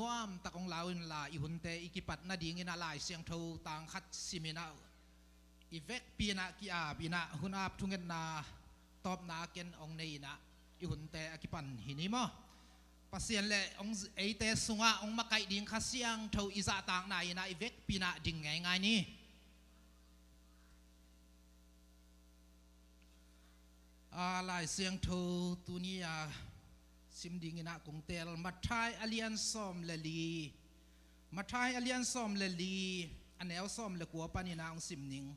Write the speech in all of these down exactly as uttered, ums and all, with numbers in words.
nuamtak hong lau inla, i hunte i kipat nadingin ah Lai Siangtho tang khat sim in ah, i vekpi in ah ki-ap in ah, hun ap thungetna tawpna ken hong nei in ah, i hunte a kipan hi ni maw. Pasian le hong, eite sungah hong makaih ding Kha Siangtho i zahtakna in ah, i vekpi in ah ding ngeingai ni. A, Lai Siangtho tuni a sim dingin ah kong teel, Matthai a lian sawm le li, Matthai a lian sawm le li, a neu sawm le kua panin ah hong sim ning.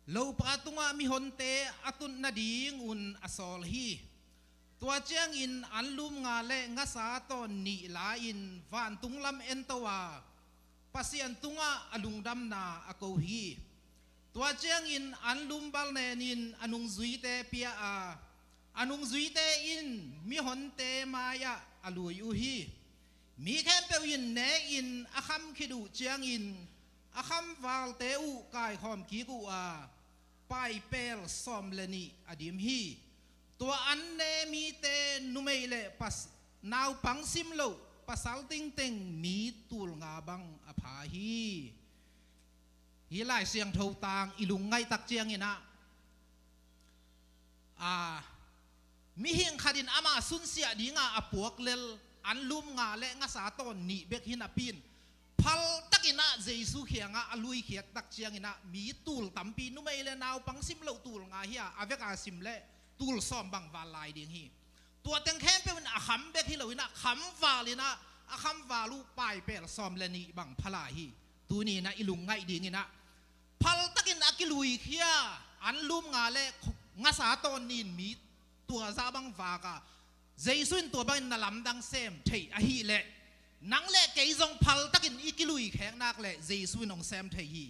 Lopa tungah mihonte a tut nadingun a sawl hi. Tua ciangin anlum nga le ngasa tawn nih la-in vantung lam ento a, Pasian tungah a lungdamna a ko hi. Tua ciangin anlum balnenin a nungzuite pia a, a nungzuite in mihonte mai-ah a lui uh hi. Mi khempeuh in ne-in a kham khit uh ciangin, a khamvalte uh kaikhawm kik uh a, paipel sawm le nih a dim hi. Tua an ne mite numei le pas-, naupang simloh, pasal tengteng mi tul nga bang a pha hi. Hih Lai Siangtho tang i lungngaih tak ciangin ah, a, mihing khat in ama sunsiah dinga a puak lel anlum nga le ngasa tawn nih bek hi napi in, phaltakin ah Jesu kiangah a luikhiat tak ciangin ah, mi tul tampi, numei le naupang simloh tul nga hi a, a vek a sim leh tul sawm bang val lai ding hi. Tua teng khempeuh in a kham bek hi lo in ah, khamval in ah, a khamval uh paipel sawm le nih bang pha lai hi. Tuni in ah i lungngaih dingin ah, phaltakin a kiluikhia anlum nga le ngasa tawn nih in mi tua zah bang vak a, Jesu in tua bangin na lamdang sem thei ahih leh, nang le kei zong phaltakin i kiluikhek nak leh Jesu in hong sem thei hi.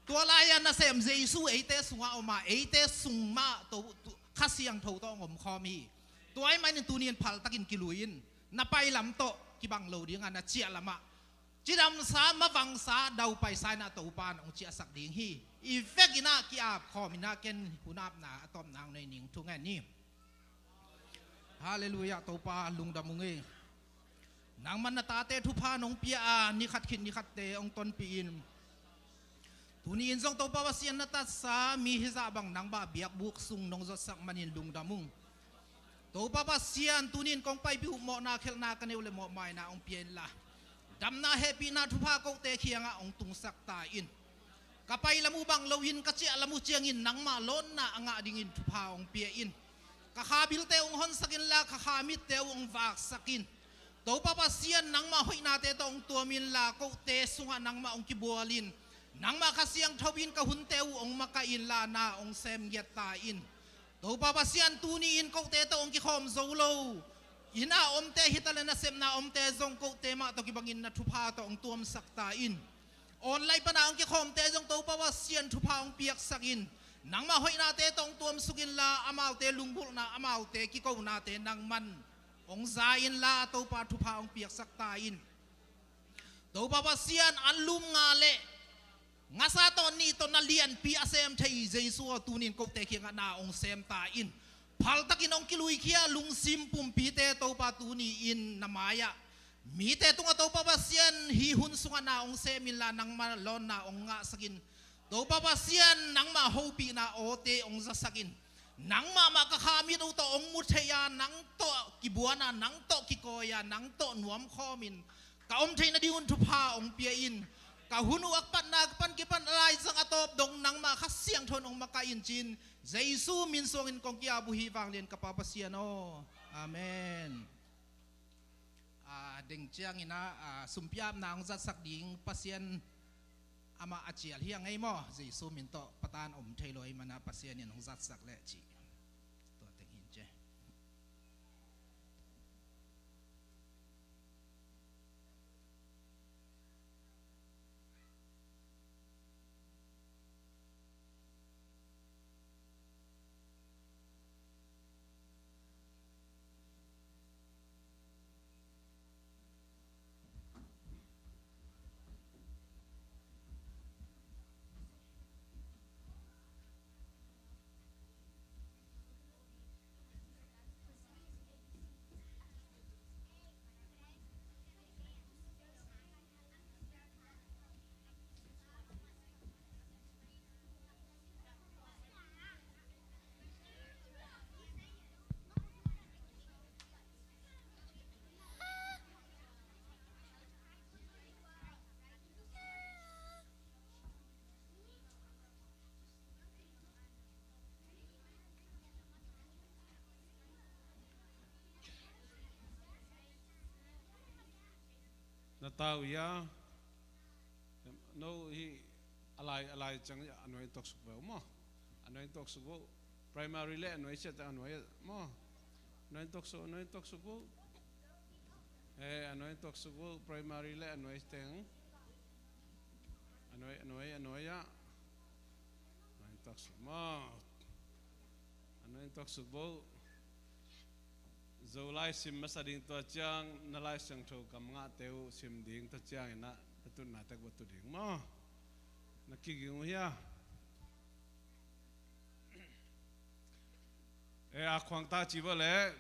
Tua lai-a nasem Jesu eite sungah om a, eite sung mah to, tu, Kha Siangtho tawh hong omkhawm hi. Tua ahih manin tuni in phaltakin kilui in, na pailam tawh kibang lo ding a, na ciahlam ah cidamsa, mavangsa, daupaisa in ah Topa in hong ciahsak ding hi. I vek in ah ki-ap khawm in ah, ken hun apna a tawpna hong nei ning. Thungen ni. Halleluiah, Topa lungdam ung ei. Nangman na tate thupha nong pia a, ni khat khit ni khatte hong tonpih in, tuni in zong Topa Pasian na tatsa mi hizah bang nangmah biakbuk sung nong zotsak manin lungdam ung. Topa Pasian, tuni in kong paipih uh mawhna khelhna ka neu le mawhmaina hong pia inla, damna hehpihna thupha kote kiangah hong tungsak ta in. Ka pailam uh bang loin ka ciahlam uh ciangin nangmah lawnna a ngah dingin thupha hong pia in. Ka kha bilte uh hong honsak inla, ka kha mitte uh hong vaksak in. Topa Pasian, nangmah hoihnate tawh hong tuam inla, kote sungah nangmah hong kibual in. Nangmah Kha Siangtho in ka hunte uh hong makaih inla, na hong sem ngiat ta in. Topa Pasian, tuni in kote tawh hong kikhawm zo lo, inn a omte hi ta leh, nasepna omte zong kote mah tawh kibangin na thupha tawh hong tuamsak ta in. Online pana hong kikhawmte zong Topa Pasian thupha hong piaksak in. Nangmah hoihnate tawh hong tuamsuk inla, amaute lunggulhna, amaute kikonate nangman hong za inla, Topa thupha hong piaksak ta in. Topa Pasian, anlum nga le ngasa tawn nih tawh na lianpi a sem thei Jesu aw, tuni in kote kiangah na hong sem ta in. Phaltakin hong kiluikhia lungsim pumpite Topa tuni in na mai-ah, mite tungah Topa Pasian, hih hun sungah na hong sem inla, nangmah lawnna hong ngahsak in. Topa Pasian, nangmah hopihna awte hong zasak in. Nangmah mah ka kha mit uh tawh hong mu thei a, nang tawh kibuan a, nang tawh kikawi a, nang tawh nuamkhawm in ka om theih nadingun thupha hong pia in. Ka hun uh a kipatna kipan kipan a laizang a tawp dong nangmah Kha Siangtho in hong makaih in, ci-in Jesu min suangin kong ki-ap uh hi, vanglian ka Pa Pasian aw. Amen. A, deng ciangin ah, a, sumpiapna hong zatsak ding Pasian amah a cial hi a ngei maw? Jesu min tawh patan om thei lo ahih manin Pasian in hong zatsak leh cih. Tua teng hi in ci. Tau ia. No hi a lai, a lai ciang a nuai tuaksuk ve maw. A nuai tuaksuk ve. Primary le a nuai ciat a nuai maw. A nuai tuaksuk, a nuai tuaksuk ve. Eh, a nuai tuaksuk ve. Primary le a nuai teng. A nuai, a nuai, a nuai ah. A nuai tuaksuk maw. A nuai tuaksuk ve. Zolai sim masa ding tua ciang na Lai Siangtho kam ngahte uh sim ding tua ciangin ah na tutna tek va tu ding maw. Na kiging uh hia? E, a khuang ta ci va le.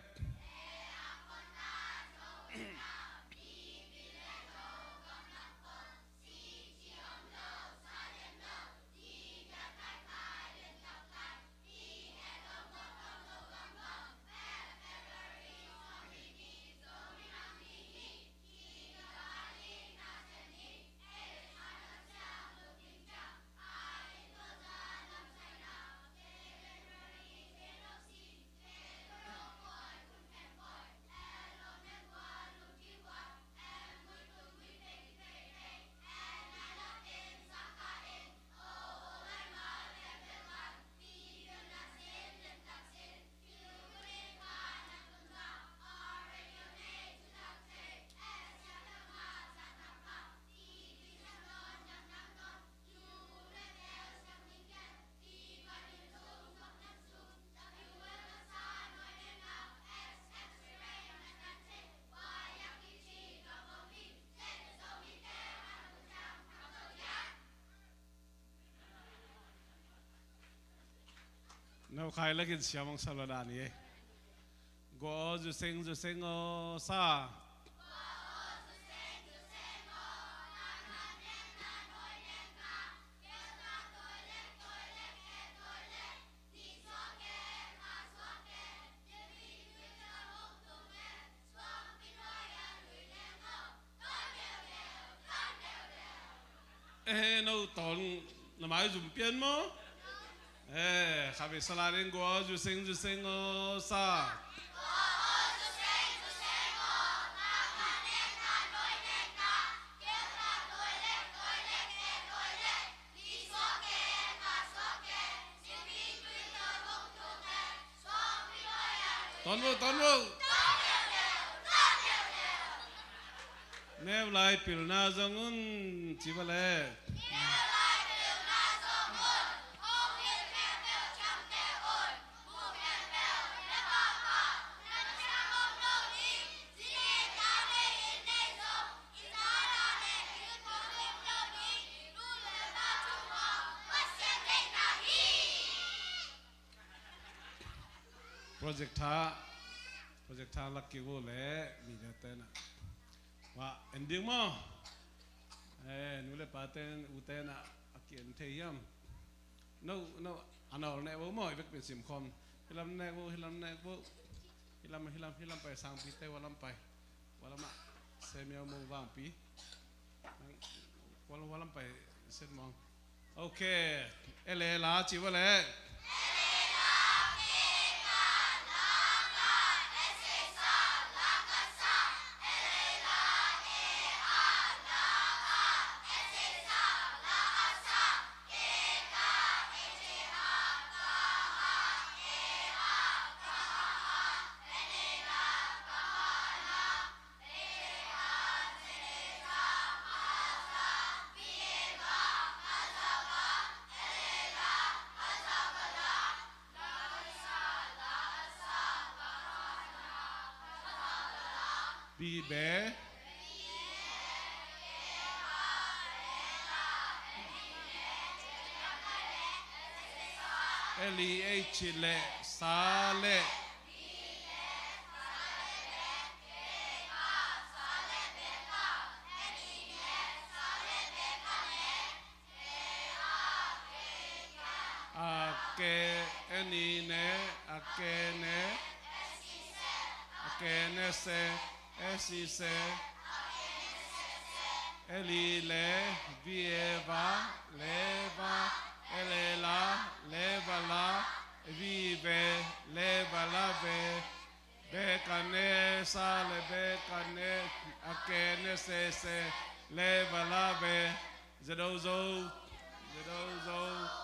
No khai lakin siamang salwa dan ye. Go zuseng zuseng o sa. Eh, no tawn na mai zum pian maw? Eh, khabe sala ding gua zuseng zuseng o sa. Ton vo, ton vo. Neu lai pilna zong un ci va le. Project tha, project tha lak kik uh le mi le tena. Wa, ending maw? Eh, nu le pa ten, u tena a ki en thei hiam? No, no, a nawl nek vo maw, i vek pen sim khawm. Hilam nek vo, hilam nek vo. Hilam, hilam, hilam pai sangpi te, walam pai. Walam ah, semiau mong vangpi. Walam, walam pai, set mong. Ok. E le la, ci va le. Bibe. Eli, H le, sa le. A ke, e ni ne, a ke ne. A ke ne se, e si se. E li le, vi e va, le va, e le la, le va la, vi ve, le va la ve. Be ka ne, sa le be ka ne, a Kene sese le valave. Zedozo. Zedozo.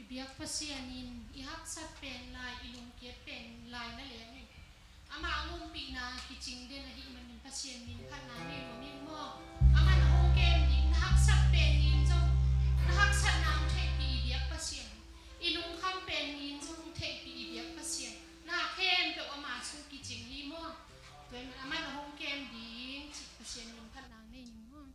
Biak Pasian in i haksat pen lai, i lungkiat pen lai na leng in, amah a ompihna kicing den ahih manin Pasian min phatna nei nuam ing maw? Amah na hong kem ding, na haksat pen ni in zong, na haksatna hong theihpih i biak Pasian, i lungkham pen ni in zong hong theihpih i biak Pasian, na khempeuh amah sung kicing hi maw? Tua ahih manin amah na hong kem ding cih Pasian min phatna nei ning maw?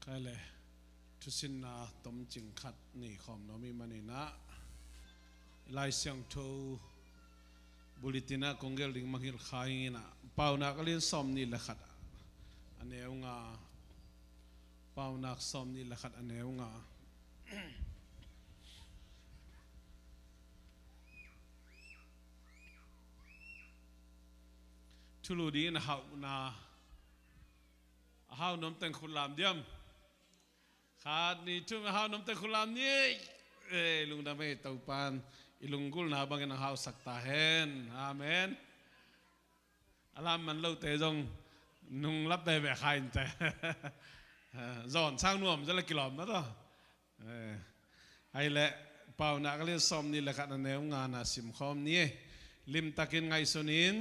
Hai le, thusinna tomcing khat nei khawm nuam i hih manin ah, Lai Siangtho bulletin ah kong gelh ding mangngilh kha ing in ah, Paunak a lian sawmnih le khat, a neu nga. Paunak sawmnih le khat, a neu nga. Thulu dingin a hauhna, a hau nuam teng khut lam diam? Khat, nih, thum, a hau nuam teng khut lam ni. Eh, lungdam ei, Topan i lunggulhna bangin a hausak ta hen. Amen. A lam man lote zong nung lap veve kha inteh. Zawn sang nuam zaw le kilawm mah tawh. Eh, hai le, Paunak a lian sawmnih le khat, a neu nga na sim khawm ni. Limtakin ngaihsun in,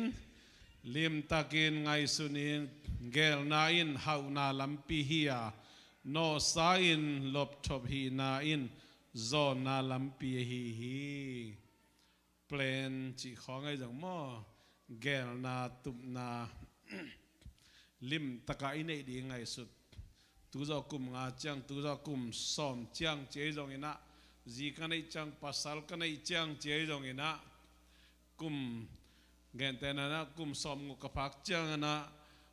limtakin ngaihsun in, geelna in hauhna lampi hi a, nawhsa in lopthop hihna in zawnna lampi ahi hi. Plan cih khawng ahi zong maw, geelna, tupna, limtaka i neih ding ngaihsut. Tuzaw kum nga ciang, tuzaw kum sawm ciang ci ahi zongin ah, zi ka neih ciang, pasal ka neih ciang ci ahi zongin ah, kum, gentehna in ah, kum sawmguk ka phak ciangin ah,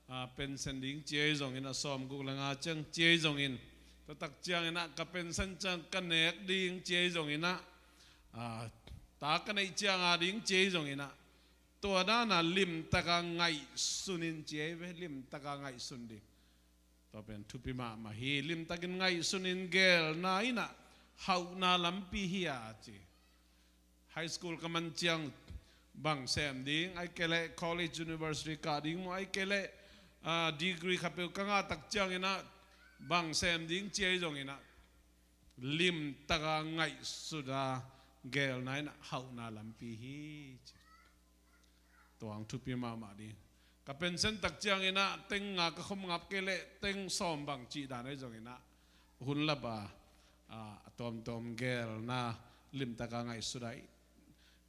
a, pension ding ci ahi zongin ah, sawmguk le nga ciang ci ahi zongin, tua tak ciangin ah, ka pension ciang ka nek ding ci ahi zongin ah, a, ta ka neih ciang a ding ci ahi zongin ah, tua dan a limtaka ngaihsun in ci ahi ve, limtaka ngaihsun ding. Tua pen thupi mahmah hi. Limtakin ngaihsun in, geelna in ah hauhna lampi hi a ci. High school ka man ciang bang sem ding, ahih kei leh college, university kah ding maw, ahih kei leh, ah, degree khatpeuh ka ngah tak ciangin ah bang sem ding ci ahi zongin ah, limtaka ngaihsut a, geelna in ah hauhna lampi hi ci. Tua hong thupi mahmah ding. Ka pension tak ciangin ah teng nga ka khom ngap kei leh teng sawm bang cih dan ahi zongin ah, hun lap a, a, a tuamtuam geelna, limtaka ngaihsut a,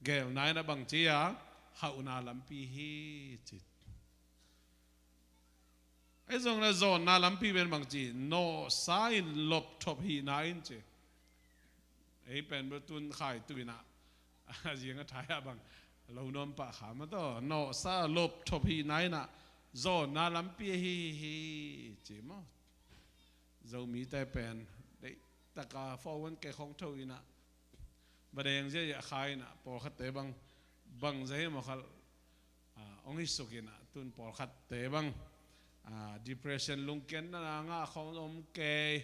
geelna in ah bang ci a, hauhna lampi hi ci. Ahi zongin ah zawnna lampi pen bang ci, nawhsa in lopthop hihna in ci. Ei pen bel tun khaitu in ah, a ziang a thai ah bang lo nuam pah kha mah tawh, nawhsa lopthop hihna in ah zawnna lampi ahi hi ci maw. Zomite pen deihtaka phone kei khong tho in ah, va deng ziahziah kha in ah, pawlkhatte bang, bang zia hi maw kha, ah, hong hi suk in ah, tun pawlkhatte bang, ah, depression, lungkiatna ngah khong om kei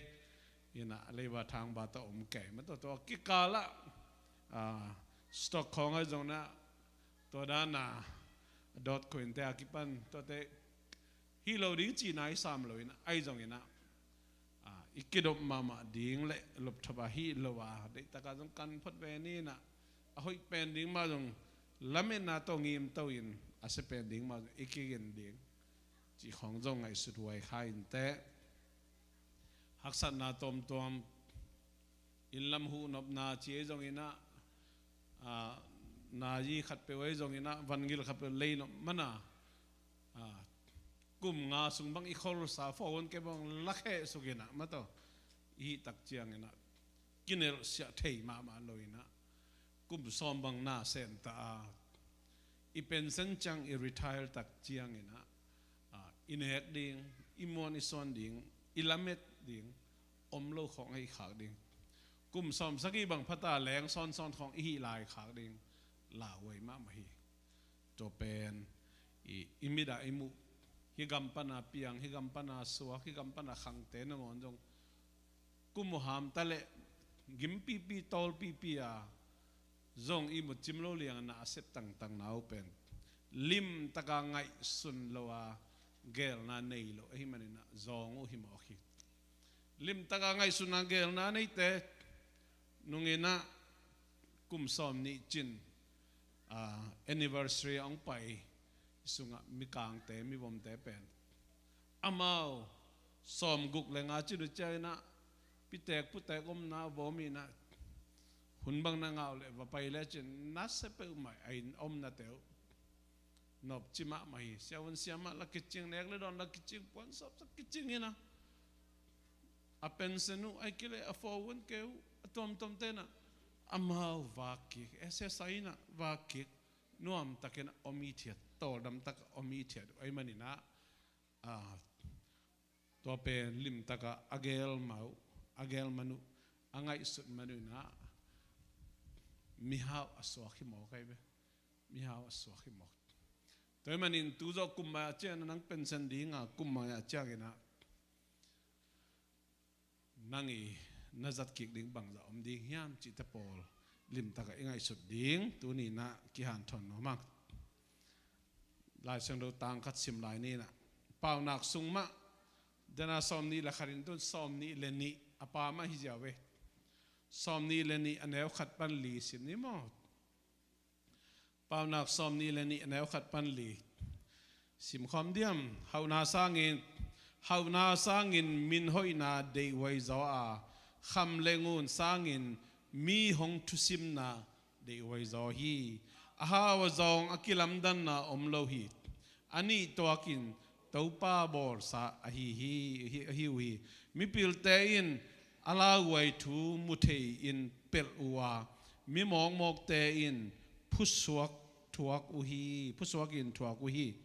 in ah, leiba thangba tawh om kei mah tawh, tua kikal ah, ah, stroke khong ahi zongin ah, tua dan a dawt khua innte a kipan, tuate hih lo ding cihna i sam lo in ah, ahi zongin ah, a, i kidop mahmah ding le lopthop a hih lo a, deihtaka zong kan phot ve ni in ah, a hoih pen ding mah zong lametna tawh ngimto in, a sia pen ding mah zong i kigen ding cih khong zong ngaihsut huai kha inteh. Haksatna tuamtuam, inn lam huhnopna ci ahi zongin ah, a, nazi khatpeuh ahi zongin ah, vangilh khatpeuh lei nop man a, a, kum nga sung bang i kholsa phone kei bang lakheh suk in ah mah tawh, i hih tak ciangin ah kinelhsiah thei mahmah lo in ah, kum sawm bang na sem ta a, i pension ciang, i retire tak ciangin ah, a, i nek ding, i muan i suan ding, i lamet ding om lo khong ahi khak ding. Kum sawmsagih bang phata leng sawnsawn khong i hih lai khak ding lauhuai mahmah hi. Tua pen i, i mit ah i muh, hih gam pana piang, hih gam pana suak, hih gam pana khangte nangawn zong kum uh hamta leh gimpipi, tawlpipi a zong ihmut cim lo liang a na a sep tangtangna uh pen limtaka ngaihsun lo a, geelna nei lo ahih manin ah zawng uh hi mawk hi. Limtaka ngaihsun a, geelna neite nungin ah kum sawmnih cin, a, anniversary a hong pai i sungah mikangte, mivomte pen amau sawmguk le nga cin uh ciangin ah pitek putek omna va om in ah, hun bang na ngah uh leh va pai lecin nasia peuhmah a, inn omnate uh nopci mahmah hi. Siavuan siamah la kicing, nek le dawn la kicing, puan sawpsak kicing in ah, a pension uh, ahih kei leh a four one k uh, a tuamtuam tenah amau vak kik, S S I inah vak kik, nuamtakinah om i thiat, tawldam takah om i thiat uh ahih maninah, a, tua pen limtakah a gel mah uh, a gel man uh, a ngaihsut man uh inah mihau a suak hi mawk ahi ve. Mihau a suak hi mawk. Tua ahih manin tu zawh kum mai a ciangin nang pension dinga, kum mai a cianginah nang i na zat kik ding bangzah om ding hiam cihte pawl limtakah i ngaihsut ding tuninah kihanthawn nuam ang. Lai Siangtho tang khat sim lai ninah, Paunak sung mah, dena sawmnih le khat in tun sawmnih le nih a pa mah hi ziau ve. Sawmnih le nih a neu khat pan li sim ni maw. Paunak sawmnih le nih a neu khat pan li. Simkhawm diam. Hauhna sangin, hauhna sangin min hoihna deihhuai zaw a, kham le ngun sangin mi hong thusimna deihhuai zaw hi. A hau a zawng a kilamdanna om lo hi. A nih tuakin Topa bawlsa ahi hi, ahi, ahi uh hi. Mipilte in a lauhuai thu mu thei in pelh uh a, mi mawkmawkte in phusuak thuak uh hi, phusuak in thuak uh hi.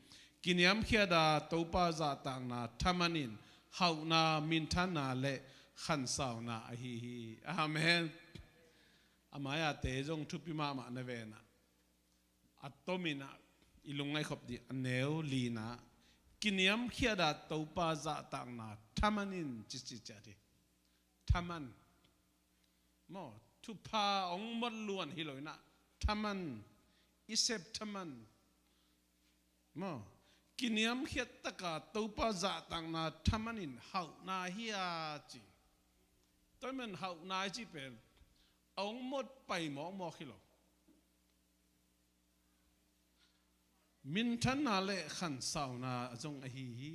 Kiniamkhiat a Topa zahtakna thaman in hauhna, minthanna le khansauna ahi hi. Amen. A mai-ate zong thupi mahmah na venah, a tominah i lungngaihkhop ding a neu lina, kiniamkhiat a Topa zahtakna thaman in cici ciat hi. Thaman. Maw, thupha hong mot luan hi lo inah, thaman, i sep thaman. Maw, kiniamkhiat taka Topa zahtakna thaman in hauhna hi a ci. Tua ahih man hauhna i cih pen a hong mot pai mawkmawk hi lo. Minthanna le khansauna zong ahi hi,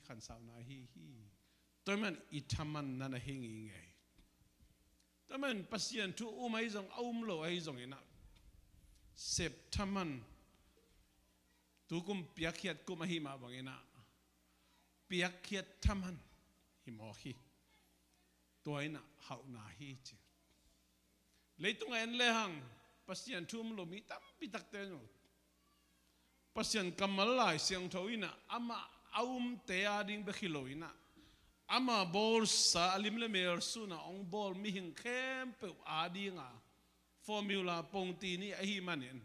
khansauna ahi hi. Tua ahih man i thaman na na hi ngingei. Tua ahih man Pasian thu um ahi zong, a um lo ahi zonginah, sep thaman, tukum piakkhiat kum ahi mah banginah piakkhiat thaman hi mawk hi. Tua inah hauhna hi ci. Leitungah en lehang Pasian thu um lo mi tampi takte nu, Pasian kammal Lai Siangtho inah amah a umte ading bek hi lo inah, amah bawlsa, a lim le mel sunah hong bawl mihing khempeuh adinga formula pongti nih ahi manin,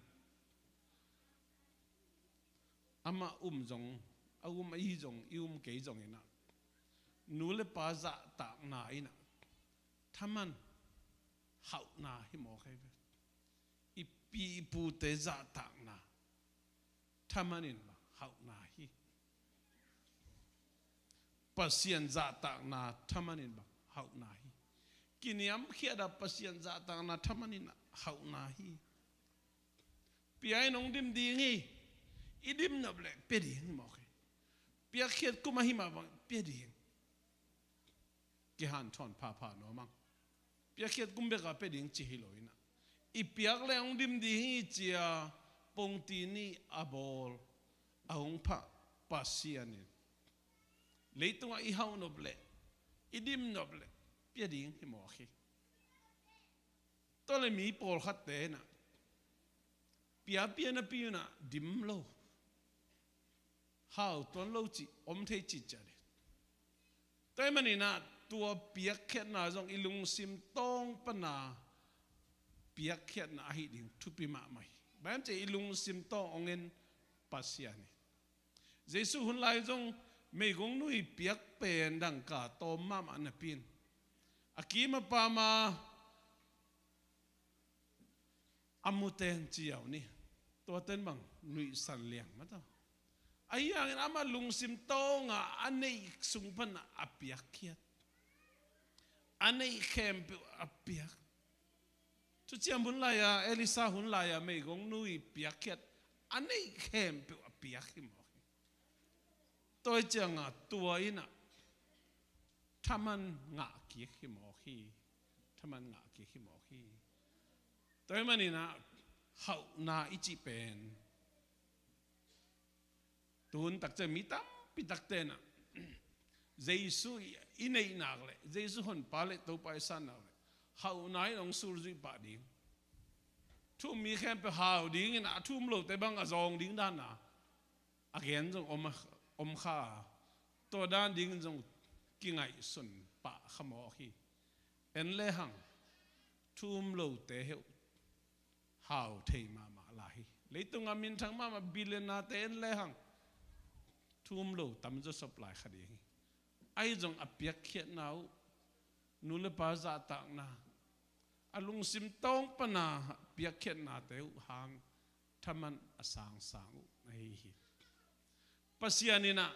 amah um zong, a um ahi zong, i um kei zonginah, nu le pa zahtakna inah thaman hauhna hi mawk ahi ve. I pi i pute zahtakna thaman in bang hauhna hi. Pasian zahtakna thaman in bang hauhna hi. Kiniamkhiat a Pasian zahtakna thaman in hauhna hi. Pia in hong dim ding hi. I dim nop leh pia ding hi mawk hi. Piakkhiat kum ahi mah bang pia ding. Kihanthawn phapha nuam ang. Piakkhiat kum beka pia ding ci hi lo inah, i piak le hong dim ding hi ci-a pongti nih a bawl, a hong phah Pasian in leitungah i hauh nop leh, i dim nop leh pia ding hi mawk hi. Tua le mi pawlkhatte inah pia, pia napi unah dim lo, hau tuan lo cih om thei cihciat hi. Tua ahih maninah tua piakkhiatna zong i lungsim tawng pana piakkhiatna ahi ding thupi mahmah hi. Bang hiam cih leh i lungsim tawng hong en Pasian hi. Jesu hun lai zong meigong nu i piak pen dangka tawm mahmah napi in, a kim a pam a a muten ci au ni. Tuaten bang nuihsan liang mataw. Ahi hangin amah lungsim tawnga a neih sung pana a piakkhiat, a neih khempeuh a piak. Thuciam hun lai-a, Elisa hun lai-a meigong nu i piakkhiat, a neih khempeuh a piak hi mawk hi. Tua hi cianga tua inah thaman ngah kik hi mawk hi. Thaman ngah kik hi mawk hi. Tua ahih maninah hauhna i cih pen, tun takciang mi tampi takte inah Jesu i, i neihnak le Jesu honpa le Topa i sannak le hauhna in hong sulzuih pah ding. Thu um mi khempeuh hau dingin a thu um lote bang a zawng ding dana a gen zong om, om kha a, tua dan dingin zong kingaihsun pah kha mawk hi. En lehang thu um lote heuh hau thei mahmah lai hi. Leitung a minthang mahmah billionaire-te en lehang thu um lo tamzaw sop lai kha ding hi. Ahi zong a piakkhiatna uh, nu le pa zahtakna, a lungsim tawng pana piakkhiatnate uh hang thaman a sangsang uh na hi hi. Pasian in ah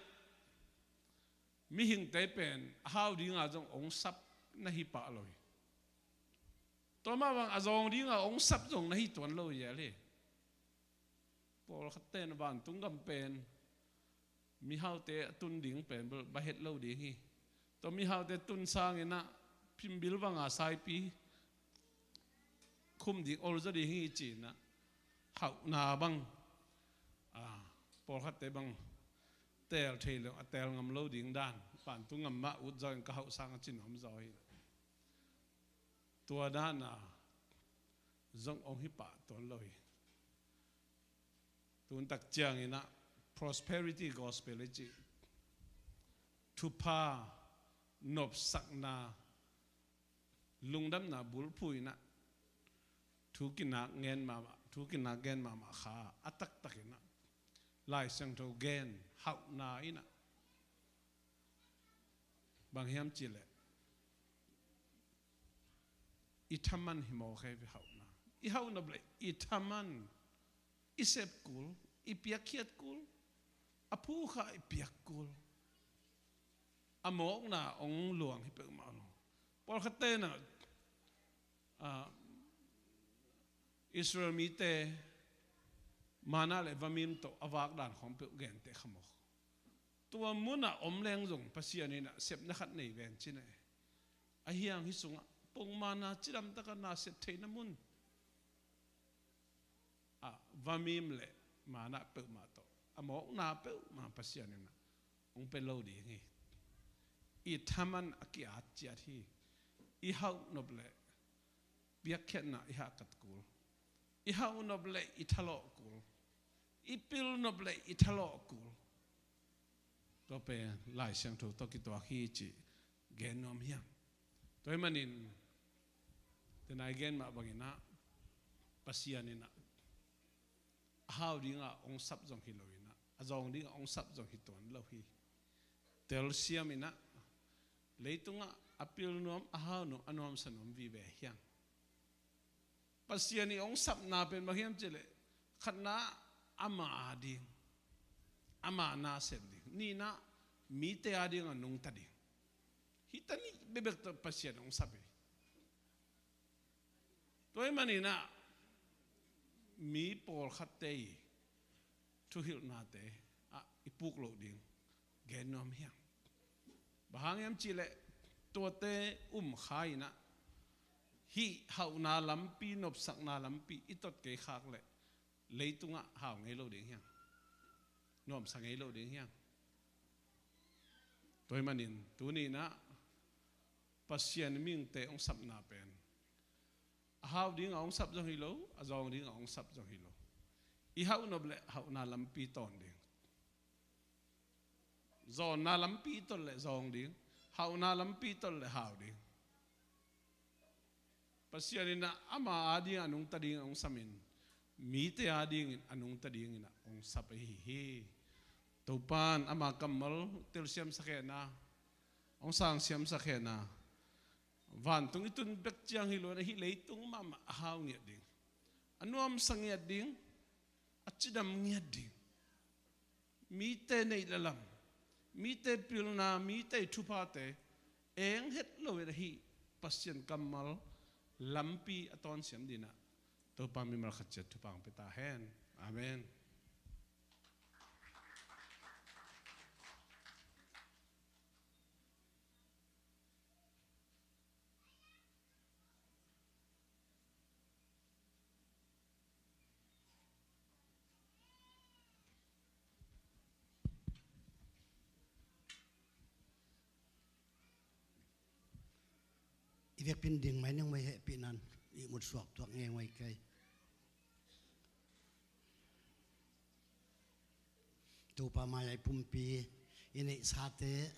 mihingte pen a hau dinga zong hong sap na hi pah lo hi. Tua mah bang a zawng dinga hong sap zong na hi tuan lo hi a le. Pawlkhatte na vantung gam pen mihaute a tun ding pen bel va het lo ding hi. Tua mihaute tun sangin ah phimbil banga saipi khum ding olzaw ding hi ci-in ah hauhna bang, a, pawlkhatte bang teel thei lo, a teel ngam lo ding dan, vantung gam mah ut zawin ka hauh sang a ci nuam zaw hi. Tua dana zong hong hi pah tuan lo hi. Tun tak ciangin ah prosperity gospel i cih thupha nopsakna, lungdamna bulphuh in ah thu kinak ngen mahmah, thu kinak gen mahmah kha a taktakin ah Lai Siangtho gen hauhna in ah bang hiam cih leh i thaman hi mawk hi ve hauhna. I hauh nop leh i thaman, i sep kul, i piakkhiat kul, a phukha i piak kul, a mawkna hong luang hi peuhmah lo. Pawlkhatte na, ah, Israel mite manna le vamim tawh a vak dan khawng peuh genteh kha mawk. Tua munah om leng zong Pasian in ah sepna khat nei ven ci-in ah, a hiang hi sungah pongmanna cidamtaka na sep theihna mun ah vamim le manna peuhmah tawh a mawkna peuhmah Pasian in ah hong pia lo ding hi. I thaman a ki-at ciat hi. I hauh nop leh piakkhiatna i hahkat kul, i hauh nop leh i thalawh kul, i pil nop leh i thalawh kul. Tua pen Lai Siangtho tawh kituak hi cih gen nuam hiam? Tua ahih manin tena i gen mah bangin ah Pasian in ah a hau dinga hong sap zong hi lo in ah, a zawng dinga hong sap zong hi tuan lo hi. Telsiam in ah leitungah a pil nuam, a hau nuam, a nuamsa nuam vive hiang. Pasian i hong sapna pen bang hiam cih leh khatna ama ading, ama nasem ding, nihna mite adinga nungta ding. Hih ta nih bekbek tawh Pasian hong sap hi. Tua ahih manin ah mi pawlkhatte i thuhilhnate ah i puk loh ding gen nuam hiang. Bang hang hiam cih leh tuate um kha in ah hih hauhna lampi, nopsakna lampi i tot kei khak leh leitungah hau ngei lo ding hiang, nuamsa ngei lo ding hiang. Tua ahih manin tuni in ah Pasian mihingte hong sapna pen a hau dinga hong sap zong hi lo, a zawng dinga hong sap zong hi lo. I hauh nop leh hauhna lampi tawn ding. Zawnna lampi i tot leh zawng ding, hauhna lampi i tot leh hau ding. Pasian in ah ama adinga a nungta dingin hong samin, mite adingin a nungta dingin ah hong sap ahi hi. Topan ama kammal telsiamsak hen a, hong sangsiamsak hen a, vantung i tun bek ciang hi lo in ah hih leitung mahmah a hau ngiat ding, a nuamsa ngiat ding, a cidam ngiat ding. Mite neih le lam, mite pilna, mite thuphate eng het lo in ah hih Pasian kammal lampi a tawnsiam dingin ah Topa mimal khat ciat thupha hong pia ta hen. Amen. Biakpin ding mai ning mai, hehpihna in ihmut suak tuak ngei mai kei. Topa mai-ah i pumpi, i neihsate,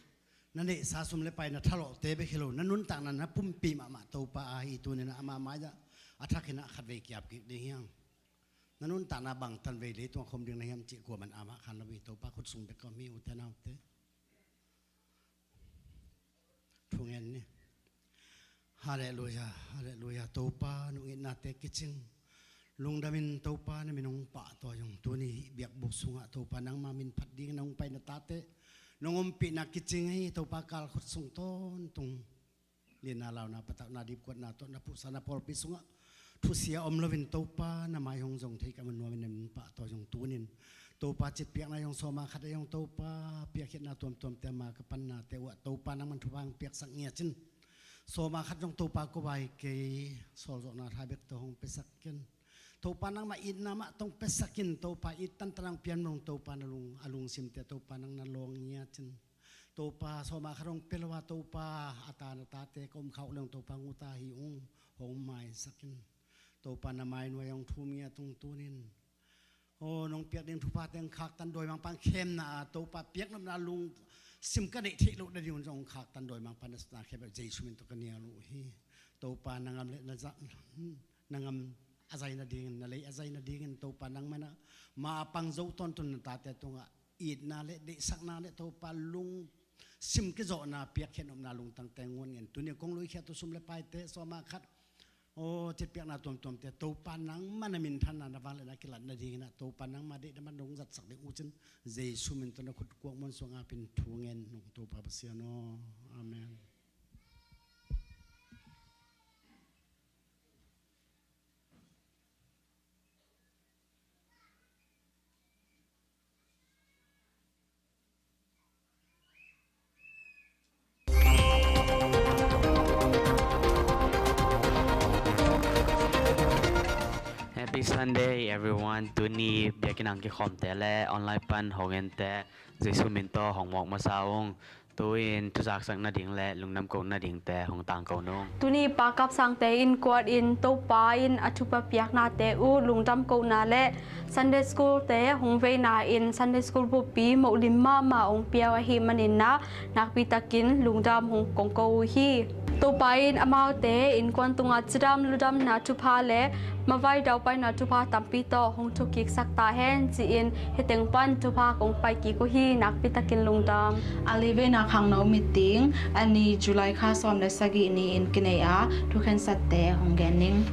na neihsa sum le pai, na thalawhte bek hi lo, na nuntakna, na pumpi mahmah Topa ahi. Tuni-in ah ama mai-ah a thakin ah khatvei ki-ap kik ding hi hang. Na nuntakna bangtan vei leitungah khawm ding na hiam cih kuamah in amah khan lo hi. Topa khut sung bek ka om hi, ute naute. Thungen ni. Halleluia, halleluia. Topa, nong itnate kicing. Lungdamin Topa, na min hong pahtawi ung. Tuni hih biakbuk sungah Topa, nangma min phat dingin hong pai na tate, nong ompihna kicing hi. Topa, kalkhut sung tawntung, lianna, launa, patauhna, dipkuatna tawh na phuhsa na pawlpi sungah thusia om loin Topa, na mai hong zong thei ka man nuamin na min pahtawi ung. Tunin Topa, citpiakna hong sawma khat a hong Topa, piakkhiatna tuamtuamte, ama ka pannate uhah Topa, nangman thupha hong piaksak ngiat in. Sawma khat zong Topa, ko vai kei, sawlzawhna tha bek tawh hong piasak in. Topa, nangmah itna mah tawh hong piasak in. Topa, it tantan hong pian mah ung. Topa, na lung, a lungsimte Topa, nang na lawng ngiat in. Topa, sawma khat hong pia lo a Topa, a ta na tate ka om khak leng Topa, hong ut ta hi ung, hong maisak in. Topa, na mai nuai hong thum ngiat ung tunin. Aw, nong piak ding thuphate hong khaktan dawimangpa, khemna a Topa, piaknopna lungsim ka neih theih loh nadingun zong hong khaktan dawimangpa, na sawlna khempeuh Jesu min tawh ka nial uh hi. Topa, na gam le na za, na gam a zai nadingin, na lei a zai nadingin Topa, nangman ah ma a pang zo tawntungin na tate tungah itna le deihsakna le Topa, lungsim kizawhna, piakkhiatnopna lungtangte ngun ngen. Tuni kong luikhiat uh sum le paite sawma khat, aw, citpiakna tuamtuamte Topa, nangman na minthanna, na vangliatna kilat nadingin ah Topa, nangma deih nangman dong zatsak ding uh cin, Jesu min tawh na khut kuak muan sungah apin thungen ung Topa Pasian aw. Amen. Happy Sunday, everyone. Tuni biakinn ah kikhawmte le online pan hong ente, Jesu min tawh hong mawk masa ung. Tu-in thuzaksakna ding le lungdam kohna dingte hong tangko nung. Tuni Pa Kap Sangte innkuan in Topa in a thupha piaknate uh lungdam kohna le Sunday School te hong veina in Sunday School buppi mohlim mahmah hong pia uh ahih manin ah nakpi takin lungdam hong kong ko uh hi. Topa in amaute innkuan tungah cidam ludamna thupha le mavai daupaina thupha tampi tawh hong thukiksak ta hen ci-in hih teng pan thupha kong pai kik uh hi. Nakpi takin lungdam. A liveina khangno meeting a ni July kha sawm le sagih ni-in kinei a, thukhensatte hong gen ning.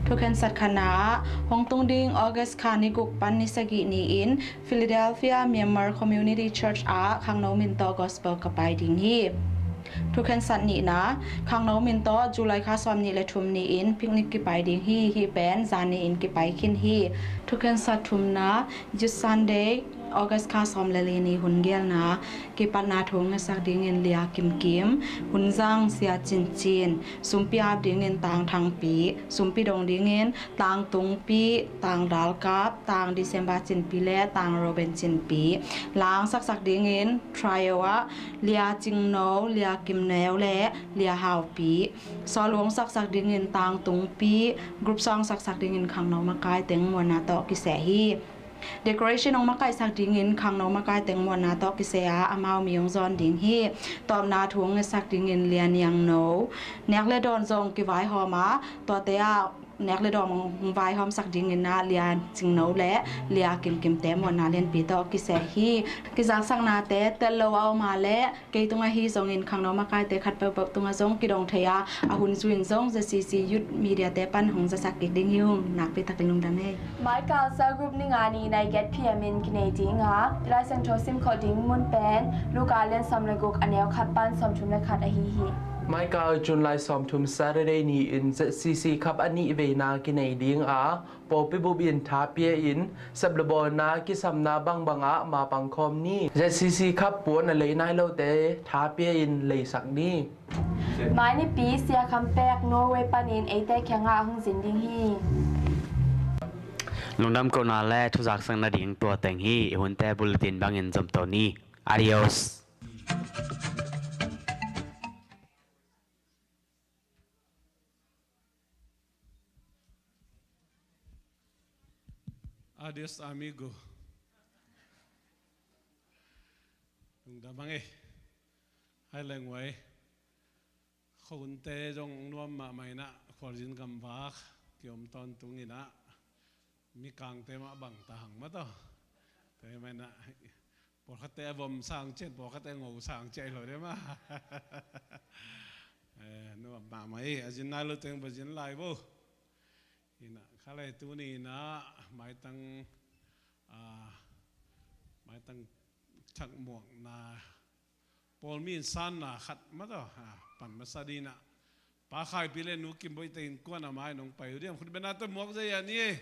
Thukhensat khatna ah, hong tung ding August kha ni guk pan ni sagih ni-in Philadelphia Myanmar Community Church ah khangno min tawh gospel ka pai ding hi. Thukhensat nihna, khangno min tawh July kha sawm nih le thum ni-in picnic kipai ding hi. Hih pen zan ni-in kipai khin hi. Thukhensat thumna, Youth Sunday, August kha sawm le li ni hun gelna, kipatna thu hong ngetsak dingin Lia Kim Kim, Hunzang Sia Cin Cin, sumpi ap dingin Tang Thang Pi, sumpi dong dingin Tang Tung Pi, Tang Dal Kap, Tang December Cin Pi le Tang Reuben Cin Pi. La hong saksak dingin trio ah Lia Cing No, Lia Kim Neu le Lia Hau Pi. Sawl hong saksak dingin Tang Tung Pi, group song saksak dingin khangno makai teng muanna tawh kiseh hi. Decoration hong makaihsak dingin khangno makai teng muanna tawh kiseh a, amau mi hong zawn ding hi. Tawpna thu hong ngetsak dingin Lia Niang No, nek le dawn zong kivaihawm a, tuate ah nek le dawn hong vaihawmsak dingin ah Lia Cing No le Lia Kim Kim te muanna lianpi tawh kiseh hi. Kizaksaknate tel lo a om a leh, kei tungah hi zongin khangno makaite khat peuhpeuh tungah zong kidong thei a, a hun zui-in zong Z C C Youth Media te pan hong zasak kik ding hi ung. Nakpi takin lungdam ei. Michael cell group ni nga ni nai get P M in kinei ding a, Lai Siangtho simkhawh ding mun pen Luka lian sawm le guk a neu khat pan sawmthum le khat ahi hi. Michael June lai sawmthum Saturday ni-in Z C C khap a nih veina kinei ding a, pawlpi bup in tha pia in, sep le bawlna kisamna bangbang ah ma pangkhawm ni. Z C C khap puan a lei nai lote tha pia in leisak ni. Mai nipi Sia Kham Pek Norway panin eite kiangah hong zin ding hi. Lungdam kohna le thuzaksakna ding tua teng hi. I hunte bulletin bangin zomto ni. Adios. Adios, amigo. Lungdam hang e. Hai leng wai. Khonte zong nuam mahmah inah, khualzin gamvak kiom tawntung inah, mikangte mah bang ta hang mah tawh. Te mah inah, pawlkhatte a vom sang cian, pawlkhatte a ngo sang cian lo de mah. Eh, nuam mahmah e, a zin nai lo teng va zin lai vo. Inah, kha le tuni inah, maitang, ah, maitang thakmuakna, Paul mi in sanna khat mah tawh, ah, pan masa ding inah, Pa Khaipi le Nu Kimboih te innkuan a mai nong pai uh diam, khut beng a tawh muak zia ni e.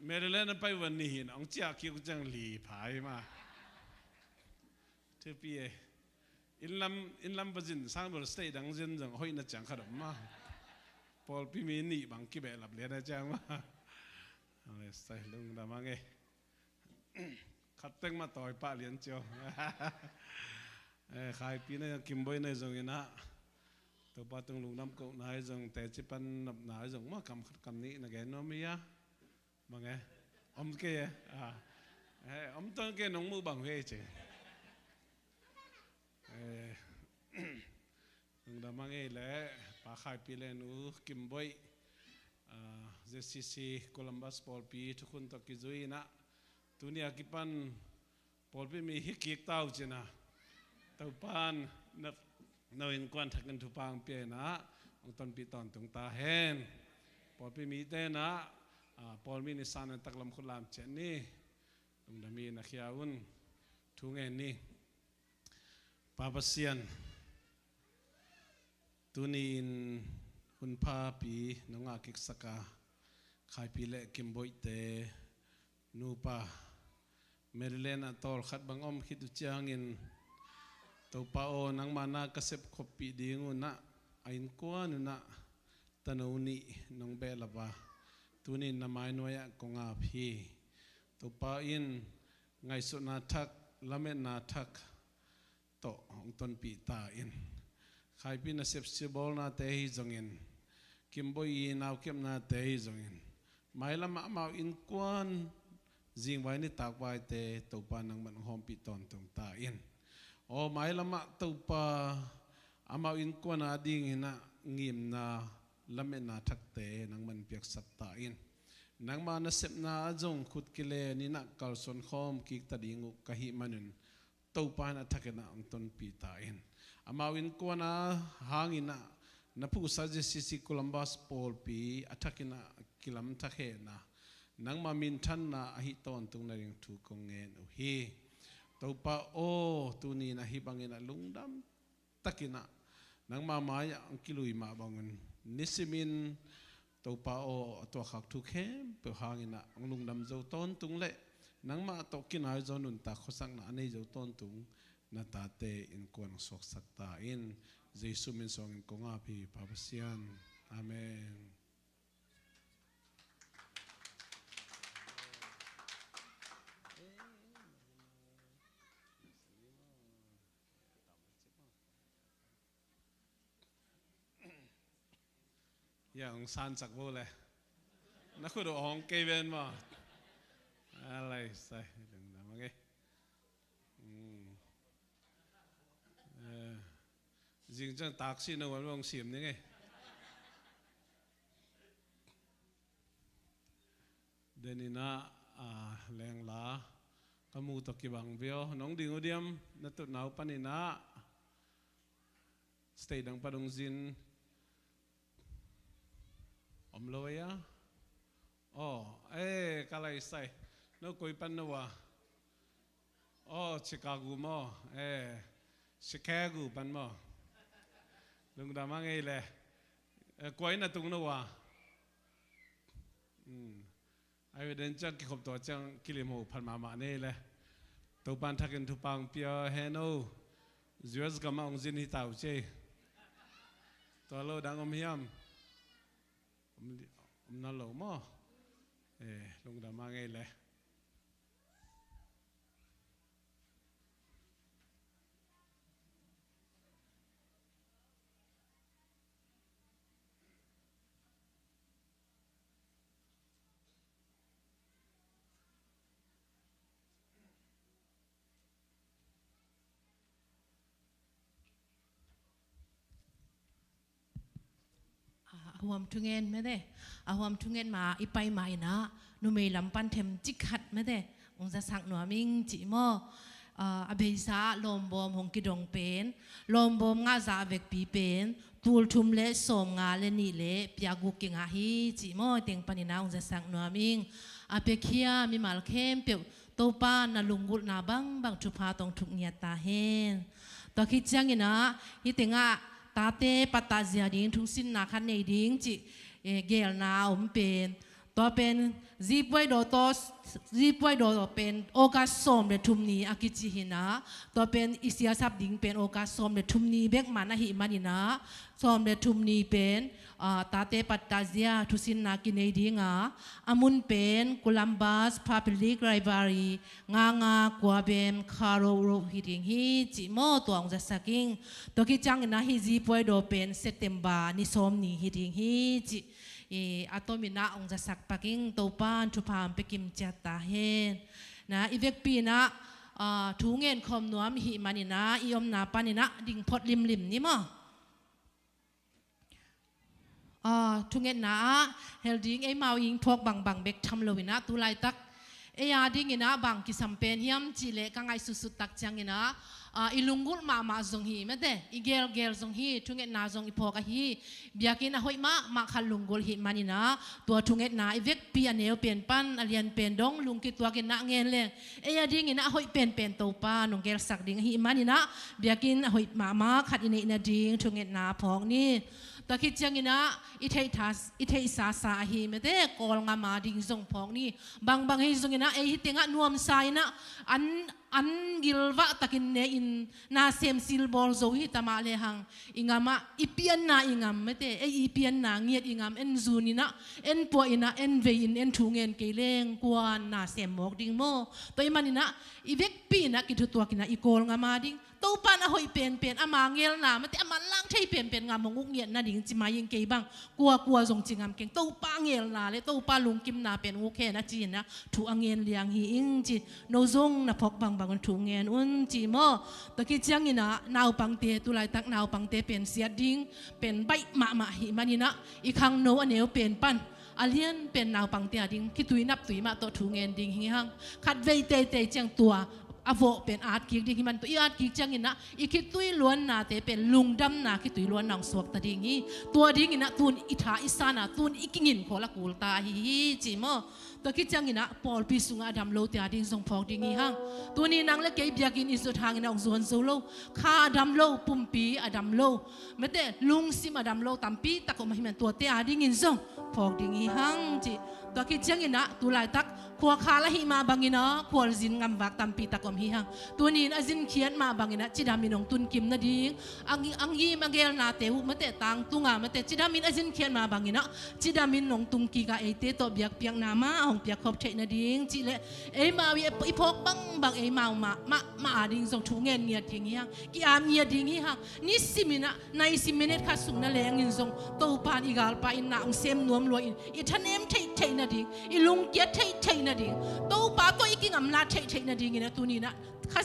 Maryland a pai uh a ni hi inah, hong ciah kik uh ciang li pha hi mah. Thupi e. Inn lam, inn lam va zin sang bel state dang zin zong hoihna ciang khat om mah. Pawlpi mi nih bang kibehlap lian a ciang mah. Ale, sai lungdam hang e. Khat teng mah tawi pah lian cio. Eh, Khaipi na zong, Kimboih na zong inah, Topa tung lungdam kohna hi zong, teci pan nopna hi zong mah, kam khat kam nih na gen nuam hi a. Bang e? Om kei e? Ah. Eh, om tuan kei, nong muh bang hi ei ci. Eh, lungdam hang e le, Pa Khaipi le Nu Kimboih, ah, Z C C Columbus pawlpi thukhun tawh kizui inah, tuni a kipan pawlpi mi hi kik ta uh ci inah, Topa in na, no innkuan thakin thupha hong pia inah, hong tonpih tawntung ta hen. Pawlpi mite inah, ah, Paul mi in i san a taklam khut lam ciat ni. Lungdam hi inah khia un. Thu ngen ni. Pa Pasian, tuni-in hun phapi nong ngah kiksak a, Khaipi le Kimboih te nupa, Maryland ah tawlkhat bang om khit uh ciangin, Topa aw, nangma na ka sepkhoppih ding un ah, a innkuan un ah tano nih nong behlap a, tuni-in na mainuai ah kong ap hi. Topa in ngaihsutna thak, lametna thak tawh hong tonpih ta in. Khaipi nasep siabawlnate hi zongin, Kimboih i naukepnate hi zongin, mailam ah amau innkuan zingvai nitakvaite Topa nangman hong hawmpih tawntung ta in. Aw mailam ah Topa, amau innkuan adingin ah ngimna, lametna thakte nangman piaksak ta in. Nangma nasepna ah zong khut kilen in ah kalsuan khawm kik ta ding uh ka hih manun, Topa in a thakin ah hong tonpih ta in. Amau innkuan a hangin ah na phuhsa Z C C Columbus pawlpi a thakin ah kilamthak hen a, nangma minthanna ahi tawntung nading thu kong ngen uh hi. Topa aw, tuni-in ah hih bangin ah lungdam takin ah nangma mai-ah hong kilui mah bangun, nisimin Topa aw, a tuahkhak thu khempeuh hangin ah hong lungdam zo tawntung leh nangmah tawh kinai zaw nuntak khuasakna a nei zo tawntung na tate innkuan hong suaksak ta in. Jesu min suangin kong ap hi, Pa Pasian. Amen. Ya, hong sansak vo le. Na khut uh hong kei ven maw. A lai sai, lungdam hang e. Hmm. Eh, zing ciang taxi na wan hong sim ning e. Den in ah, ah, lengla ka mu tawh kibang vio. Nong ding uh diam, na tutna uh panin ah state dang pan hong zin om lo ei a? Aw, eh, ka lai sai. No koi pan no uh a? Aw, Chicago maw? Eh, Chicago pan maw? Lungdam hang e le. Eh, kua in na tung no uh a? Hmm. Ai ve, den ciang kikhop tua ciang kilim ho phat mahmah nei le. Topa in thakin thupha hong pia hen o. U S gam ah hong zin hi ta uh ci ei. Tua lo dang om hiam? Om, om na lo maw? Eh, lungdam hang e le. A huam thungen mete, a huam thungen ma i pai ma inah numei lam pan themcik khat mete hong zasak nuam ing cih maw? A beisa ah lawmbawm hong kidong pen, lawmbawm ngahza a vekpi pen tul thum le sawmnga le nih le piaguk kingah hi cih maw? Teng pan inah hong zasak nuam ing. A piakhia mimal khempeuh Topa na lunggulhna bangbang thupha tawh thuk ngiat ta hen. Tua khit cianginah hih tengah tate pattah zia ding thusinna khat nei ding cih, eh, gelna a om pen. Tua pen zipuai daw tawh, zipuai daw pen August sawm le thum ni a kici hinah, tua pen i siasap ding pen August sawm le thum ni bek man ahih maninah, sawm le thum ni pen, ah, tate pattah zia thusinna kinei dinga, a mun pen Columbus Public Library, nga nga kua bem kha ro ro hi ding hi cih maw? Tua hong zasak ing. Tua khit cianginah hih zipuai daw pen September ni sawm ni hi ding hi cih, i, a tominah hong zasak pak ing. Topa in thupha hong pia kim ciat ta hen. Na, i vekpi inah, ah, thu ngen khawm nuam i hih maninah i omna paninah ding phot limlim ni maw? Ah, thungetna ah hel ding eimau ing phawk bangbang bek tham lo inah tu laitak ei a dinginah bang kisam pen hiam cih leh ka ngaihsutsut tak cianginah, ah, i lunggulh mahmah zong hi mete, i gelgel zong hi, thungetna zong i phawk ahi. Biakinn a hoih mahmah khat lunggulh hih maninah tua thungetna i vekpi a neu pen pan a lian pen dong lungkituak inah ngen leng ei a dinginah a hoih penpen Topa nong gelsak ding ahih maninah biakinn a hoih mahmah khat i neih nading thungetna phawk ni. Tua khit cianginah i theih tha, i theih sasa ahi mete Kawlngam a ding zong phawk ni. Bangbang hi zonginah ei hih tengah nuamsa inah an, an gilvah takin ne in na sem silbawl zo hi ta mah lehang i ngamah i pianna i ngam mete, ei i pianna ngiat i ngam en zun inah, en puah inah, en vei in, en thu ngen kei leng kuan na sem mawk ding maw? Tua i maninah i vekpi inah kithutuak inah i Kawlngam a ding Topa in a hoih penpen, ama ngelna mete, a manlang thei penpen ngam hong uk ngiat nading ci mai ing. Kei bang kua kua zong ci ngam keng. Topa ngelna le Topa lungkimna pen uk hen a ci inah thu a ngen liang hi ing ci. No zong na phawk bangbang un thu ngen un ci maw? Tua khit cianginah naupangte, tu laitak naupangte pen siat ding pen baih mahmah hi maninah i khangno a neu pen pan a lian pen naupangte a ding khitui naptui mah tawh thu ngen ding hi hang. Khat vei teitei ciang tua a vawh pen at kik ding hi man, tua i at kik cianginah i khitui luannate pen lungdamna khitui luanna hong suakta ding hi. Tua dinginah tun i tha i sana tun i kingin khawl a kulta ahi hi ci maw? Tua khit cianginah pawlpi sungah a dam lote a ding zong phawk ding hi hang. Tuni nang le kei biakinn i zut hanginah hong zuan zo lo, kha a dam lo, pumpi a dam lo, mete lungsim a dam lo tampi tak om ahi man, tuate a dingin zong phawk ding hi hang ci. Tua khit cianginah tu laitak khuakhal ahih mah banginah khualzin ngamvak tampi tak om hi hang. Tuni in a zinkhiat mah banginah cidamin hong tunkim nading a ngi-, a ngim a gelnate uh mete tangtunga mete cidamin a zinkhiat mah banginah cidamin hong tungkika eite tawh biakpiakna mah hong piakkhop theih nading cih leh eimau i, i phawk bangbang eimau mah, mah, mah a ding zong thu ngen ngiat ding hi hang. Ki-am ngiat ding hi hang. Nisiminah naisim minit khat sung na lengin zong Topa in i galpa in na hong sem nuam lua in i thanem theihtheih nading, i lungkiat theihtheih nading, Topa tawh i kingamla theihtheih nadinginah tuninah kha,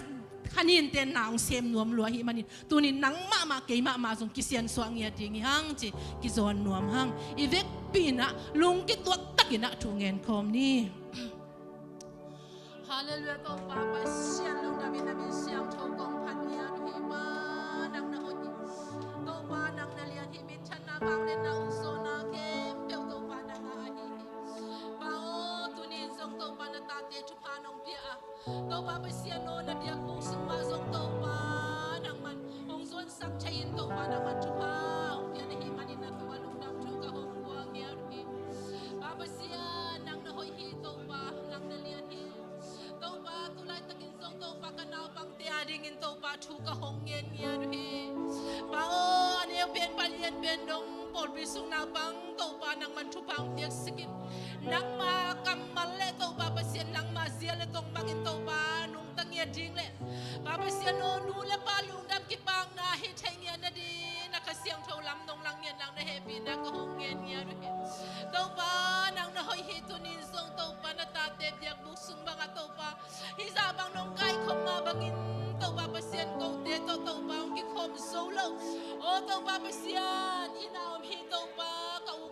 kha ninte na hong sem nuam lua ahih manin tunin nang mahmah kei mahmah zong kisiansuah ngiat ding hi hang ci kizawn nuam hang. I vekpi inah lungkituak takinah thu ngen khawm ni. Halleluiah. Topa Pasian, lungdamin na min siangtho kong phat ngiat uh hi. Pa, nang na hoih hi. Topa, nang na lian hi. Minthanna, vangliatna, ukzawhna khempeuh Topa nang a ahi hi. Pa aw, tuni in zong Topa na tate thupha nong pia a, Topa Pasian aw, na biakbuk sung mah zong Topa nangman hong zuansak thei in Topa nangman thupha hong pia na hih manin na thu a lungdam thu ka hong kuang ngiat uh hi. Pa Pasian, nang na hoih hi. Topa, nang na lian hi. Topa, tu laitakin zong Topa ka naupangte a dingin Topa thu ka hong ngen ngiat uh hi. Pa aw, a neu pen pan lian pen dong pawlpi sung naupang Topa nangman thupha hong piak sikin, nangma kammal le Topa Pasian nangma zia le tong bangin Topa nungta ngiat ding le Pa Pasian aw, nu le pa lungdam kipakna hi thei ngiat nading na Kha Siangtho lam nong lang ngiat nang na hehpihna ka hong ngen ngiat uh hi. Topa, nang na hoih hi. Tunin zong Topa na tate biakbuk sung bangah Topa hih zah bang nong kaikhop mah bangin Topa Pasian kote tawh Topa hong kikhawm zo lo. Aw Topa Pasian, hih na om hi Topa, ka u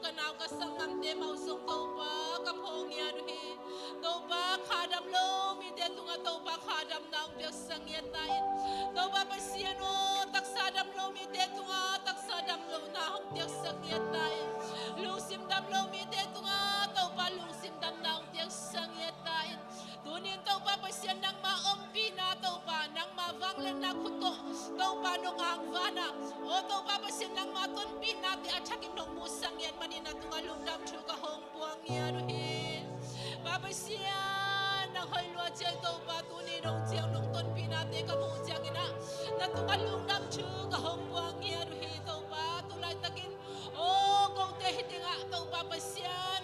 Pasian, nang hoih lua ciai Topa, tuni nong ciang nong tonpihnate ka muh ciangin ah, na tungah lungdam thu ka hong puak ngiat uh hi Topa. Tu laitakin, aw, kote hi dingah Topa Pasian,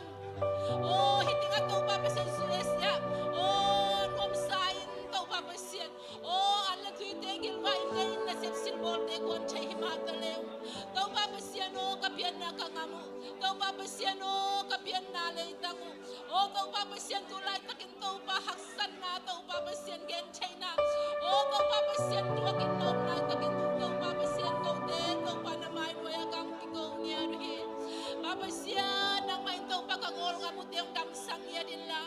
aw, hi dingah Topa Pasian, suesia, aw, nuamsa in Topa Pasian, aw, an le tuite gilvah in, nei in, na sepsil bawlte kuan thei hi mah ta leng, Topa Pasian aw, ka pianna ka ngam uh, Topa Pasian aw, ka pianna leitang uh, aw, Topa Pasian tu laitakin Topa haksatna, Topa Pasian gentheihna, aw, Topa Pasian tuakin nop laitakin Topa Pasian kote Topa na mainuai ah ka hong kiko ngiat uh hi. Pa Pasian, nangmah in Topa ka ngawlngam uhte hong damsak ngiat inla,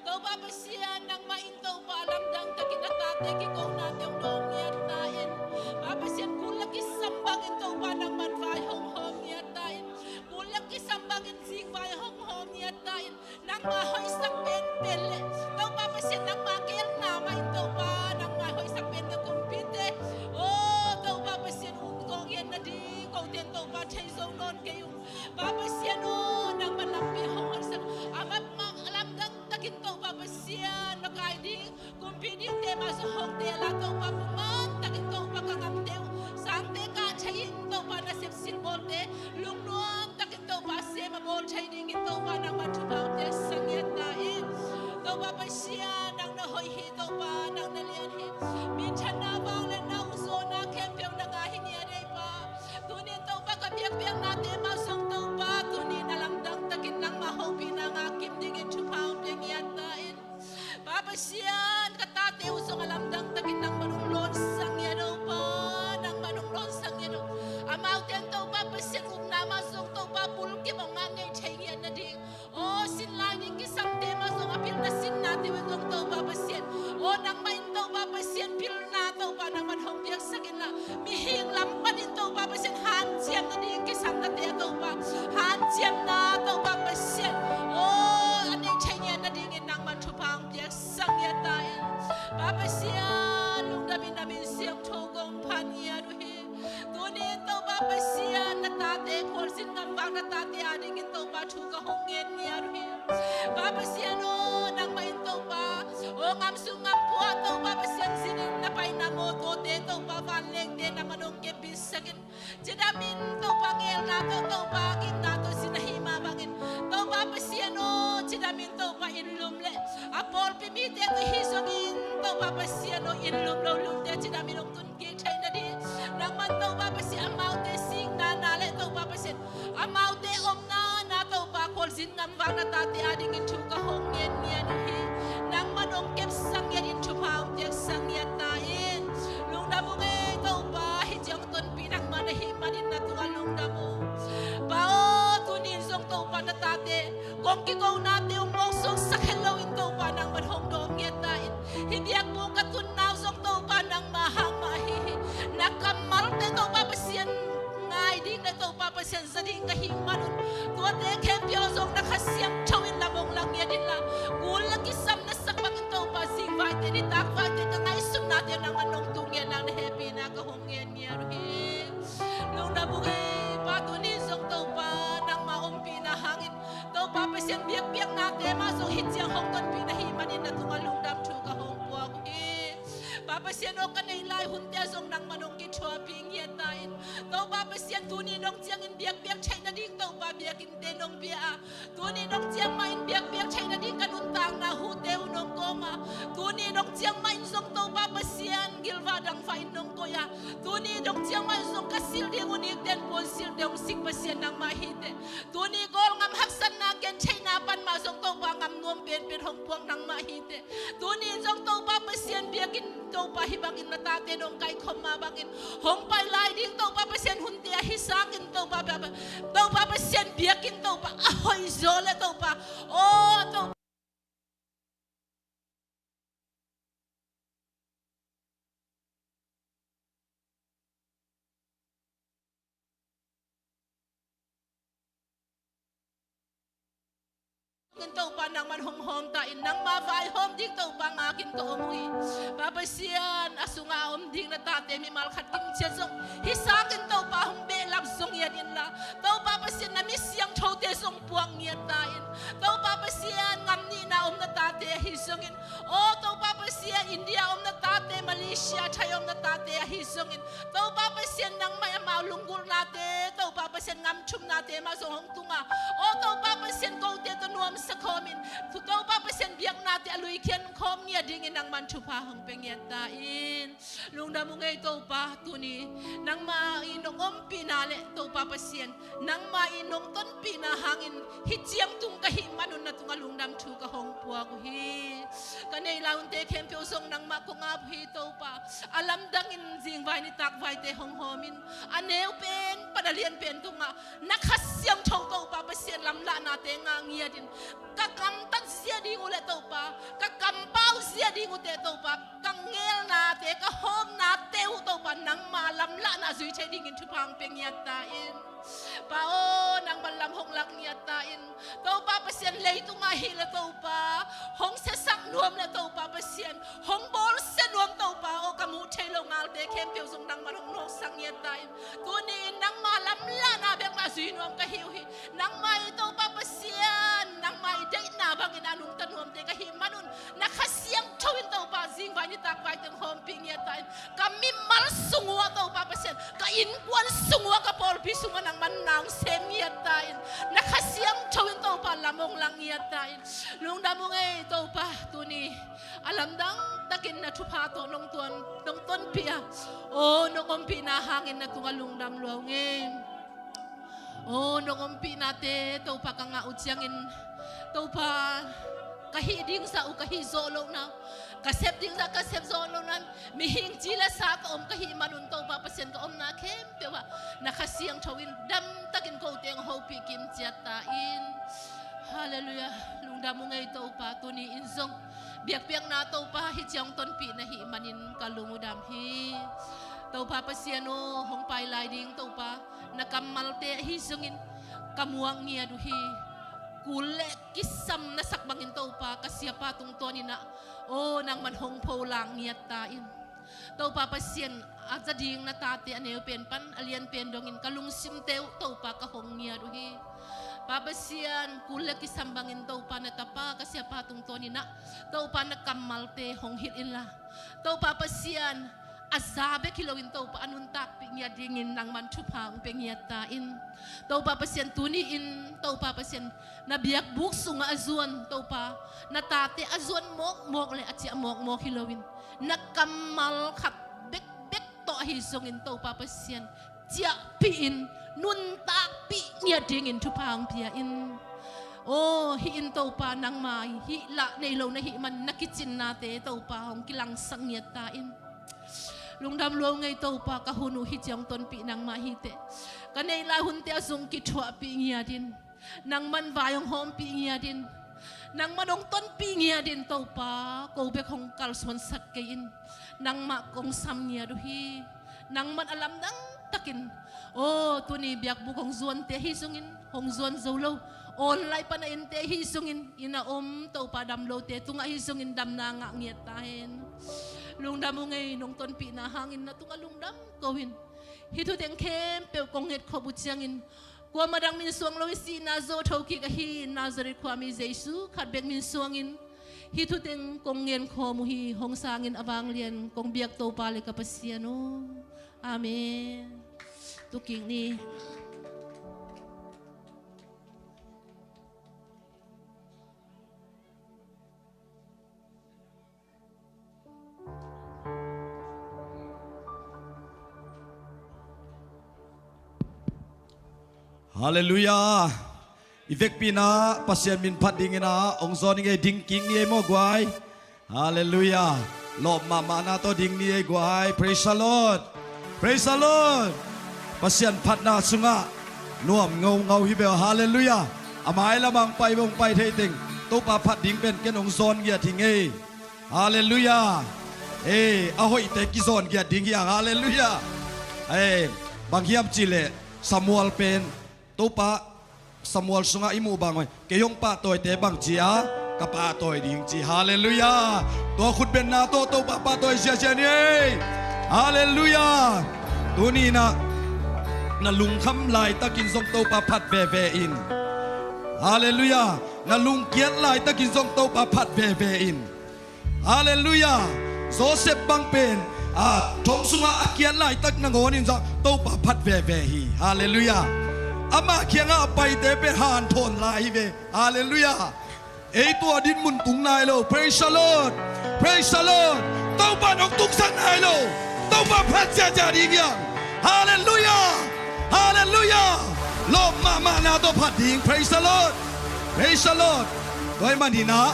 Topa Pasian, nangmah in Topa lamdang takin a tate kikonate hong dawng ngiat ta in. Pa Pasian, kul le kisam bangin Topa nangman vai hong hawm ngiat ta in. Kul le kisam bangin zing vai hong hawm ngiat ta in. Nangmah hoihsak penpen le Topa Pasian, nangmah geelna mah in Topa nangmah hoihsak penpen kumpite, aw, Topa Pasian, hong kong ngiat nading kote in Topa thei zo nawn kei ung. Pa Pasian aw, nangmah lampi hong hoihsak, amah mah lamdang takin Topa Pasian makai ding, kumpi dingte mah zong hong teel a, Topa pumang takin Topa ka ngamte uh sangte kah thei in Topa na sepsil bawlte lungnuam takin Topa sem a bawl thei dingin Topa nangmah thupha hong piaksak ngiat ta in. Topa Pasian, nang na hoih hi Topa, nang na lian hi. Minthanna, vangliatna, ukzawhna khempeuh nang a hi ngiat ei Pa. Tuni in Topa ka biakpiaknate mah zong Topa tuni in a lamdang takin nangmah hopihna ngah kim dingin thupha hong pia ngiat ta in. Pa Pasian, ka tate uh zong a lamdang takin nangman hong lawnsak ngiat o Pa, nangman hong lawnsak ngiat o. Amaute in Topa Pasian upna mah zong Topa bulkip hong ngah ngei thei ngiat nading, aw, sin lai ding kisamte mah zong a pilna sinnate uh zong Topa Pasian, aw, nangmah in Topa Pasian pilna Topa nangman hong piaksak inla, mihing lam panin Topa Pasian hanciam nading kisamnate ah Topa hanciamna Topa Pasian, aw, a nei thei ngiat nadingin nangman thupha hong piaksak ngiat ta in. Pa Pasian, lungdam in na min siangtho kong phat ngiat uh hi. Tuni in Topa Pasian, na tate khualzin ngamvak na tate adingin Topa thu ka hong ngen ngiat uh hi. Pa Pasian aw, nangmah in Topa, aw, ngam sung ngam pua Topa Pasian zinin na paina mawtawte Topa vanlengte nangman hong kepbitsak in. Cidam in Topa ngelna tawh Topa gimna tawh zin ahi mah bangin Topa Pasian aw, cidam in Topa inn lum le a pawlpi mite tawh hi zongin Topa Pasian aw, inn lum lo lumte cidam in hong tun kik theih nading nangman Topa Pasian amaute sikna na le Topa Pasian amaute omna na Topa khualzin ngamvak na tate adingin thu ka hong ngen ngiat uh hi. Nangman hong kepsak ngiat in thupha hong piaksak ngiat ta in. Lungdam ung ei Topa, hih ciang tonpih nangman ahih manin na tungah lungdam ung. Pa aw, tuni in zong Topa na tate kong kikonate hong mawksuaksak het loin Topa nangman hong dawm ngiat ta in. Hih biakbuk ka tunna uh zong Topa nangmah hang mah ahi hi. Na kammalte Topa Pasian ngai ding le Topa Pasian za ding ka hih manun tuate khempeuh zong na Kha Siangtho in lam hong la ngiat inla, kul le kisam na sak bangin Topa zingvaite nitakvaite ka ngaihsutnate nangman nong tu ngiat nang na hehpihna ka hong ngen ngiat uh hi. Lungdam ung ei Pa, tuni zong Topa nangmah ompihna hangin Topa Pasian biakpiaknate mah zong hih ciang hong tonpih na hih manin na tungah lungdam thu ka hong puak uh hi. Pa Pasian aw, ka neih lai hunte zong nangman hong kithuahpih ngiat ta in. Topa Pasian tuni nong ciangin biakpiak theih nading Topa biakinnte nong bia a, tuni nong ciang mah in biakpiak theih nading ka nuntakna huhte uh nong kawm a, tuni nong ciang mah in zong Topa Pasian gilvah dangvah in nong koih a, tuni nong ciang mah in zong ka silh ding uh nikten puan silhte hong sik Pasian nangmah hi teh. Tuni Kawlgam haksatna gentheihna pan mah zong Topa ngam nuam penpen hong puak nangmah hi teh. Tuni in zong Topa Pasian biakinn Topa hih bangin na tate nong kaikhop mah bangin hong pai lai ding Topa Pasian hunte ahi sakin Topa, Topa Pasian biakinn Topa a hoih zaw le Topa, aw Topa in Topa nangman hong hawm ta in, nangma vaihawm ding Topa ngakin ka om uh hi. Pa Pasian, a sungah a om ding na tate mimal khat kimciat zong hih sakin Topa hong behlap zong ngiat inla, Topa Pasian na mi siangthote te zong puak ngiat ta in. Topa Pasian, ngam nihna om na tate ahi zongin, aw Topa Pasian, India om na tate, Malaysia, Thai om na tate ahi zongin, Topa Pasian, nangmah amau lunggulhnate, Topa Pasian, ngam thumnate mah zong hong tunga, aw Topa Pasian, kote tawh nuamsa khawmin, Topa Pasian, biaknate a luikhian khawm ngiat dingin nangman thupha hong pia ngiat ta in. Lungdam ung ei Topa, tuni nangmah i nong ompihna le Topa Pasian, nangmah i nong tonpihna hangin hih ciang tung ka hih manun na tungah lungdam thu ka hong puak uh hi. Ka neih lai hunte khempeuh zong nangmah kong ap uh hi Topa. A lamdangin zingvai nitak vaite hong hawmin, a neu pen pan a lian pen tungah na Kha Siangtho Topa Pasian lamlahnate ngah ngiatin, ka gamtat zia ding uh le Topa, ka kampau zia ding uhte Topa, ka ngelnate, ka hawmnate uh Topa, nangma lamlahna zui thei dingin thupha hong pia ngiat ta in. Pa aw, nangman lam hong lak ngiat ta in. Topa Pasian, leitungah hih le Topa, hong siasak nuam le Topa Pasian, hong bawlsia nuam Topa aw, ka muh thei lo ngalte khempeuh zong nangman hong nawksak ngiat ta in. Tuni in nangma lamlahna bek mah zui nuam ka hi uh hi. Nangmah i Topa Pasian, nangmah i deihna bangin a nungta nuamte ka hih manun, na Kha Siangtho in Topa zingvai nitak vaite hong hawmpih ngiat ta in. Ka mimal sung uh ah Topa Pasian, ka innkuan sung uh ah, ka pawlpi sung uh ah nangman na hong sem ngiat ta in. Na Kha Siangtho in Topa lam hong lak ngiat ta in. Lungdam ung ei Topa, tuni a lamdang takin na thupha tawh nong tuan, nong tonpih a, aw nong ompihna hangin na tungah lungdam lua ung ei. Aw nong ompihnate Topa ka ngah uh ciangin, Topa, ka hih ding zah uh ka hih zawh lohna, ka sep ding zah ka sep zawh lohna, mihing ci le sa ka om ka hih manun Topa Pasian, ka omna khempeuh ah na Kha Siangtho in damtakin kote hong hopih kim ciat ta in. Halleluiah. Lungdam ung ei Topa, tuni in zong biakpiakna Topa hih ciang tonpih na hih manin ka lung uh dam hi. Topa Pasian aw, hong pai lai ding Topa na kammalte ahi zongin ka muak ngiat uh hi. Kul le kisam na sak bangin Topa ka siapa tungtawnin ah, aw nangman hong pholak ngiat ta in. Topa Pasian, a za ding na tate a neu pen pan a lian pen dongin ka lungsimte uh Topa ka hong ngiat uh hi. Pa Pasian, kul le kisam bangin Topa na tapa ka siapa tungtawnin ah Topa na kammalte hong hilh inla, Topa Pasian, a za bek hi loin Topa a nuntakpih ngiat dingin nangman thupha hong pia ngiat ta in. Topa Pasian, tuni in Topa Pasian, na biakbuk sungah a zuan Topa, na tate a zuan mawkmawk le a ciah mawkmawk hi loin, na kammal khat bekbek tawh ahi zongin Topa Pasian, ciahpih in nuntakpih ngiat dingin thupha hong pia in. Aw hih in Topa, nangma hih lah nei lo na hih man na kicinnate Topa hong kilangsak ngiat ta in. Lungdam lua ung ei Topa, ka hun uh hih ciang tonpih nangmah hi teh. Ka neih lai hunte ah zong kithuahpih ngiat in, nangman vai hong hawmpih ngiat in, nangman hong tonpih ngiat in Topa, ko bek hong kalsuansak kei in. Nangmah kong sam ngiat uh hi. Nangman a lamdang takin, aw tuni biakbuk hong zuante ahi zongin, hong zuan zo lo online pan a innte ahi zongin, inn a om Topa dam lote tungah ahi zongin damna ngah ngiat ta hen. Lungdam ung ei, nong tonpihna hangin na tungah lungdam ko in. Hih thuteng khempeuh kong ngetkhop uh ciangin, kuamah dang min suang lo i sihna zo thokik ahi Nazareth khuami Jesu khat bek min suangin hih thuteng kong ngenkhawm uh hi. Hong sangin a vanglian kong biak Topa le ka Pasian aw. Amen. Tukik ni. Halleluiah. I vekpi-in ah Pasian min phat dingin ah hong zawn ing ei. Ding kik ni ei maw guai. Halleluiah. Lawp mahmahna tawh ding ni ei guai. Praise the Lord. Praise the Lord. Pasian phatna sungah nuam ngaungau hi bel. Halleluiah. A mai lamah hong pai beh hong pai thei teng Topa phat ding pen ken hong zawn ngiat hi ing ei. Halleluiah. Ei, a hoihte kizawn ngiat ding hi hang. Halleluiah. Ei, bang hiam cih leh Samuel pen Topa Samuel sungah i muh bang, kei hong pahtawite bang ci a, ka pahtawi ding ci. Halleluiah. Tua khutbetna tawh Topa pahtawi ziazia ni ei. Halleluiah. Tuni-in ah na lungkham laitakin zong Topa phat veve in. Halleluiah. Na lungkiat laitakin zong Topa phat veve in. Halleluiah. Joseph bang pen, a, thong sungah a kiat laitak nangawn in zong Topa phat veve hi. Halleluiah. Ama kiangah a paite pen hanthawn lai hi ve. Halleluiah. Ei tua dinmun tung nai lo. Praise the Lord. Praise the Lord. Topa nong tungsak nai lo. Topa phat ziahziah ding hiang. Halleluiah. Halleluiah. Lawp mahmahna tawh phat ding. Praise the Lord. Praise the Lord. Tua ahih manin ah,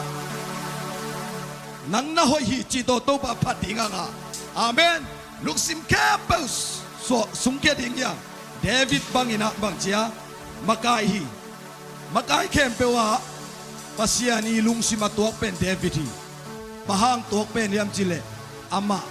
nang na hoih hi cih tawh Topa phat ding hang a. Amen. Lungsim khempeuh suah sungkia ding hiang. David bangin ah bangci a makai hi. Makai khempeuh ah Pasian i lungsim a tuak pen David hi. Bang hang tuak pen hiam cih leh amah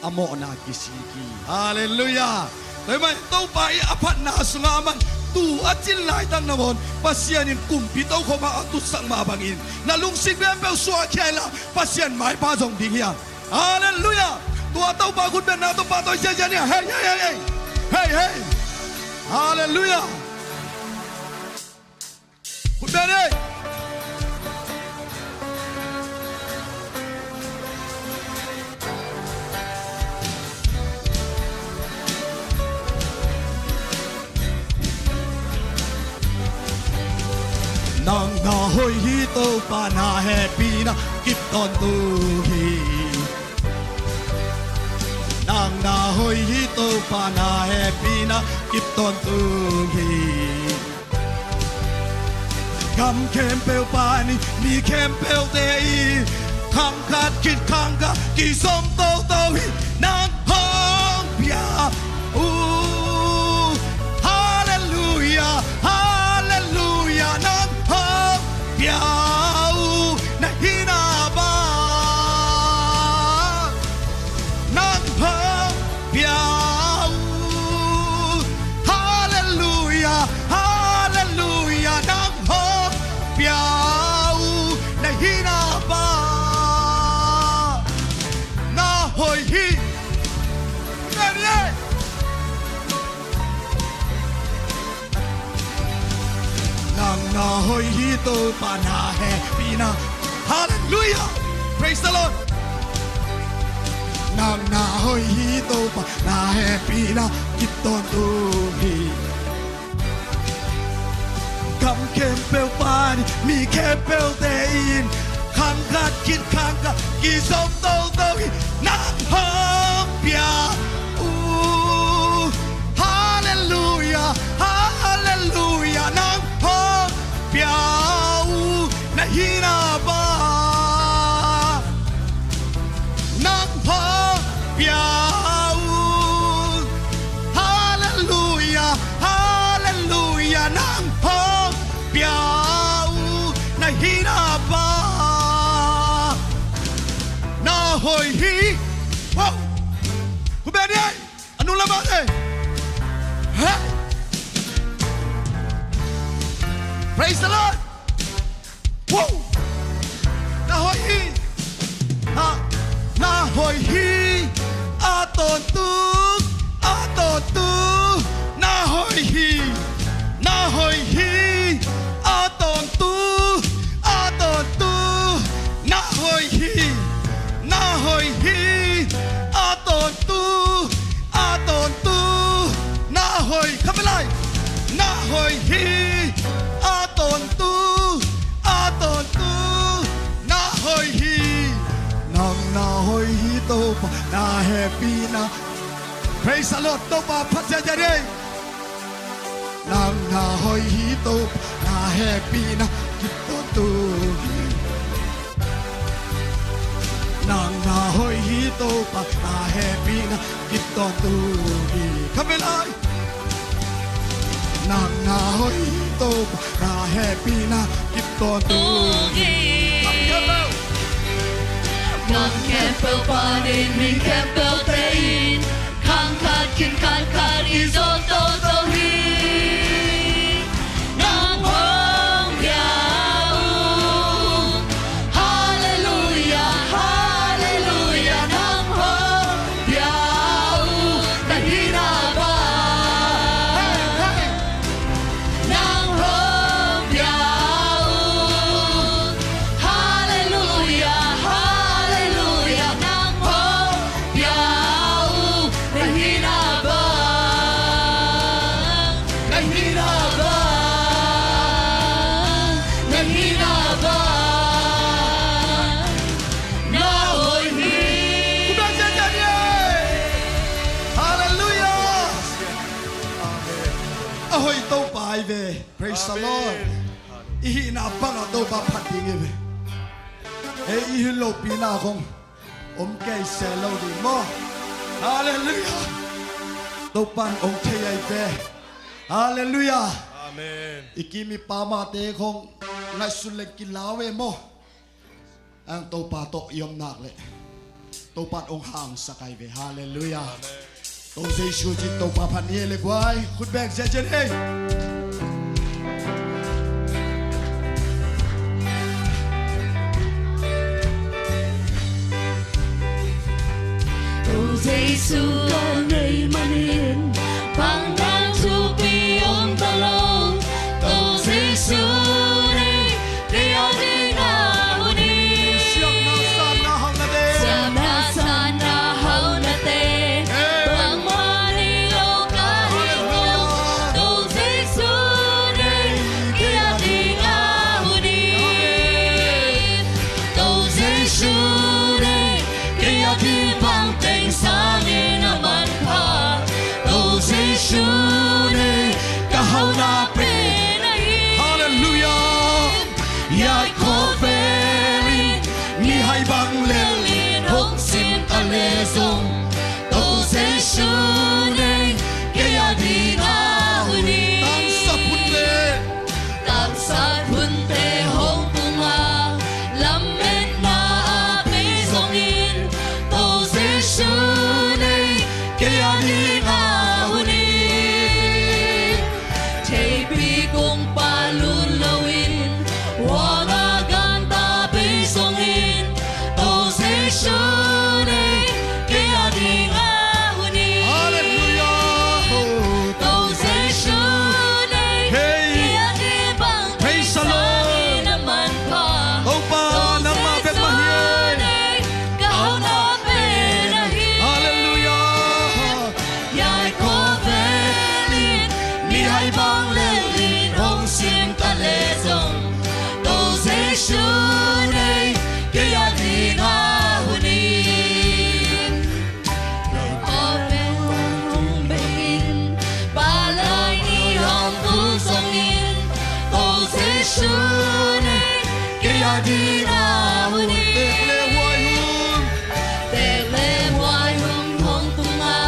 a mawhna kisik hi. Halleluiah. Tua ahih manin Topa i a phatna sungah aman tu a cin laitak nangawn Pasian in kumpi tokhom a a tutsak mah bangin na lungsim khempeuh suahkhia inla Pasian maipha zong ding hiang. Halleluiah. Tua Topa khut beng na, Topa tawh ziahziah ni. Hei, hei, hei, hei. Hei, hei. Halleluiah. Khut beng ni. Nang na hoih hi, Topa, na hehpihna kip tawntung hi. Nang na hoih hi, Topa, na hehpihna kip tawntung hi. Gam khempeuh pan mi khempeuhte in khang khat khit khang khat kizom toto hi. Nang hong pia uh. Halleluiah, halleluiah, nang hong pia uh. Na hihna bang nang hong pia uh. Halleluiah, halleluiah, nang hong pia uh. Na hihna bang na hoih hi. Amen. Nang na hoih hi, Topa, na hehpihna. Halleluiah. Praise the Lord. Nang na hoih hi, Topa, na hehpihna kip tawntung hi. Gam khempeuh pan mi khempeuhte in khang khat khit khang khat kizom toto hi. Nang hong pia uh. Halleluiah, halleluiah, nang hong pia uh. Na hihna bang nang hong pia uh. Halleluiah, halleluiah, nang hong pia uh. Na hihna bang na hoih hi. Wow. Khut beng ni. A nung lam ah te. Hey. Praise the Lord. Wow. Na hoih hi. Na, na hoih hi. A tawntung, a tawntung. Na hoih hi. Na hoih hi. A tawntung, a tawntung. Na hoih hi. Na hoih hi. A tawntung, a tawntung. Na hoih, kham lai. Na hoih hi. A tawntung, a tawntung. Na hoih hi. Nang na hoih hi, Topa, na hehpihna. Praise the Lord. Topa phat ziahziah ni. Nang na hoih hi, Topa, na hehpihna kip tawntung hi. Nang na hoih hi, Topa, na hehpihna kip tawntung hi. Kham lai. Nang na hoih hi, Topa, na hehpihna kip tawntung hi. Gam khempeuh, gam khempeuh panin mi khempeuhte in khang khat khit khang khat kizom toto hi. Nang hong pia uh. Halleluiah, halleluiah, nang hong pia uh. Na hihna bang nang hong pia Ve, praise the Lord. I hihna bangah Topa phat ding hi ve. Ei i hih lopina khong om kei se lo ding maw? Halleluiah. Topan ong thei ahi ve. Halleluiah. Amen. I kim i pamate khong ngaihsun leng kilau e maw? Ang Topa tawh i om nak leh Topan ong hangsak ahi ve. Halleluiah. Amen. To Jesu cin Topa phat ni e le guai. Khut beng ziahziah hei. To Jesu ka nei manin bang dang thupi om ta lo. To Jesu nei kei a ding a hun hi. Siamna sanna haunate. Siamna sanna haunate. Bangmah nei lo ka hi. Halleluiah. To Jesu nei kei a ding a hun hi. Amen. To Jesu nei kei a ding bang teng sangin a manpha. To Jesu nei ka hauna pen ahi. Halleluiah. Hiai khawvel in mihai bang lel in hong sim ta leh zong, To Jesu nei kei a ding a hun hi. Tangsap hunte, tangsap hunte hong tung a, lametna a pei zongin, To Jesu nei kei a ding a hun hi. Theipi kungpa lut loin, huang a ganta bei zongin, To Jesu nei kei a ding a hun hi. Halleluiah. To Jesu nei kei a ding bang teng sangin a manpha. Topa, nangmah bek mah hi. Ka hauna pen ahi. Halleluiah. Hiai khawvel in mihai bang lel in hong sim ta leh zong, To Jesu nei kei a ding a hun hi. Khawvel hong beng in, palai nih hong bu zongin, To Jesu nei kei a ding a hun hi. Tek le huai hun, tek le huai hun hong tung a,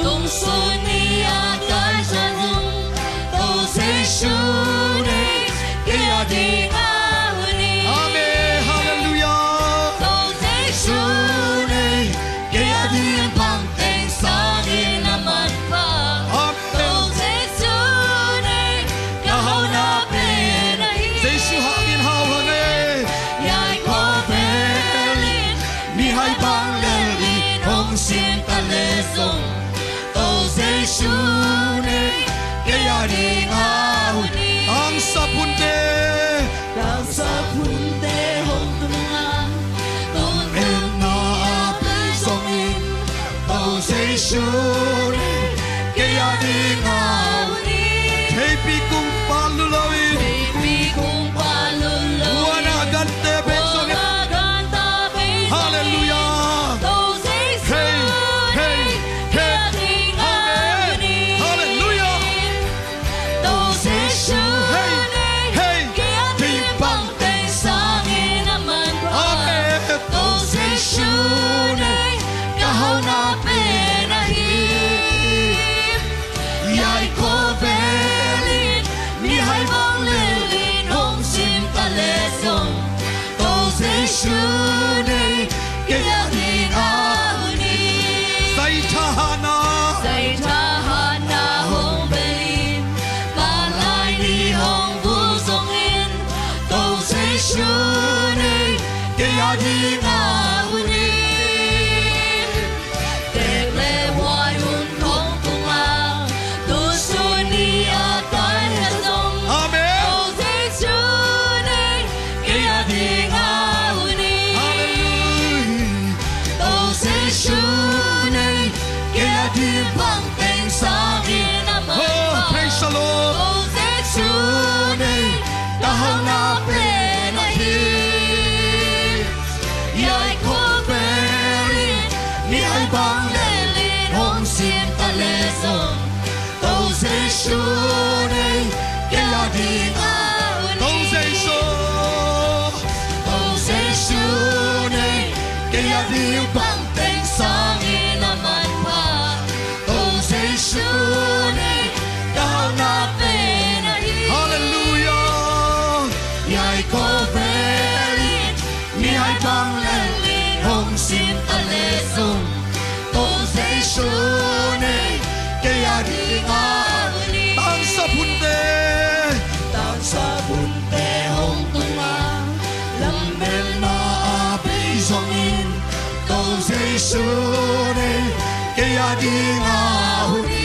tungsuni a kaisa zong, To Jesu nei kei a ding a hun hi. Amen. Halleluiah. To Jesu nei kei a ding bang teng sangin a manpha. Amen. To Jesu nei ka hauna pen ahi. Jesu hangin hau hang e. Hiai khawvel in mihai bang lel in hong sim ta leh zong, To Jesu nei kei a ding a hun hi. Tangsap hunte, tangsap hunte hong tung a, lametna a pei zongin, To Jesu nei kei a ding a hun hi. Theipi kungpa lut loin, theipi kungpa lut loin, huang a ganta bei zongin, huang a ganta bei zongin, Halleluiah. To Jesu nei kei a ding a hun hi. Halleluiah. To Jesu nei kei a ding bang teng sangin a manpha. Amen. To Jesu nei ka hauna pen ahi. Hiai khawvel in mihai bang lel in hong sim ta leh zong, To Jesu nei kei a ding a hun hi. Zaitha hatna, zaitha hatna hong bei in, palai nih hong bu zongin, To Jesu nei kei a ding a hun hi. Tek le huai hun hong tung a, tungsuni a kaisa zong, Amen. To Jesu nei kei a ding a hun hi. Halleluiah. To Jesu nei kei a ding bang teng sangin a manpha. Oh, praise the Lord. To Jesu nei ka hauna pen ahi. Hiai khawvel in mihai bang lel in hong sim ta leh zong, To Jesu Kei a ding bang teng sangin a manpha Topa Jesu nei, ka hauhna pen ahi. Halleluiah. Hiai khawvel in mihai bang lel in hong sim ta leh zong, Topa Jesu nei, kei a ding a hun hi. Tangsa phunte, tangsa phunte hong tung a, lammelna a bei zongin, Topa Jesu nei, kei a ding a hun hi.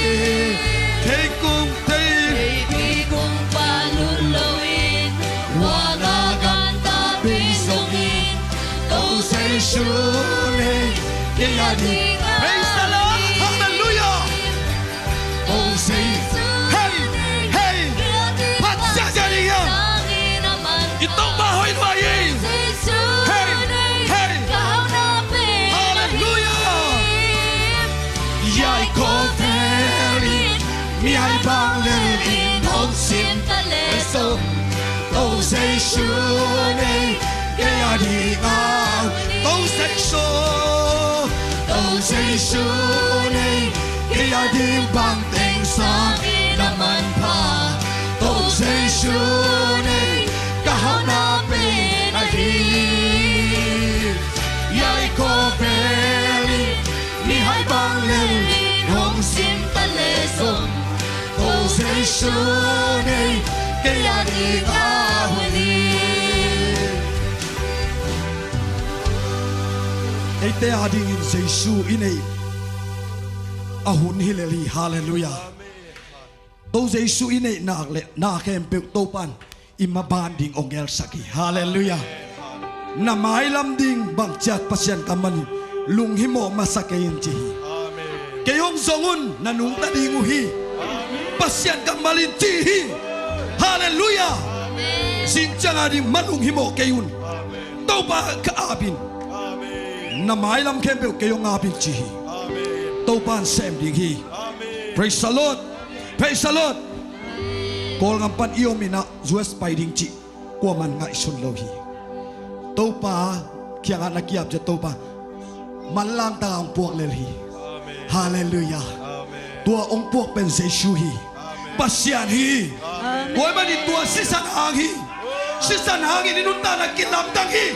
Theikung, thei, theipi kung pan lut loin, huang a gamta bei zongin, Topa Jesu nei, kei a ding a hun hi. Praise the Lord. Halleluiah. Hei, hei. Phat ziahziah ding hiam? I Topa hoih lua hi. Hei, hei. Halleluiah. Hiai khawvel in mihai bang lel in hong sim ta leh zong, Topa Jesu nei, kei a ding a hun hi. Topa Jesu, Topa Jesu nei, kei a ding bang teng sangin a manpha Topa Jesu nei, ka hauhna pen ahi. Hiai khawvel in mihai bang lel in hong sim ta leh zong, Topa Jesu nei, kei a ding a hun hi. Eite a dingin Jesu i neih a hun hi lel hi. Halleluiah. Topa Jesu i neih nak leh na khempeuh Topa'n i maban ding hong gelsak hi. Halleluiah. Na mailam ding bang ciat Pasian kammal in lunghimawh masa kei in ci hi. Amen. Kei hong zong un, na nungta ding uh hi. Amen. Pasian kammal in ci hi. Halleluiah. Amen. Zing ciang a ding mah lunghimawh kei un. Amen. Topa ka ap in. Amen. Na mailam khempeuh kei hong ap in ci hi. Amen. Topa'n sem ding hi. Amen. Praise the Lord. Praise the Lord. Kawlgam pan i om in ah U S pai ding cih kuaman ngaihsun lo hi. Topa kiangah na ki-ap ciang Topa manlang tak a hong puak lel hi. Amen. Halleluiah. Amen. Tua hong puak pen Jesu hi. Amen. Pasian hi. Amen. Tua ahih manin tua sisan hang hi. Sisan hangin i nuntakna kilamdang hi.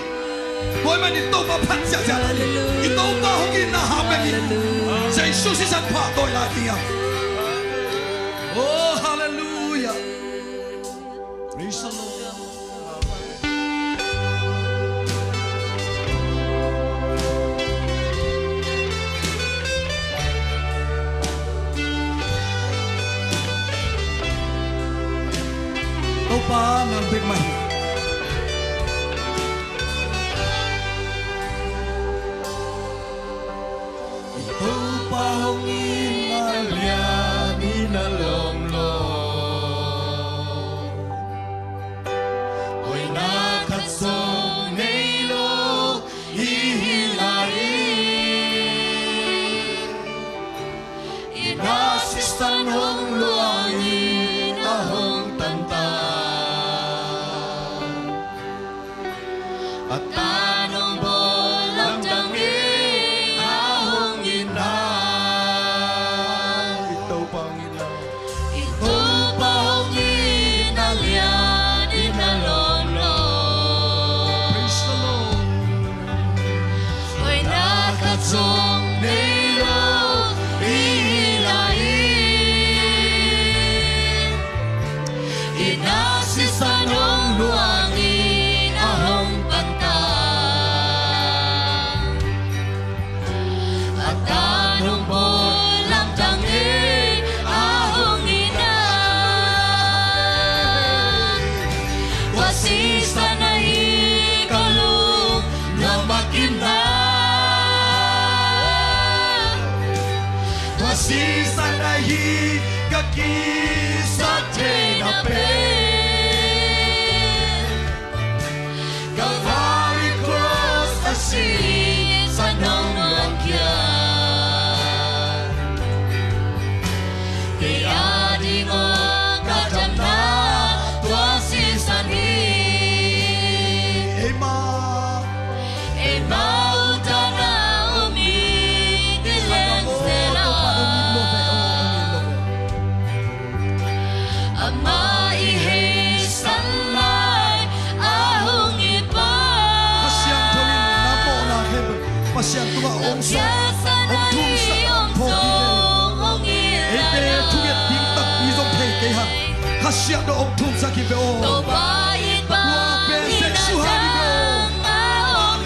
Tua ahih manin Topa phat ziahziah lai. Halleluiah. I Topa hong itna hang bek hi. Halleluiah. Jesu sisan pha tawi lai ding a. Oh, halleluiah. Praise the Lord. Topa nang bek mah hi. Topa hong itna lian in a lawmlawm, hoihna khat zong nei lo i hi lai hi. I na sisan hong luang in a hong tantan, a tan hong bawl lamdang in a hong itna. I Topa hong itna, i Topa hong itna lian in a lawmlawm. Praise the Lord. Hoihna khat zong nei lo i hi lai hi. I na sisan hong luang in a hong pantan, a tan hong bawl lamdang in a hong itna. Tua sisan ahi ka lungnuam a kimna. Tua sisan ahi ka kisat theihna pen. Calvary cross a sisan hong luang khia. Kei a ding a ka damna tua sisan hi. Eimah, eimah uh tang Pasian tungah hong suak, hong thumsak, hong phawk hi ve. Eite thunget ding takpi zong thei kei hang. Kha Siangtho hong thumsak hi ve aw. Tua pen Jesu hang hi ve aw.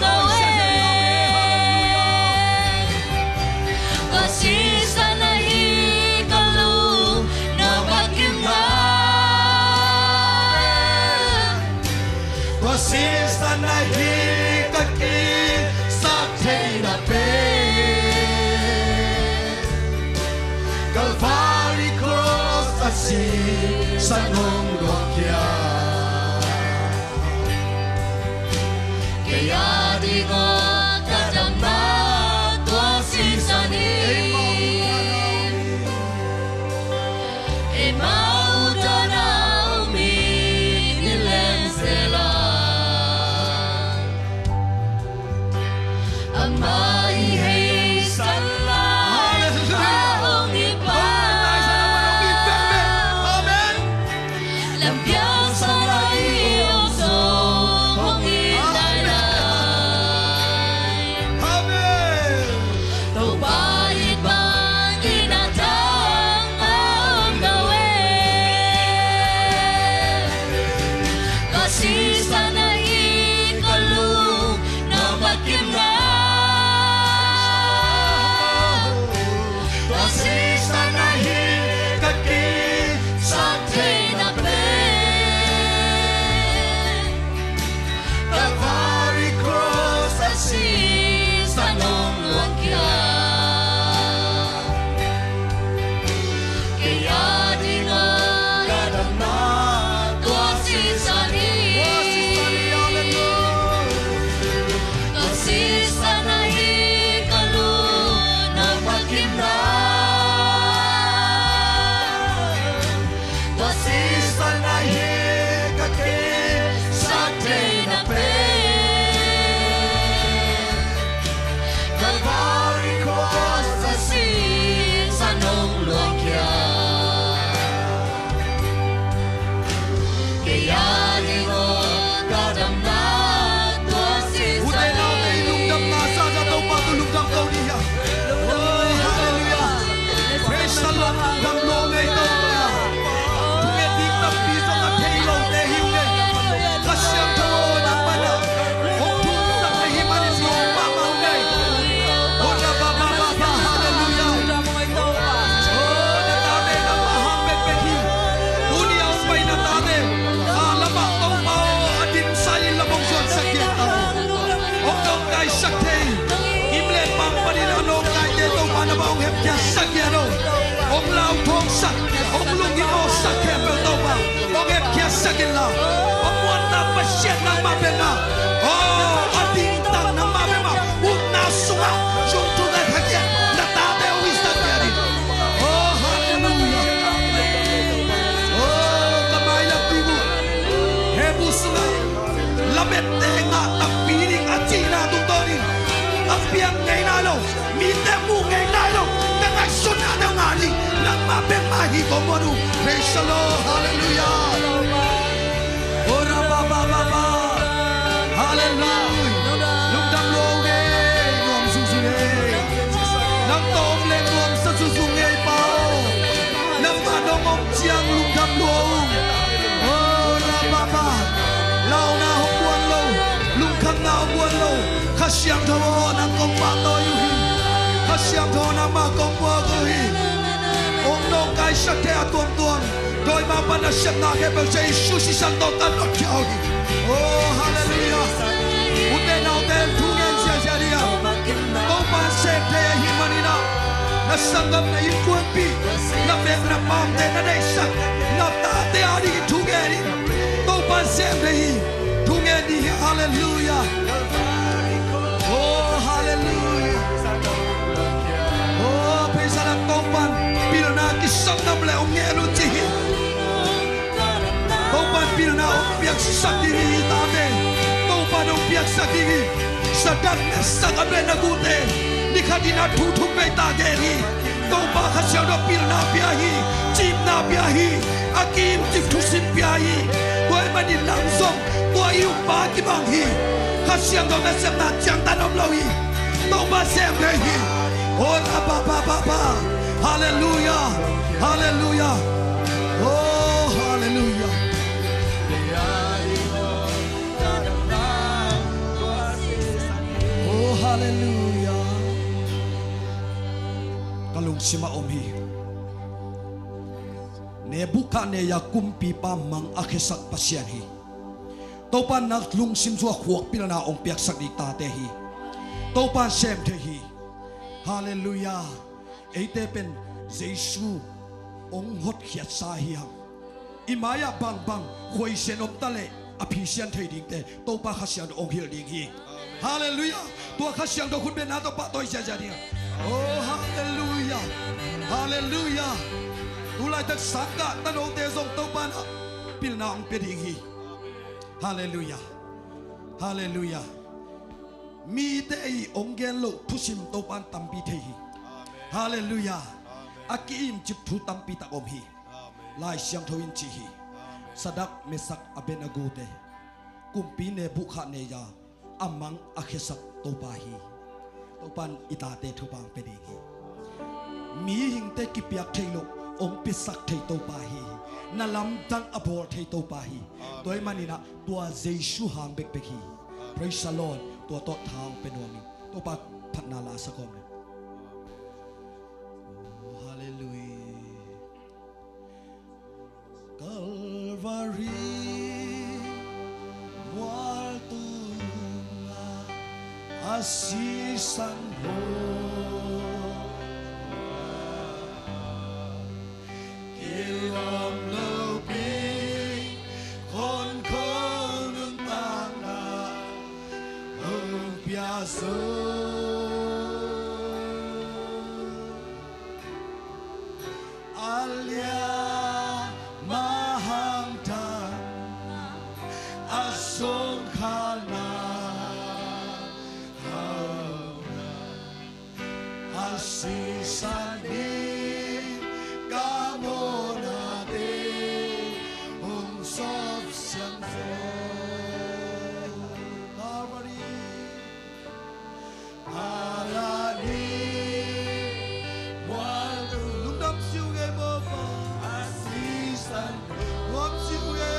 Amen. Halleluiah. Tua sisan ahi ka kisaktheihna pen Calvary cross a sisan hong luangkhia. Kei a ding a ka damna tua sisan hi. Keimah uh dawn a om hi ni leng sela, amah i heisanna a hong hi pa. Amen. Lampiang sang a i om zo hong hi lai lai. Amen. Topa it bangin a tang a om lo e. Ka sisan ahi ka lung na va kim na. Ka sisan ahi ka kisaktheihna pen Calvary cross a sisan hong luangkhia. Kei a ding a ka damna tua sisan hi. Tua sisan hi, halleluiah. Tua sisan ahi ka lung na va kim na. Tua sisan ahi ka kisaktheihna pen Calvary cross a sisan hong luangkhia. Kei a ding a ka damna tua sisan hi. Ute naute, lungdamna sa sa Topa tawh lungdam ko ni hia. Oh, halleluiah. Praise the Lord. Lungdam lua ung ei Topa. Thunget ding tampi zong a thei lote hi ung ei. Kha Siangtho aw, nang pan a hong thumsak na hih manin lungdam mahmah ung ei. Oh, na ba ba ba ba, halleluiah. Oh, na tate nangmah hang bekbek hi. Tuni a hong pai na tate, a lamah Topa aw, a dimsa in lam hong zuansak khia ta. Hong dongkaisak thei, gim le pam panin a nawngkaite Topa na bang hong hepkhiatsak khia lo. Hong lauthawngsak, hong lunggimawhsak khempeuh Topa hong hepkhiatsak inla, hong muanna Pasian nangmah bek mah. Oh, a dingtang nangmah bek mah. Upna sungah zong thunget hakiat na tate hong hisak khia ding. Oh, halleluiah. Oh, ka mailam ding uh, Hebru sungah lamette ngah takpi ding a cihna tungtawnin a piang ngei nai lo, mite muh ngei nai lo, ka ngaihsutnate uh ngah ding nangmah bek mah hi kong muan uh. Praise the Lord. Halleluiah. Ora ba ba ba ba. Halleluiah. Lungdam lua ung ei, nuam zungzung ei. Nang tawh om leng nuamsa zungzung ei Pa aw. Nangmah nong om ciang lungdam lua ung. Oh, la ba ba. Launa hong buan lo, lungkhamna hong buan lo. Kha Siangtho aw, nang kong pahtawi uh hi. Kha Siangtho aw, nangmah kong puak uh hi. Hong nawngkaisak thei a tuamtuam, dawimangpa nasepna khempeuh Jesu sisan tawh ka notkhia uh hi. Oh, halleluiah. Ute naute, thu ngen ziahziah ding a, Topa sem thei ahih manin ah, na sanggam, na innkuanpih, na veng na pamte na deihsak, na tate adingin thu ngen in. Topa sem thei hi. Thu ngen ding hi. Halleluiah. Oh, halleluiah. Oh, praise the Lord. Topa'n pilna kisam nam le hong ngen un ci hi. Topa'n pilna hong piaksak ding hi, tate. Topa'n hong piaksak ding hi. Satan metsak a beh na gute, ni khat in a thu thum vei ta gen hi. Topa Kha Siangtho pilna pia hi. Cimna pia hi. A kiim cip thusim pia hi. Tua ahih manin nang zong tua i uppa kibang hi. Kha Siangtho nasepna ciangtan om lo hi. Topa Sem thei hi. Oh, la, ba, ba, ba, ba. Halleluiah. Halleluiah. Oh, halleluiah. Oh, halleluiah. Ka lungsim ah om hi. Nebukhadnezzar kumpipa mang a khiasak Pasian hi. Topa in na lungsim sungah khuak pilna hong piaksak ding tate hi. Topa in sem thei hi. Halleluiah. Eite pen Jesu hong hotkhiatsa hi hang. I mai-ah bangbang khuaisian om ta leh a phisian thei dingte Topa Kha Siangtho hong hilh ding hi. Halleluiah. Tua Kha Siangtho khut bengna tawh pahtawi ziazia ding a. Oh, halleluiah. Halleluiah. Tu laitak sangkah tanote zong Topa in ah pilna hong pia ding hi. Halleluiah. Halleluiah. Mite i hong gen loh thusim Topa in tampi thei hi. Halleluiah. A ki-imcip thu tampi tak om hi. Lai Siangtho in ci hi. Sadrak, Mesak, Abednego te kumpi Nebukhadnezzar a mang a khiasak Topa hi. Topa in i tate thupha hong pia ding hi. Mihingte kipiak thei loh hong piasak thei Topa hi. Na lamdang a bawl thei Topa hi. Tua ahih manin ah tua Jesu hang bekbek hi. Praise the Lord. Tua tawh tha hong pia nuam ing. Topa phatna la sa kawm le. Oh, halleluiah. Calvary mual tungah a sisan ho, kilawm lopi khonkhong nuntakna hong pia zo. A liam a hangtang, a sungkhalna, hauhna, a sisan ding ka mawhnate hong sawp siang zo. Calvary. Lungdam si uh ngei maw, Pa. Lungdam si uh ngei.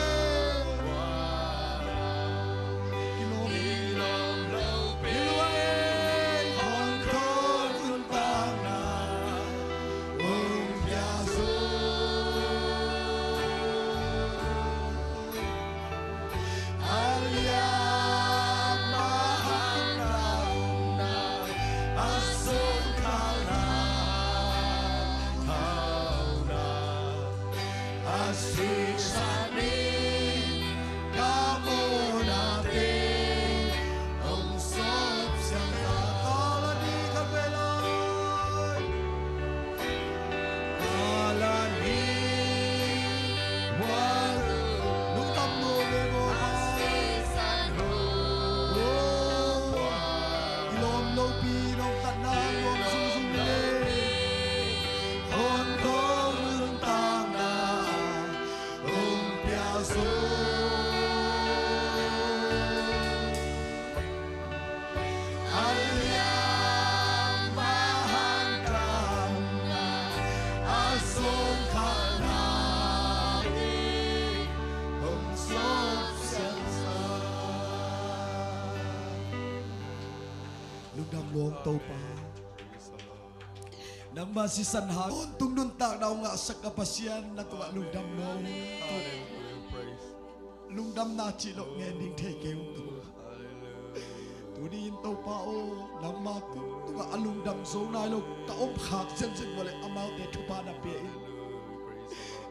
Kilawm, kilawm lo pi. Kilawm ei. Hong khong nuntakna hong pia zo. A liam a hangtang, a sungkhalna, hauhna, a sisan ding ka mawhnate hong sawp siang zo. Kal a ni khat vei lai. Lungdam lo ve maw, Pa. Oh, i lawm lopi nong tatna nuam zungzung le. Hong kong nuntakna hong pia zo. A liam a hangtang, a sungkhalna hong sawp siang zo. Lungdam nuam Topa. Nangma sisan hang tawntung nuntakna hong ngahsak ka Pasian, na tungah lungdam nuam. Hallelujah, praise. Lungdamna cih loh ngen ding thei kei ung Topa. Tuni in Topa aw, nangma tungah a lungdam zo nai lo ka om khak zenzen uh leh amaute thupha na pia in.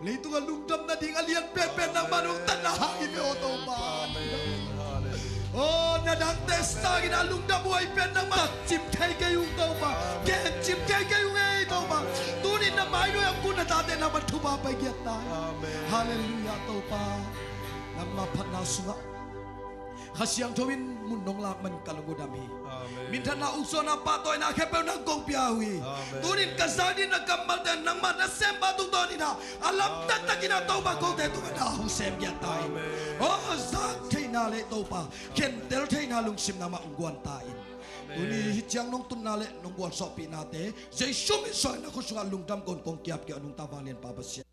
Leitungah lungdam nading a lian penpen nangma nong tatna hang hi ve aw Topa. Aw, na dangte sangin a lungdam huai pen nangma cim thei kei ung Topa. Gen cim thei kei ung ei Topa. Tuni in na mai nuai a kun na tate nangma thupha pai giat ta. Halleluiah Topa. Nangma phatna sungah Kha Siangtho in mun nong lak man ka lung uh dam hi. Minthanna uksuahna pahtawina khempeuh nang kong pia uh hi. Tunin ka zak ding na kammalte nangma nasem pa tungtawn in ah a lam taktak in ah Topa kote tungah na hong sem giat ta in. Aw zak theihna le Topa khentel theihna lungsim nangmah hong guan ta in. Tuni hih Siang nong tunna le nong gualzawhpihnate Jesu min suangin a khut sungah lungdam gon kong kiap kei a, nungta vanglian Pa Pasian.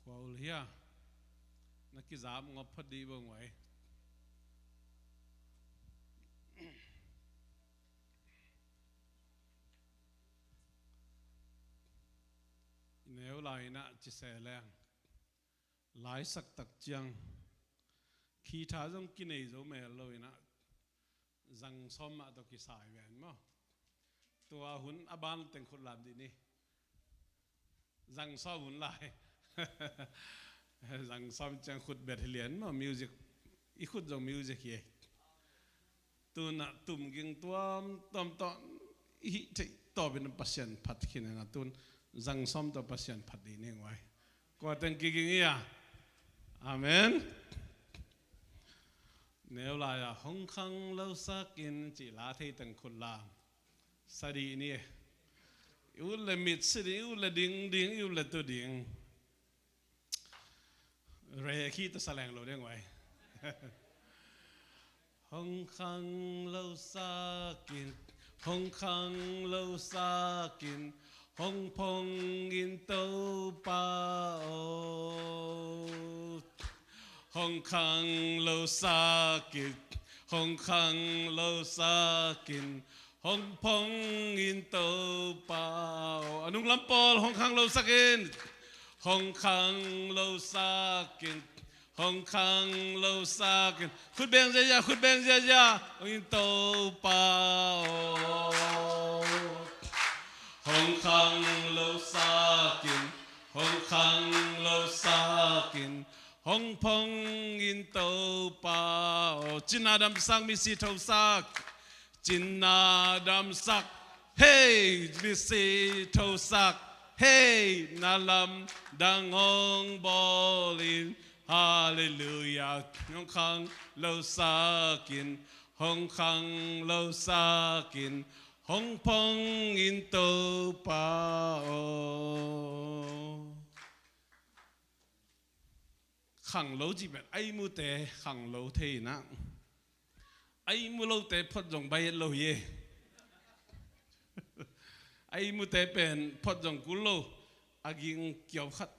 Khua ul hia, na kizap ngop phot dih bang wai. Neu lai inah ci se leng, laisak tak ciang khi tha zong kinei zo mel lo inah, zang sawm mah tawh kisai ven maw. Tua hun a ban teng khut lam dih ni. Zang sawm hun lai. Zang sawm ciang khut bet hi lian maw, music. I khut zong music hi ei. Tun ah tum ging tuamtuam tawh i hih theih tawpin Pasian phat khin a, tun zang sawm tawh Pasian phat dih ni ngai. Kua teng kiging hi a? Amen. Neu lai-ah hong khang lo sak in cih la thei teng khut lam sa dih ni. I ut le mit si ding, i ut le ding ding, i ut le tu ding. Re khi ta sa leng lo ding wai. Hong khang lo sak in, hong khang lo sak in, hong phong in Topa aw. Hong khang lo sak in, hong khang lo sak in, hong phong in Topa aw. A nunglam pawl hong khang lo sak in. Hong khang lo sak in, hong khang lo sak in. Khut beng ziazia, khut beng ziazia. Hong in Topa aw. Hong khang lo sak in, hong khang lo sak in, hong phong in Topa aw. Cina damsak, misi thosak. Cina damsak, hei, misi thosak, hei, na lamdang hong bawl in. Halleluiah. Hong khang lo sak in, hong khang lo sak in, hong phong in Topa aw. Khang lo cih pen a ihmute khang lo thei inah, a ihmu lote phot zong bai et lo hi e. A ihmute pen phot zong kul lo, a ging kiau khat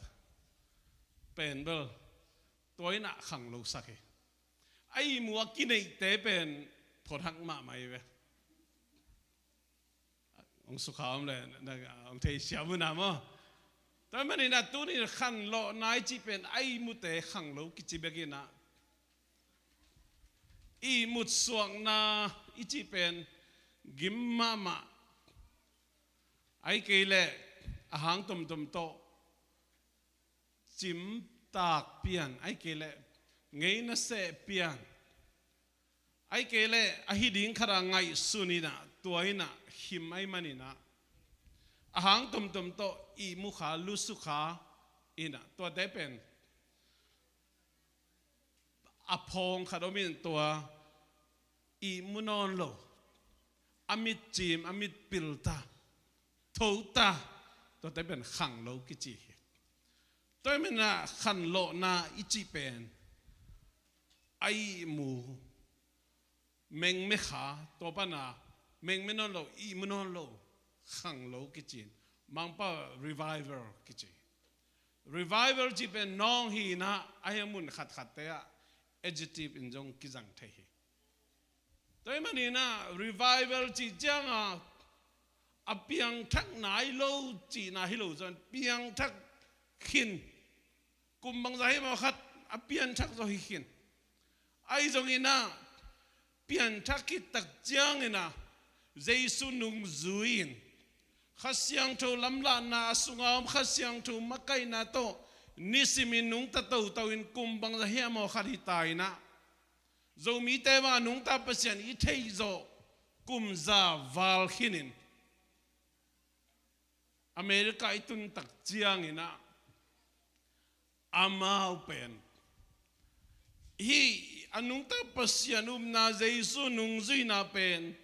pen bel tua inah khang lo sak hi. A ihmu a kineihte pen phot hak mahmah hi ve. Hong sukha om le, na, hong thei siam unah maw. Tua manin ah tuni khanlawhna i cih pen a ihmute khang lo kici bek inah, ihmut suakna i cih pen gim mahmah. Ahih kei leh a hang tomtom tawh cimtak pian, ahih kei leh ngeina seh pian, ahih kei leh a hi ding khat a ngaihsun inah, tua inah khim ahih maninah, a hang tomtom tawh ihmu kha, lusukha inah, tuate pen a phawng khat om in, tua ihmu nawn lo, a mit cim, a mit pilta, thota, tuate pen khang lo kici hi. Tua ahih maninah khanlawhna i cih pen a ihmu mengme kha, tua pana mengme nawn lo, ihmu nawn lo, khang lo kici in. Mangpa revival kici. Revival cih pen nawng hi inah, a hi a mun khatkhatte ah adjective in zong kizang thei hi. Tua ahih maninah revival cih ciangah a piangthak nai lo cihna hi lo, zong piangthak khin. Kum bangzah hi maw khat a pianthak zaw hi khin. Ahi zonginah pianthak khit tak cianginah Jesu nungzui in, Kha Siangtho lamlahna, a sunga om Kha Siangtho makaihna tawh nisimin nungta toto in kum bangzah hi maw khat hi ta inah, Zomite mah nungta Pasian i theih zawh kum za val khinin America i tun tak ciangin ah, amau pen hih a nungta Pasian upna, Jesu nungzuihna pen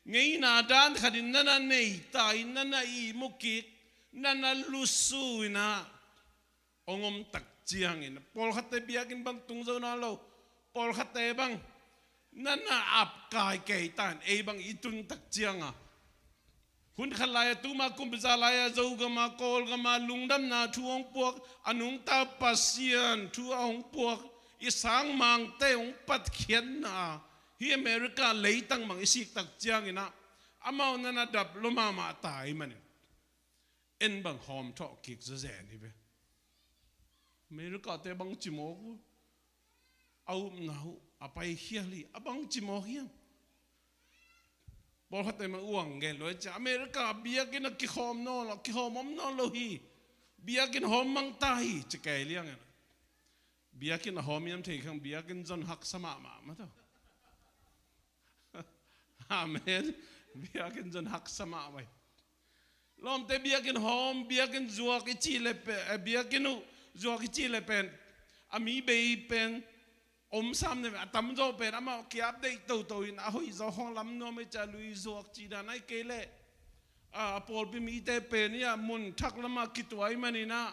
ngeina dan khatin na na nei ta in, na na ihmu kik, na na lusu in ah, hong om tak ciangin, pawlkhatte biakinn bang tung zo nawn lo, pawlkhatte bang na na ap kaikei ta in, ei bang i tun tak cianga, hun khat lai-a, tuma kum za lai-a Zogam ah, Kawlgam ah lungdamna thu hong puak, a nungta Pasian thu a hong puak, i sangmangte hong patkhiatna, hih America leitang bang i sik tak ciangin ah, amau na na dap lua mahmah ta ahih manin, en bang hawm thawh kik zawzen hi ve. America-te bang ci mawk uh, a upna uh a paikhial hi, a bang ci mawk hiam? Pawlkhatte mah uang gen lua hi cia, America biakinn a kikhawm nawn lo, kikhawm om nawn lo hi, biakinn hawm mang ta hi, ci kei liangin. Biakinn a hawm hiam thei khang, biakinn zon haksa mahmah mah tawh. Amen. Biakinn zon haksa mahmah hi. Lawmte, biakinn hawm, biakinn zuak i cih le pe, eh, biakinn uh zuak i cih le pen, a mi bei pen om sam ne, a tamzaw pen amah ki-update toto in, a hoihzaw khawng lam nuam hi cia, lui zuak cih dan ahih kei leh, a, a pawlpi mite pen hi a, mun thak lamah kituak ahih manin ah,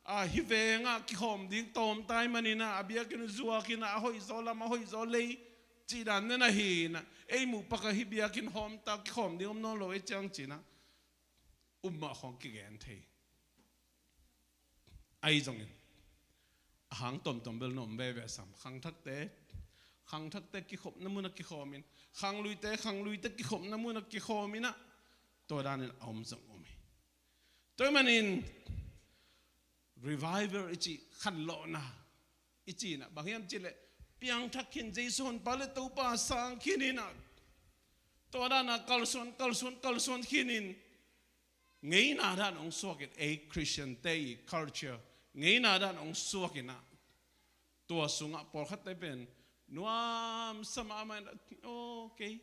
a, hih vengah kikhawm ding tawm ta ahih manin ah, a biakinn zuak in ah, a hoihzaw lam, a hoihzaw lei cih dan na na hi in ah, ei muh pak ah hih biakinn hawm ta, kikhawm ding om nawn lo ei ciang ci in ah, um mah khawng kigen thei. Ahi zongin, a hang tomtom bel na om veve sam. Khangthakte, khangthakte kikhopna mun ah kikhawm in, khangluite, khangluite kikhopna mun ah kikhawm in ah, tua danin a om zong om hi. Tua ahih manin revival i cih, khanlawhna i cih in ah, bang hiam cih leh, piangthak khin, Jesu honpa le Topa sang khin in ah, tua dan ah kalsuan, kalsuan, kalsuan khin in, ngeina dan hong suak in, ei Christian-te i culture, ngeina dan hong suak in ah, tua sungah pawlkhatte pen nuamsa mahmah in ah, okay,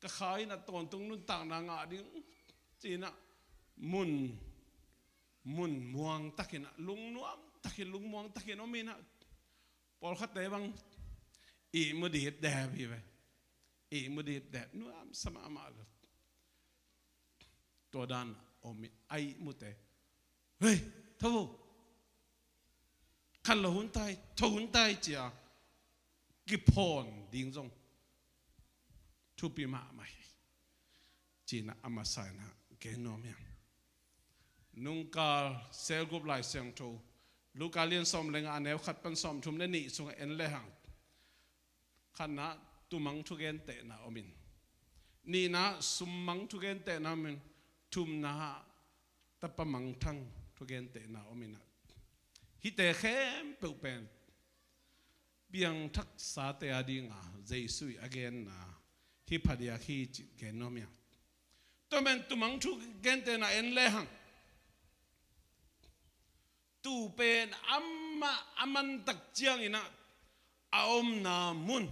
ka kha in ah tawntung nuntakna ngah ding ci in ah, mun, mun muang tak in ah, lungnuam tak in, lungmuang tak in om in ah, pawlkhatte bang ihmu dipdep hi ve. Ihmu dipdep, nuamsa mahmah lo. Tua dan ah om in, a ihmute, hei, tho, khanlawh hun ta hi, tho hun ta hi ci a kiphawn ding zong thupi mahmah hi, ci in ah a masa in ah gen nuam hi hang. Nungkal cell group Lai Siangtho, Luka lian sawm le nga, a neu khat pan sawmthum le nih sungah en le hang. Khatna, tumang thugentehna om in. Nihna, summang thugentehna om in. Thumna, tapa mangthang thugentehna om in ah, hihte khempeuh pen piangthaksate a dinga Jesu i a genna hi phadiak hi cih gen nuam hi hang. Tua pen tumang thugentehna en le hang. Tuu pen amah a mantak ciangin ah, a omna mun,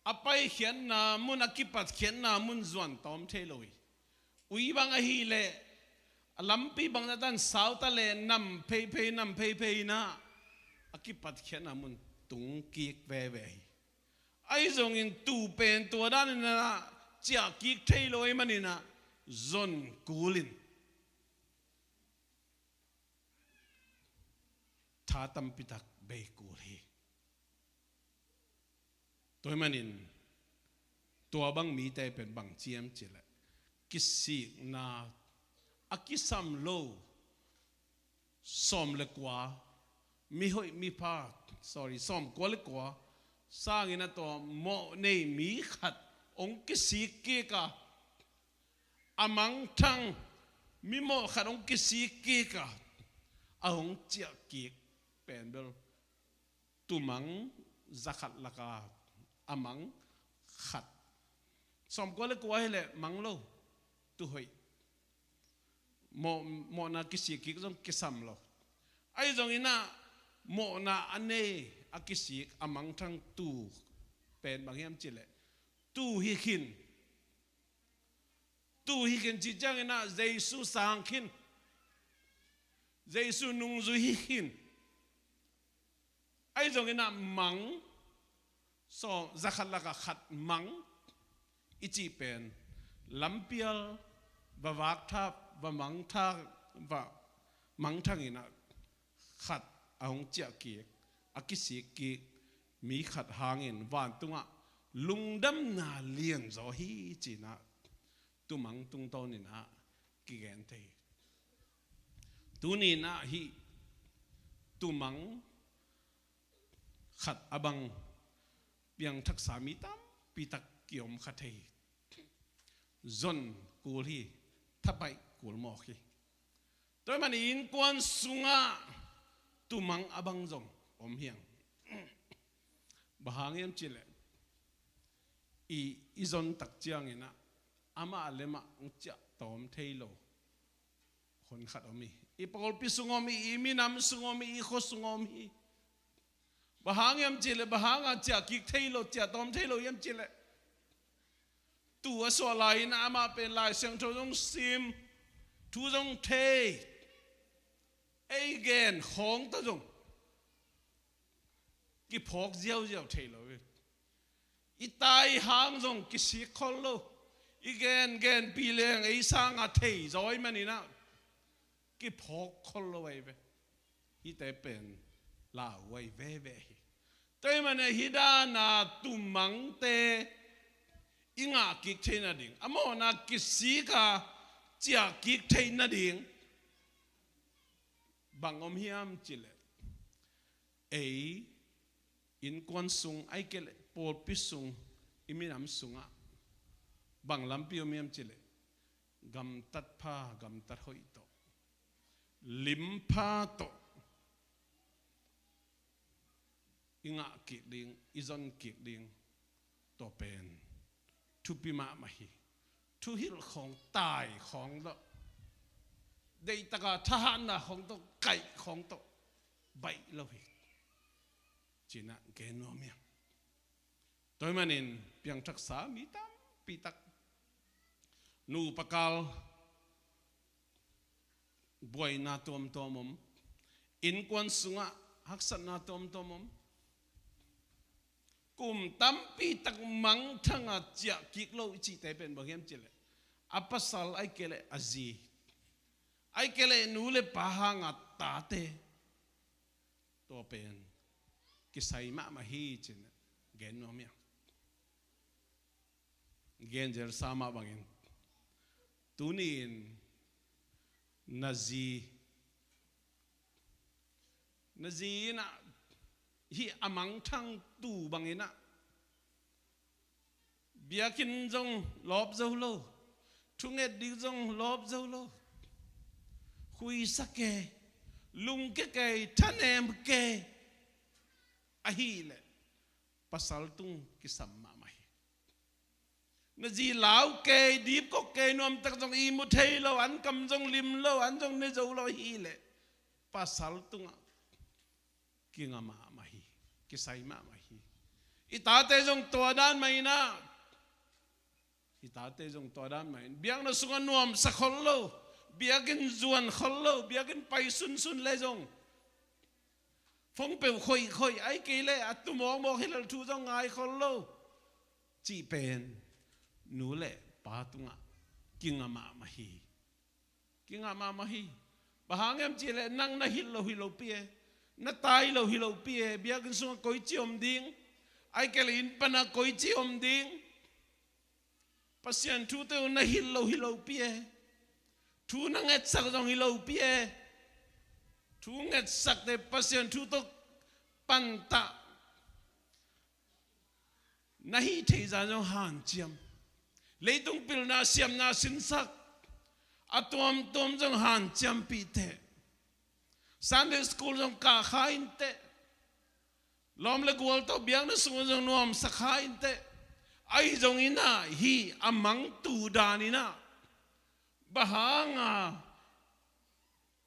a paikhiatna mun, a kipatkhiatna mun zuan tawm thei lo hi. Ui bang ahih leh a lampi bang na tan sau ta leh nam pheiphei, nam pheiphei in ah a kipatkhiatna mun tung kik veve hi. Ahi zongin tuu pen tua danin ah ciah kik thei lo ahih manin ah zon kul in tha tampi tak bei kul hi. Tua ahih manin tua bang mite pen bang ci hiam cih leh, kisikna a kisam lo sawm le kua, mihoih mipha, sorry, sawmkua le kua sangin ah tua mawh nei mi khat hong kisik kik a, a mangthang mimawh khat hong kisik kik a, a hong ciah kik pen bel tumang za khat laka a mang khat. Sawmkua le kua hi leh mang lo, tuhoih, mawh, mawhna kisik kik zong kisam lo. Ahi zongin ah mawhna a nei, a kisik, a mangthang tuu pen bang hiam cih leh Tu hi khin. Tu hi khin cih ciangin ah Jesu sang khin. Jesu nungzui hi khin. Ahi zongin ah mang, so, za khat lakah khat mang i cih pen lampial va vakthap, va mangthang, va mangthang in ah khat a hong ciah kik, a kisik kik mi khat hangin vantungah lungdamna lianzaw hi ci-in ah tumang tungtawn in ah kigen thei hi. Tuni in ah hih tumang khat a bang piangthaksa mi tampi tak kiom kha thei hi. Zon kul hi, thapaih kul mawk hi. Tua ahih manin innkuan sungah tumang a bang zong om hi hang. Bang hang hiam cih leh i, i zon tak ciangin ah amah le amah hong ciah tawm thei lo hun khat om hi. I pawlpi sung om hi, i minam sung om hi, i khua sung om hi. Bang hang hiam cih leh, bang hanga ciah kik thei lo, ciah tawm thei lo hiam cih leh, tu a suah lai-in amah pen Lai Siangtho zong sim, thu zong thei, ei gen khawng tawh zong kiphawk ziauziau thei lo hi. I tai hang zong kisik khol lo. I gengenpih leng ei sanga thei zaw ahih manin ah kiphawk khol lo ahi ve. Hihte pen lau ahi veve hi. Tua ahih manin ah hih dana tumangte i ngah kik theih nading, a mawhna kisik a ciah kik theih nading bang om hiam cih leh, ei innkuan sung, ahih kei leh pawlpi sung, i minam sungah bang lampi om hiam cih leh, gamtat pha, gamtat hoih tawh, lim pha tawh i ngah kik ding, i zon kik ding, tua pen thupi mahmah hi. Thuhilh khawng, tai khawng tawh, deihtaka thahatna khawng tawh, kaih khawng tawh baih lo hi ci-in ah gen nuam hi. Tua ahih manin piangthaksa mi tampi tak, nupa kal buaina tuamtuam om, innkuan sungah haksatna tuamtuam om. Kum tampi tak mangthang a ciah kik lo i cihte pen bang hiam cih leh, a pasal ahih kei leh a zi, ahih kei leh nu le pa hanga tate, tua pen kisai mahmah hi ci-in gen nuam hi hang. Gen zelsa mah bangin, tuni-in na zi, na zi in ah hih a mangthang tu bangin ah biakinn zong lawp zo lo, thunget ding zong lawp zo lo, huisa kei, lungkia kei, thanem kei ahih leh pasal tung kisam mahmah hi. Na zi lau kei, dipkok kei, nuamtak zong ihmu thei lo, an kam zong lim lo, an zong ne zo lo ahih leh pasal tungah kinga mahmah hi, kisai mahmah hi. I tate zong tua dan mah in ah, i tate zong tua dan mah in, biakna sungah nuamsa khol lo, biakinn zuan khol lo, biakinn pai sunsun leh zong phone peuh khoihkhoih, ahih kei leh a tu mawkmawk hi leh thu zong ngai khol lo cih pen nu le pa tungah kinga mahmah hi. Kinga mahmah hi. Bang hang hiam cih leh nang na hilh loh hi lopi e, na tai loh hi lopi e, biakinn sungah koici om ding, ahih kei leh inn panah koici om ding. Pasian thute uh na hilh loh hi lopi e, thu na ngetsak zong hi lopi e. Thu ngetsakte Pasian thu tawh pantah na hih theih zah zong hanciam. Leitung pilna, siamna sinsak a tuamtuam zong hanciampih teh. Sunday school zong kah kha in teh. Lawm le gual tawh biakna sungah zong nuamsa kha in teh. Ahi zongin ah hih a mangtu dan in ah, bang hang a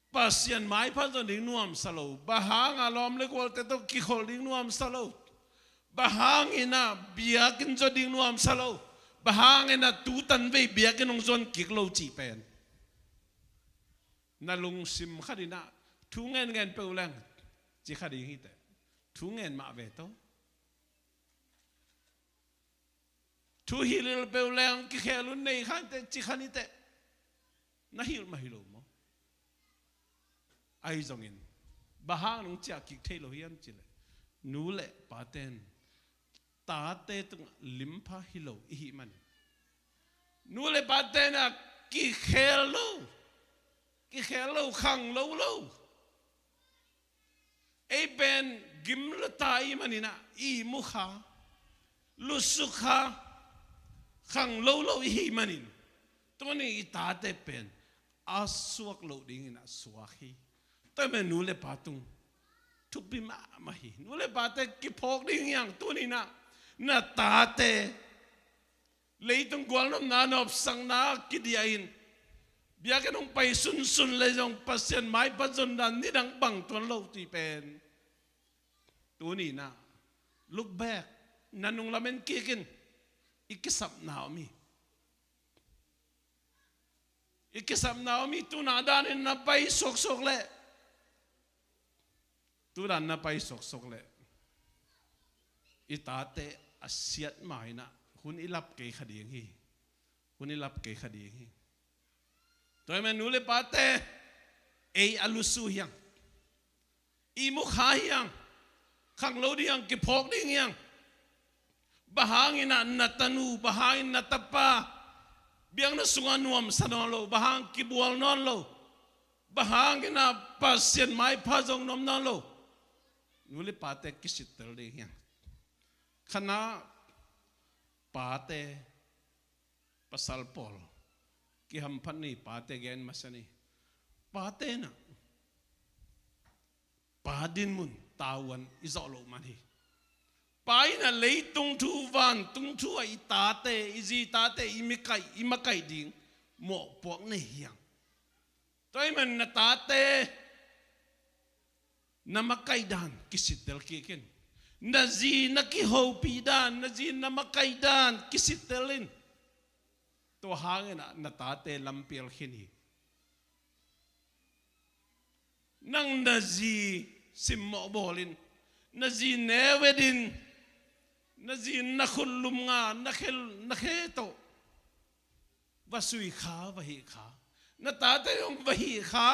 Pasian maipha zong ding nuamsa lo, bang hang a lawm le gualte tawh kikholh ding nuamsa lo, Bang hangin ah biakinn zaw ding nuamsa lo? Bang hangin ah tutan vei biakinn hong zon kik lo cih pen na lungsim khatin ah thu ngen ngen peuh leng ci kha ding hi teh. Thu ngen mah ve to. Thu hilh peuh leng kikhel un nei kha ni teh ci kha ni teh. Na hilh mah hi lo maw? Ahi zongin bang hang nong ciah kik thei lo hiam cih leh nu le pate in tate tungah limpha hi lo i hih manin, nu le pate in ah kikhel lo, kikhel lo, khang lo lo. Ei pen gim lua ta i hih manin ah ihmu kha, lusuk kha, khang lo lo i hih manin tuni i tate pen a suak loh dingin ah suak hi. Tua ahih manin nu le pa tung thupi mahmah hi. Nu le pate kiphawk ding hi hang. Tuni in ah na tate leitung gualnopna nopsakna kidiah in biakinn hong pai sunsun leh zong Pasian maipha zon dan nidang bang tuan lo cih pen tuni in ah look back, na nung lamen kik in. I kisapna om hi. I kisapna om hi. Tu dan in na pai suaksuak leh, tu dan na pai suaksuak leh i tate a siat ma-in ah hun i lap kei kha ding hi. Hun i lap kei kha ding hi. Tua ahih manin nu le pate, ei a lusu hi hang. Ihmu kha hi hang. Khang lo ding hi hang, kiphawk ding hi hang. Bang hangin ah na tanu, bang hangin na tapa biakna sungah nuamsa nawn lo, bang hang kibual nawn lo, bang hangin ah Pasian maipha zong nuam nawn lo? Nu le pate kisittel ding hi hang. Khatna, pate, pasal pawl kihamphat ni, pate gen masa ni. Pate in ah pa dinmun tavuan i zawh loh man hi. Pa in ah leitung thu, vantung thu ah i tate, i zi tate i makaih, i makaih ding mawhpuak nei hi hang. Tua ahih manin na tate na makaih dan kisittel kik in. Na zi na kihopih dan, na zi na makaih dan kisittel in. Tua hangin ah na tate lampial khin hi. Nang na zi simmawh bawl in, na zi neu et in, na zi na khut lum nga, na khe, na khe tawh va sui kha, va hih kha. Na tate zong va hih kha.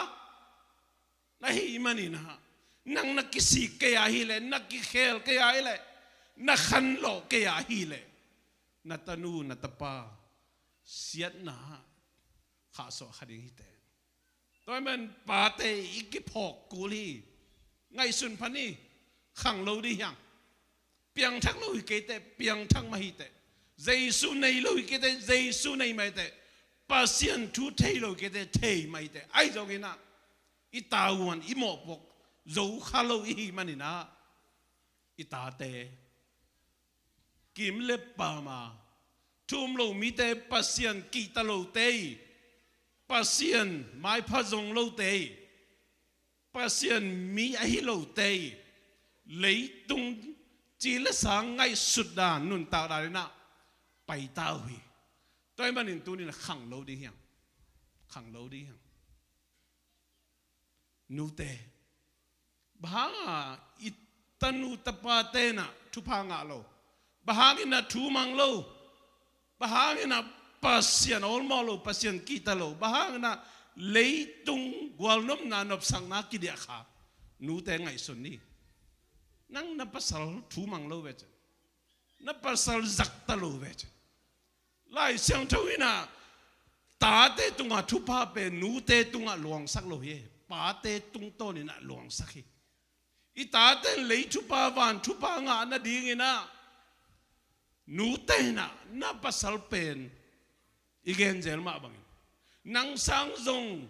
Na hih manin ah nang na kisik kei a hih leh, na kikhel kei a hih leh, na khanlawh kei a hih leh, na tanu na tapa siatna ah khahsuah kha ding hi teh. Tua ahih manin pate i kiphawk kul hi. Ngaihsun pha ni. Khang lo ding hi hang. Piangthak lo hi kei teh, piangthak mah hi teh. Jesu nei lo hi kei teh, Jesu nei mah hi teh. Pasian thu thei lo hi kei teh, thei mah hi teh. Ahi zongin ah i tavuan i mawhpuak zo kha lo i hih manin ah i tate kim le pam a, thu um lo mite, Pasian kihta lote hi, Pasian maipha zong lote hi, Pasian mi ahi lote hi, leitung ci le sa ngaihsut dan, nuntak dan in ah paita uh hi. Tua ahih manin tuni in ah khang lo ding hi hang. Khang lo ding hi hang. Nute, bang hang a i tanu tapate in ah thupha ngah lo? Bang hangin ah thu mang lo? Bang hangin ah Pasian awlmawh lo, Pasian kihta lo? Bang hangin ah leitung gualnopna nopsakna kidiah kha? Nute ngaihsun ni. Nang na pasal thu mang lo ve cin. Na pasal zakta lo ve cin. Lai Siangtho in ah tate tungah thupha pen nute tungah luangsak lo hi. Pate tungtawn in ah luangsak hi. I tate in lei thupha, van thupha ngah nadingin ah nute in ah na pasal pen i gen zel mah bangin nang sang zong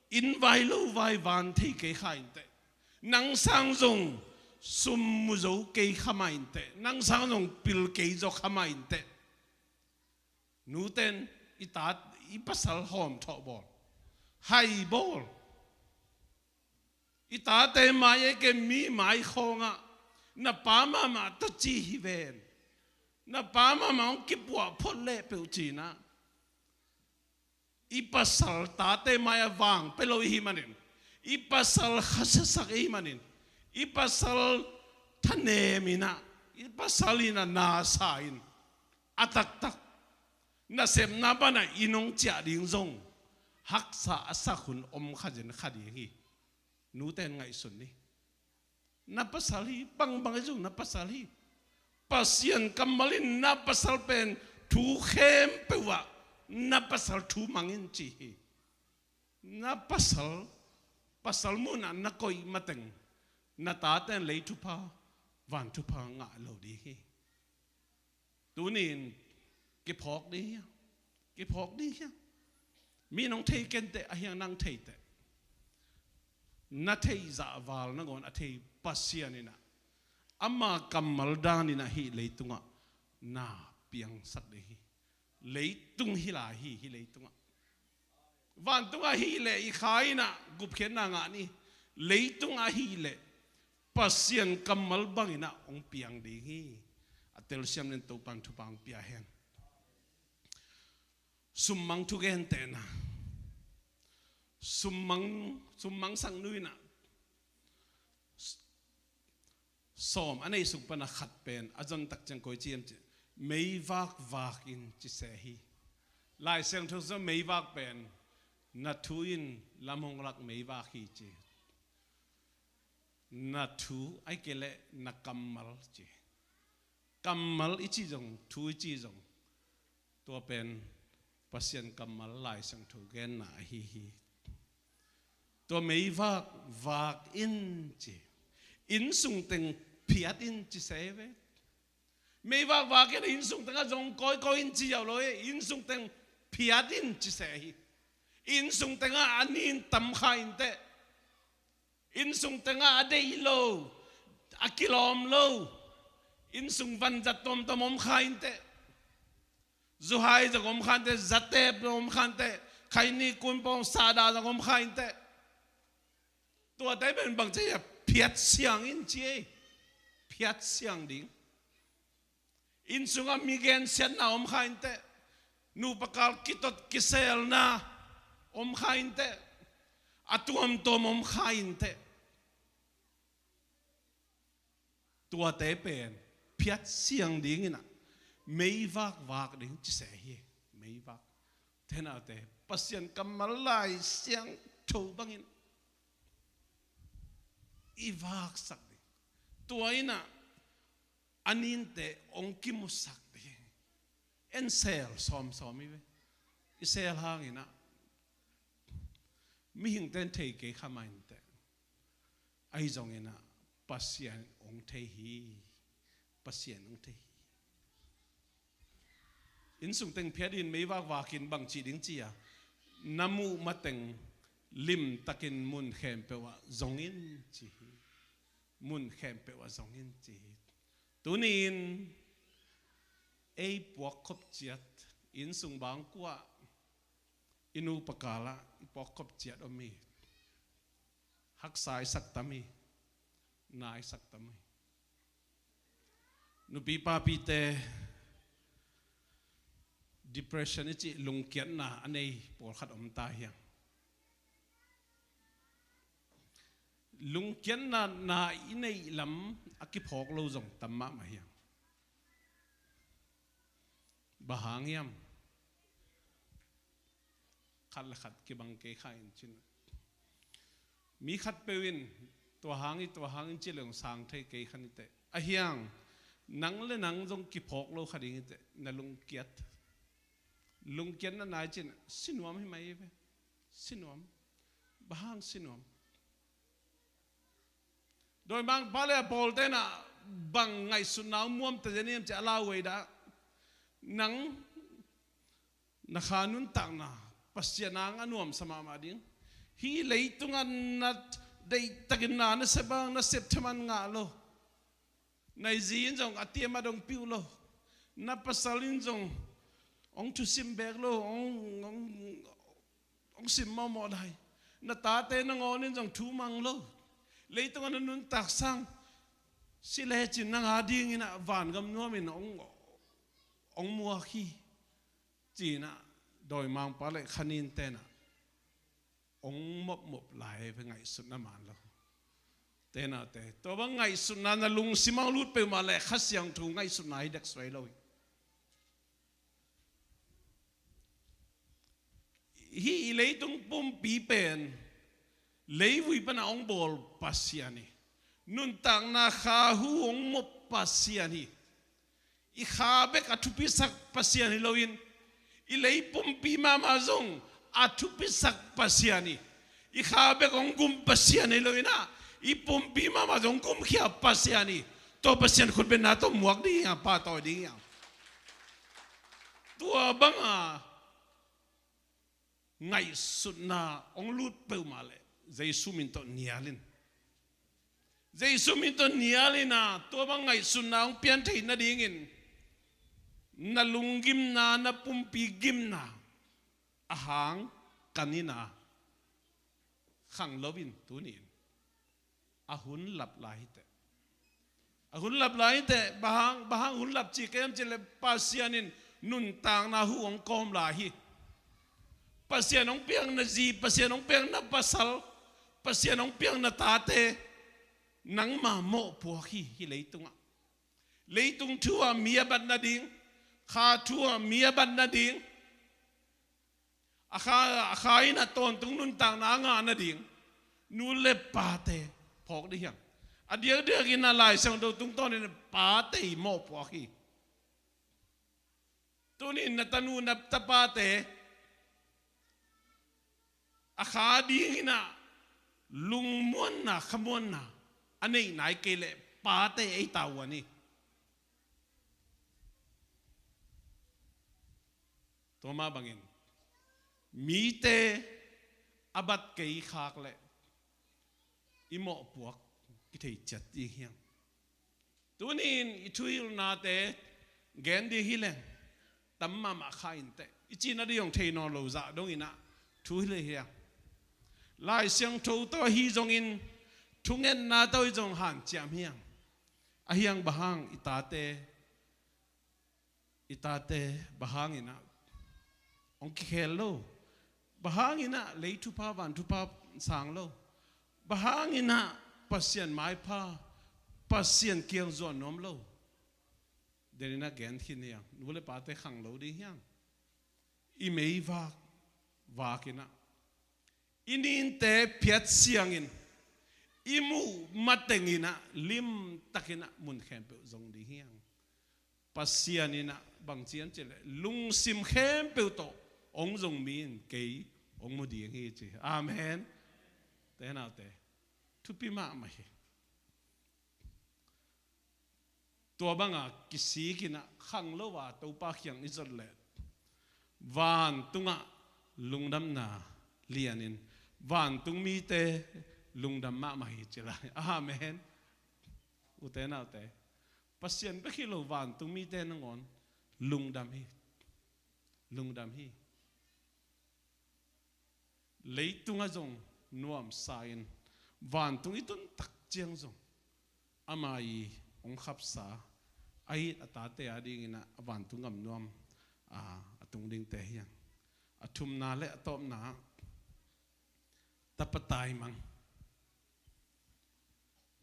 inn vai lo vai van thei kei kha in teh. Nang sang zong sum mu zo kei kha mah in teh. Nang sang zong pil kei zaw kha mah in teh. Nute in i tate, i pasal hawmthawh bawl. Hai bawl. I tate mai ei ke mi mai khawngah Na pa mahmah tawh ci hi ven. Na pa mahmah hong kipuah phot leh peuh cinah, i pasal tate mai-ah vang pia lo i hih manin, i pasal khasiasak i hih manin, i pasal thanem inah, i pasal inah nasa in, a taktak nasepna panah i nong ciah ding zong haksa a sak hun om kha zen kha ding hi. Nute in ngaihsun ni. Na pasal hi, bangbang hi zong na pasal hi. Pasian kammal in na pasal pen thu khempeuh ah na pasal thu mang in ci hi. Na pasal, pasal munah na koih mateng na tate in lei thupha, van thupha ngah lo ding hi. Tunin kiphawk ding hia? Kiphawk ding hia? Mi nong thei kenteh, a hiang nang theiteh, na theih zahval nangawn a thei Pasian inah ama kammal dan inah hih leitungah na piangsak ding hi. Leitung hi lai hi, hih leitungah. Vantungah hih leh i kha inah gupkhiatna ngah ni. Leitungah hih leh Pasian kammal banginah hong piang ding hi. A telsiam nen Topan thupha hong pia hen. Summang thugentehna. Summang, summang sangnu inah sawm a neih suk pana khat pen a zon tak ciang koi ci hiam cih, meivak vak in ci se hi. Lai Siangtho sung meivak pen na thu in lam hong lak meivak hi ci. Na thu ahih kei leh na kammal ci. Kammal i cih zong, thu i cih zong, tua pen Pasian kammal Lai Siangtho genna ahi hi. Tua meivak vak in ci. Innsung teng phiat in ci se hi ve. Meivak vak in innsung tengah zong kawikawi in ci ziau lo hi. Innsung teng phiat in ci se hi. Innsung tengah a nin tam kha inteh. Innsung tengah a deih lo, a kilawm lo, innsung vanzat tuamtuam om kha inteh. Zuhai zong om kha inteh, zatep zong om kha inteh, khaini kunpawng sahdah zong om kha inteh. Tuate pen bang ci a, phiat siang in ci ei. Phiat siang ding. Innsungah mi gensiatna om kha inteh. Nupa kal kitot kiselna om kha inteh. A tuamtuam om kha inteh. Tuate pen phiat siang dinginah meivak vak ding ci se hi. Meivak. Tenaute, Pasian kammal Lai Siangtho bangin i vaksak ding. Tua inah a ninte hong kimusak ding. En sel sawmsawm hi ve. I sel hanginah mihingte in thei kei kha mah inteh. Ahi zonginah Pasian hong thei hi. Pasian hong thei hi. Innsung teng phiat in meivak vakin bang cih ding ci a, na muh mateng limtakin mun khempeuh ah zong in ci hi. Mun khempeuh ah zong in ci hi. Tuni-in ei puakkhop ciat, innsung bangkua, i nupa kalah i puakkhop ciat om hi. Haksa i sak tam hi. Na i sak tam hi. Nupi papite depression i cih lungkiatna a nei pawlkhat om ta hiang. Lungkiatna na i neih lam a kiphawk lo zong tam mahmah hiang. Bang hang hiam? Khat le khat kibang kei kha in cin. Mi khatpeuh in tua hang hi, tua hang in ci leng sang thei kei kha niteh. A hiang, nang le nang zong kiphawk lo kha ding hiteh, na lungkiat. Lungkiatna nai cin, sinuam hi mai hi ve. Sinuam. Bang hang sinuam. Dawimangpa le a pawlte inah bang ngaihsutna hong muamte zen hiam ci a lau ei dah. Nang na kha nuntakna Pasian ang a nuamsa mahmah ding. Hih leitungah na deihtakin na na sep ang na sep theman ngah lo. Na zi in zong a tiam a dong piuh lo. Na pasal in zong hong thusim bek lo, hong, hong, hong sim mawhmawh lai. Na tate nangawn in zong thu mang lo. Leitungah na nuntak sang Si lecin nang a dingin ah vangam nuamin hong, hong muak hi, ci-in ah dawimangpa le khanin tenah hong mopmop lai ve, ngaihsutna man lo. Tenate, tua bang ngaihsutna na lungsim ah hong lut peuhmah leh Kha Siangtho ngaihsutna hi deksuai lo hi. Hih i leitung pumpi pen leivui pana hong bawl Pasian hi. Nuntakna kha hu hong mop Pasian hi. I kha bek a thupisak Pasian hi loin, i lei pumpi mahmah zong a thupisak Pasian hi. I kha bek hong gum Pasian hi loin ah, i pumpi mahmah zong hong gumkhia Pasian hi. Tua Pasian khutbetna tawh muak ding hi hang, pahtawi ding hi hang. Tua banga ngaihsutna hong lut peuhmah leh Jesu min tawh nial in. Jesu min tawh nial in ah, tua bang ngaihsutna hong pian theih nadingin na lunggimna, na pumpi gimna a hang kan in ah, khang lo in tuni-in. A hun lap lai hi teh. A hun lap lai hi teh. Bang hang, bang hang hun lap ci ka hiam cih leh Pasian in nuntakna hu hong kawm lai hi. Pasian hong piak na zi, Pasian hong piak na pasal, Pasian hong piak na tate nangma mawhpuak hi, hih leitungah. Leitung thu ah mi a bat nading, kha thu ah mi a bat nading, a kha, a kha in ah tawntung nuntakna a ngah nading nu le pate phawk ding hi hang. A diakdiakin ah Lai Siangtho tungtawnin pate i mawhpuak hi. Tuni-in na tanu na tapate a kha dingin ah lungmuanna, khamuanna a neih nai kei leh pate ei tavuan hi. Tua mah bangin mite a bat kei khak leh i mawhpuak kithei ciat ding hi hang. Tuni-in i thuhilhnate gen ding hi leng tam mahmah kha in teh. I cihna ding hong thei nawn lo zah dongin ah thuhilh hi hang. Lai Siangtho tawh ahi zongin, thungetna tawh ahi zong hanciam hi hang. Ahi hang bang hang i tate, i tate bang hangin ah hong kikhel lo? Bang hangin ah lei thupha, van thupha sang lo? Bang hangin ah Pasian maipha, Pasian kiang zuan nuam lo? Denin ah gen khin hi hang. Nu le pate khang lo ding hi hang. I meivak vakin ah, i ninte phiat siangin, i muh matengin ah limtakin ah mun khempeuh zong ding hi hang. Pasian in ah bang ci hiam cih leh, lungsim khempeuh tawh hong zong mi in kei hong mu ding hi, ci. Amen. Te naute, thupi mahmah hi. Tua banga kisik in ah khang lo a Topa kiang i zot leh, vantungah lungdamna lianin, vantung mite lungdam mahmah hi, ci lai. Amen. Ute naute, Pasian bek hi lo, vantung mite nangawn lungdam hi. Lungdam hi. Leitungah zong nuamsa in, vantung i tun tak ciang zong ama i hong khapsa, a it a tate a dingin ah a vantung gam nuam, a, a tung dingte hi hang. A thumna le a tawpna, tapa taimang.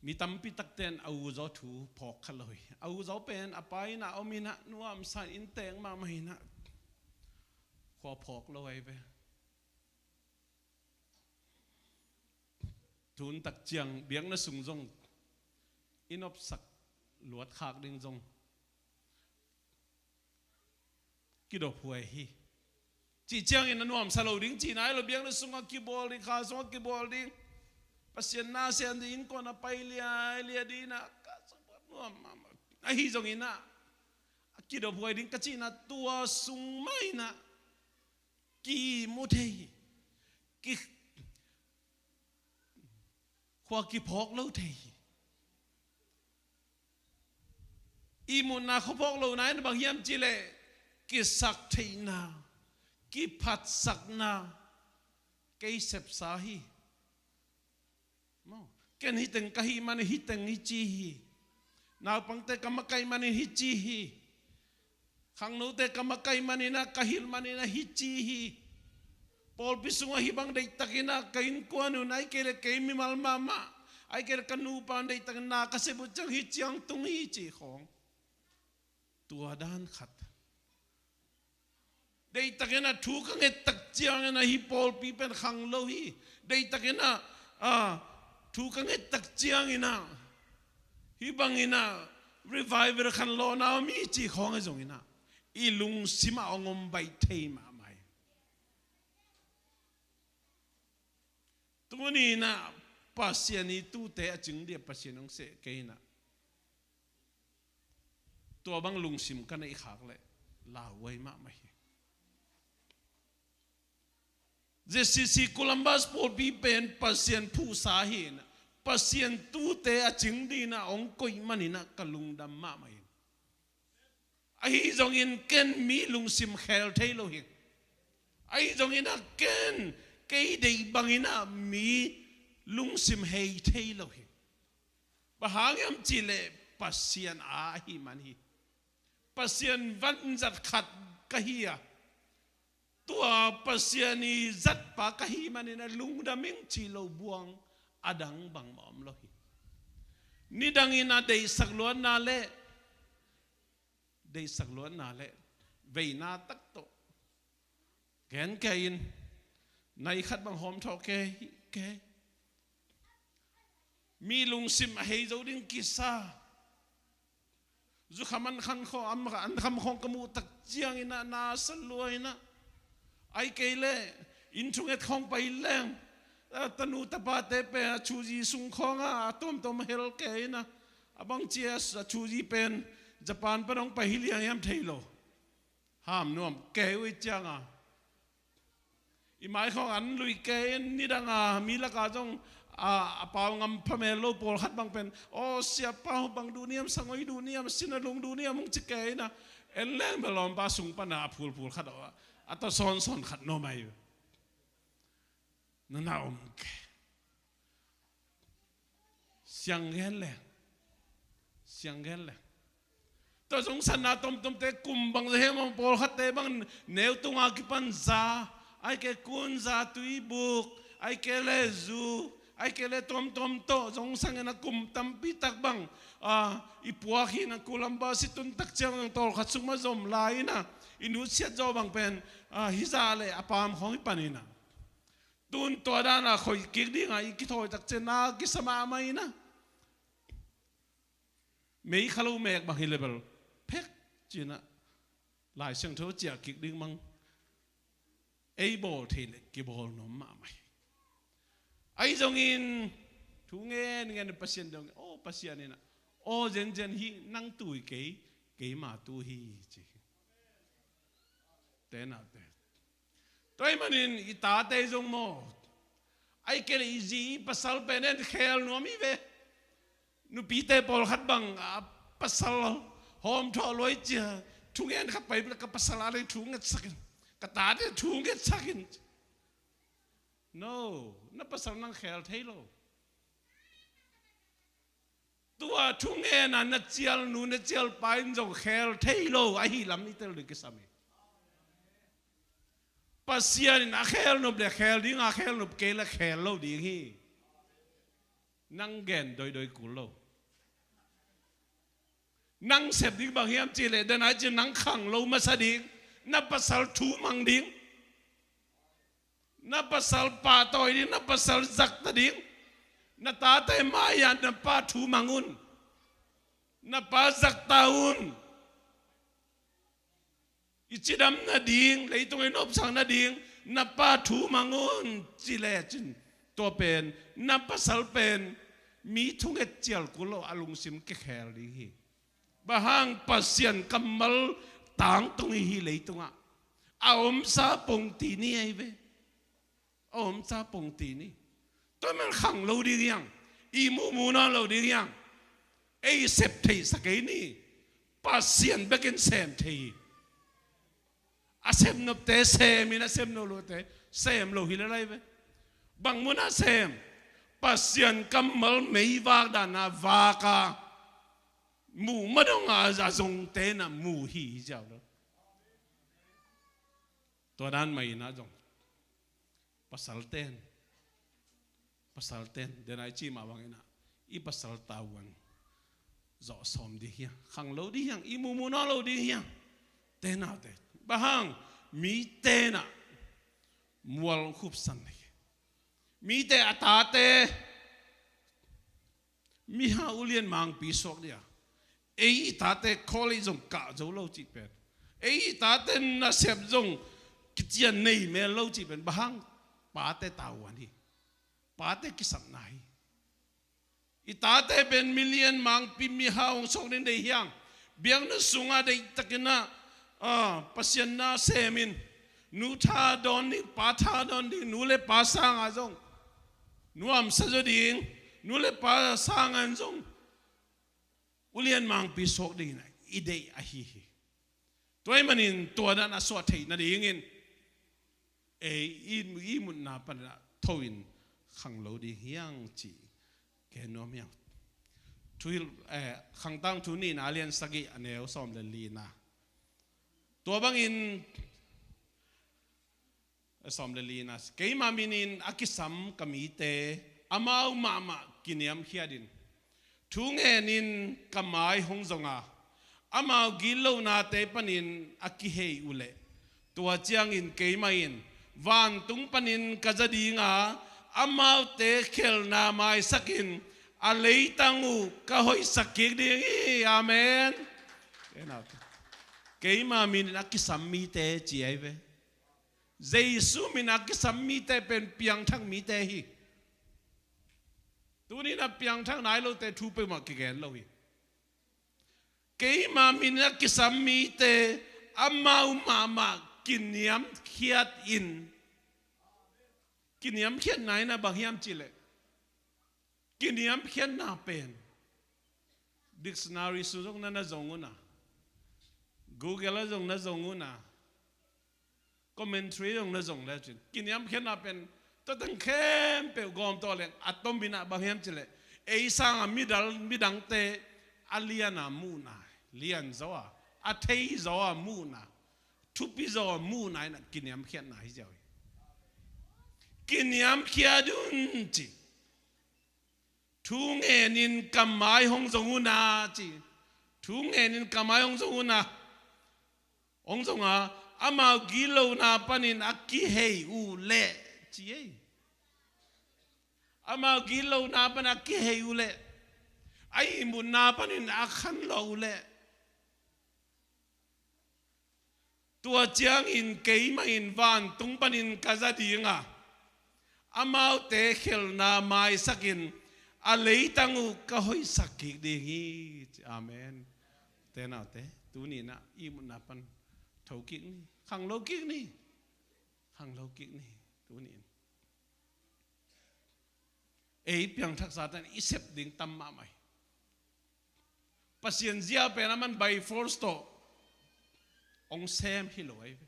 Mi tampi takte in a uzaw thu phawk kha lo hi. A uzaw pen a pa inn ah om in ah, nuamsa in, inn teng mahmah in ah, khua phawk lo ahi ve. Tun tak ciang biakna sung zong i nopsak luat khak ding zong kidophuai hi. Cih ciangin a nuamsa lo ding cihna hi lo, biakna sungah kibawl ding, kha sungah kibawl ding, Pasian na sian ding, innkuan a pai liailiai ding in ah, ka sungah nuam mahmah. Ahi zongin ah a kidophuai ding ka cihna, tua sung mah in ah kimu thei hi. Ki, khua kiphawk lo thei hi. Ihmutna khuaphawk lohna in bang hiam cih leh, kisaktheihna, kiphatsakna, kei sepsa hi. Maw, ken hih teng ka hih man, hih teng hi ci hi. Naupangte ka makaih manin hi ci hi. Khangnote ka makaih manin ah, ka hilh manin ah hi ci hi. Pawlpi sungah hih bang deihtakin ah ka innkuan un, ahih kei leh kei mimal mahmah, ahih kei leh ka nupa un deihtakin na ka sep uh ciang hih ciang tung hi cih khawng. Tua dan khat. Deihtakin ah thu ka nget tak ciangin ah hih pawlpi pen khang lo hi. Deihtakin ah, ah, thu ka nget tak ciangin ah hih bangin ah revival khanlawhna om hi cih khawng ahi zongin ah i lungsim ah hong om baih thei mahmah hi. Tuni in ah Pasian i tuute a cing ding a Pasian hong seh kei in ah, tua bang lungsim ka neih khak leh lauhuai mahmah hi. J C C Columbus pawlpi pen Pasian phuhsa hi in ah, Pasian tuute a cing ding in ah hong koih manin ah ka lungdam mahmah hi. Ahi zongin ken mi lungsim khel thei lo hi. Ahi zongin ah ken kei deih bangin ah mi lungsim hei thei lo hi. Bang hang hiam cih leh Pasian aa ahih man hi. Pasian vanzat khat ka hi a, tua Pasian i zatpa ka hih manin ah lungdam ing cih lo buang a dang bangmah om lo hi. Nidangin ah deihsak luatna leh, deihsak luatna leh veina tak tawh gen kei in, nai khat bang hawm thawh kei, kei. Mi lungsim a hei zo ding kisa. Zukham an kham khawng, an kham khawng ka muh tak ciangin ah na sa lua in ah, ahih kei leh inn thunget khawng pai leng, a tanu tapate pen a chuzi sung khawngah a tuamtuam hel kei in ah, a bangci a chuzi pen Japan pan hong pai hi liang hiam thei lo. Ham nuam kei uh hi ciangah i mai khawng an lui kei in, nidang a mi lakah zong a, a pau ngam phamel lo pawlkhat bang pen, "Aw, siapa, bang duh niam, sangoi duh niam, sinalung duh niam," hong ci kei in ah, en leng bel lawmpa sung pan a phulphul khat a, a tawh sawnsawn khat nuam ahi. Na na om kei. Siang gen leng. Siang gen leng. Tua zong sanna tomtomte kum bang za hiam, pawlkhatte bang neu tunga kipan za, ahih kei kun za tuibuk, ahih kei leh zu, ahih kei leh tomtom tawh zong sangin ah kum tampi tak bang, ah, i puak hi in ah, Columbus i tun tak ciang zong tawlkhat sung mah zom lai in ah, i nutsiat zaw bang pen, ah, hih zah leh a paam khawng i pan in ah. Tun tua dan a khoih kik ding a i kithawi tak ciang na kisa mahmah in ah, meikha lo mek bang hi leh bel phek ci-in ah Lai Siangtho ciah kik ding bang ei bawl thei leh kibawl nuam mahmah hi. Ahi zongin thu ngen ngen Pasian dong, aw Pasian in ah, aw zenzen hi, nang tu hi kei, keima tu hi ci. Te naute. Tua ahih manin i tate zong maw, ahih kei leh i zi i pasal pen en khel nuam hi ve. Nupite pawlkhat bang a pasal hawm thawh luai cia, thungen kha pai bel ka pasal a leng thu ngetsak in, ka tate thu ngetsak in. No, na pasal nang khel thei lo. Tua thungen a na cialnu na cialpa in zong khel thei lo ahih lam i tel ding kisam hi. Pasian in a khel nop leh khel ding, a khel nop kei leh khel lo ding hi. Nang gen doidoi kul lo. Nang sep ding bang hiam cih leh, dan a ci nang khang lo masa ding, na pasal thu mang ding. Na pasal pahtawi ding, na pasal zakta ding. Na tate mai-ah na pa thu mang un. Na pa zakta un. I cidam nading, leitung i nopsak nading, na pa thu mang un ci lecin. Tua pen, na pasal pen, mi thunget cial kul lo a lungsim kikhel ding hi. Bang hang Pasian kammal tangtung i hi leitungah. A omsa pongti ni ahi ve. A omsa pongti ni. Tua man khang lo ding hiang. I muhmuh nawn lo ding hiang. Ei sep theihsak ei ni. Pasian bekin sem thei hi. A sem nopte sem in, a sem nop lote sem lo hi le lai ve. Bang munah sem? Pasian kammal meivak dana vaka Muh ma dong a, a zongte na mu hi ziau lo. Tua dan mah in a zong, pasalten, pasalten, den a i ci mah bangin a, i pasal tavuan zawh sawm ding hiang, khang lo ding hiang, i muhmuh nawn lo ding hiang. Te naute, bang hang? Mite na mual khupsan ding hi. Mite a tate mihau ulian mangpi suak ding a, ei i tate college zong kah zo lo cih pen, ei i tate nasep zong kician nei mel lo cih pen, bang hang? Pate tavuan hi. Pate kisapna hi. I tate pen milian mangpi mihau hong suak ding deih hiang. Biakna sungah deihtakin a, a, Pasian na semin, nu tha dawn ding, pa tha dawn ding, nu le pa sangah zong nuamsa zaw ding, nu le pa sangah zong ulian mangpi suak dingin a i deih ahi hi. Tua ahih manin tua dan a suah theih nadingin ei i, i mutna panin a tho in khang lo ding hiang cih gen nuam hiang. Thuhilh, eh, Khangtangthu nihna a lian sagih a neu sawm le lina. Tua bangin, eh, sawm le lina, keima minin a kisam ka mite amau mahmah kiniamkhiat in, thu ngenin ka mai hong zong a, amau gitlohnate panin a kihei uh leh, tua ciangin keimah in vantung panin ka za ding a, amaute khelhna maisakin a leitang uh ka hoihsak kik ding hi. Amen. Keima minin a kisam mite ci ahi ve. Jesu min a kisam mite pen piangthak mite hi. Tuni-in a piangthak nai lote thu peuhmah kigen lo hi. Keima min a kisam mite amau mahmah kiniamkhiat in. Kiniamkhiatna in a bang hiam cih leh, kiniamkhiatna pen dictionary sung zong na na zong un a, Google ah zong na zong un a, commentary zong na zong le cin, kiniamkhiatna pen tua teng khempeuh gawm tawh leng a tom in a bang hiam cih leh, ei sangah midal, midangte a lian a muhna, lian zaw a, a thei zaw a muhna, thupi zaw a muhna in a kiniamkhiatna hi ziau hi. Kiniamkhiat un ci. Thu ngenin ka mai hong zong un a ci. Thu ngenin ka mai hong zong un a, hong zong a, amau gitlohna panin a kihei uh leh ci ei. Amau gitlohna panin a kihei uh leh, a ihmutna panin a khanlawh uh leh, tua ciangin keimah in vantung panin ka za ding a, amaute khelhna maisakin a leitang uh ka hoihsak kik ding hi. Amen. Te naute, tuni-in a ihmutna pan tho kik ni, khang lo kik ni, khang lo kik ni. Tuni-in ei piangthakzate in i sep ding tam mahmah hi. Pasian zia pen a man by force tawh hong sem hi lo ahi ve.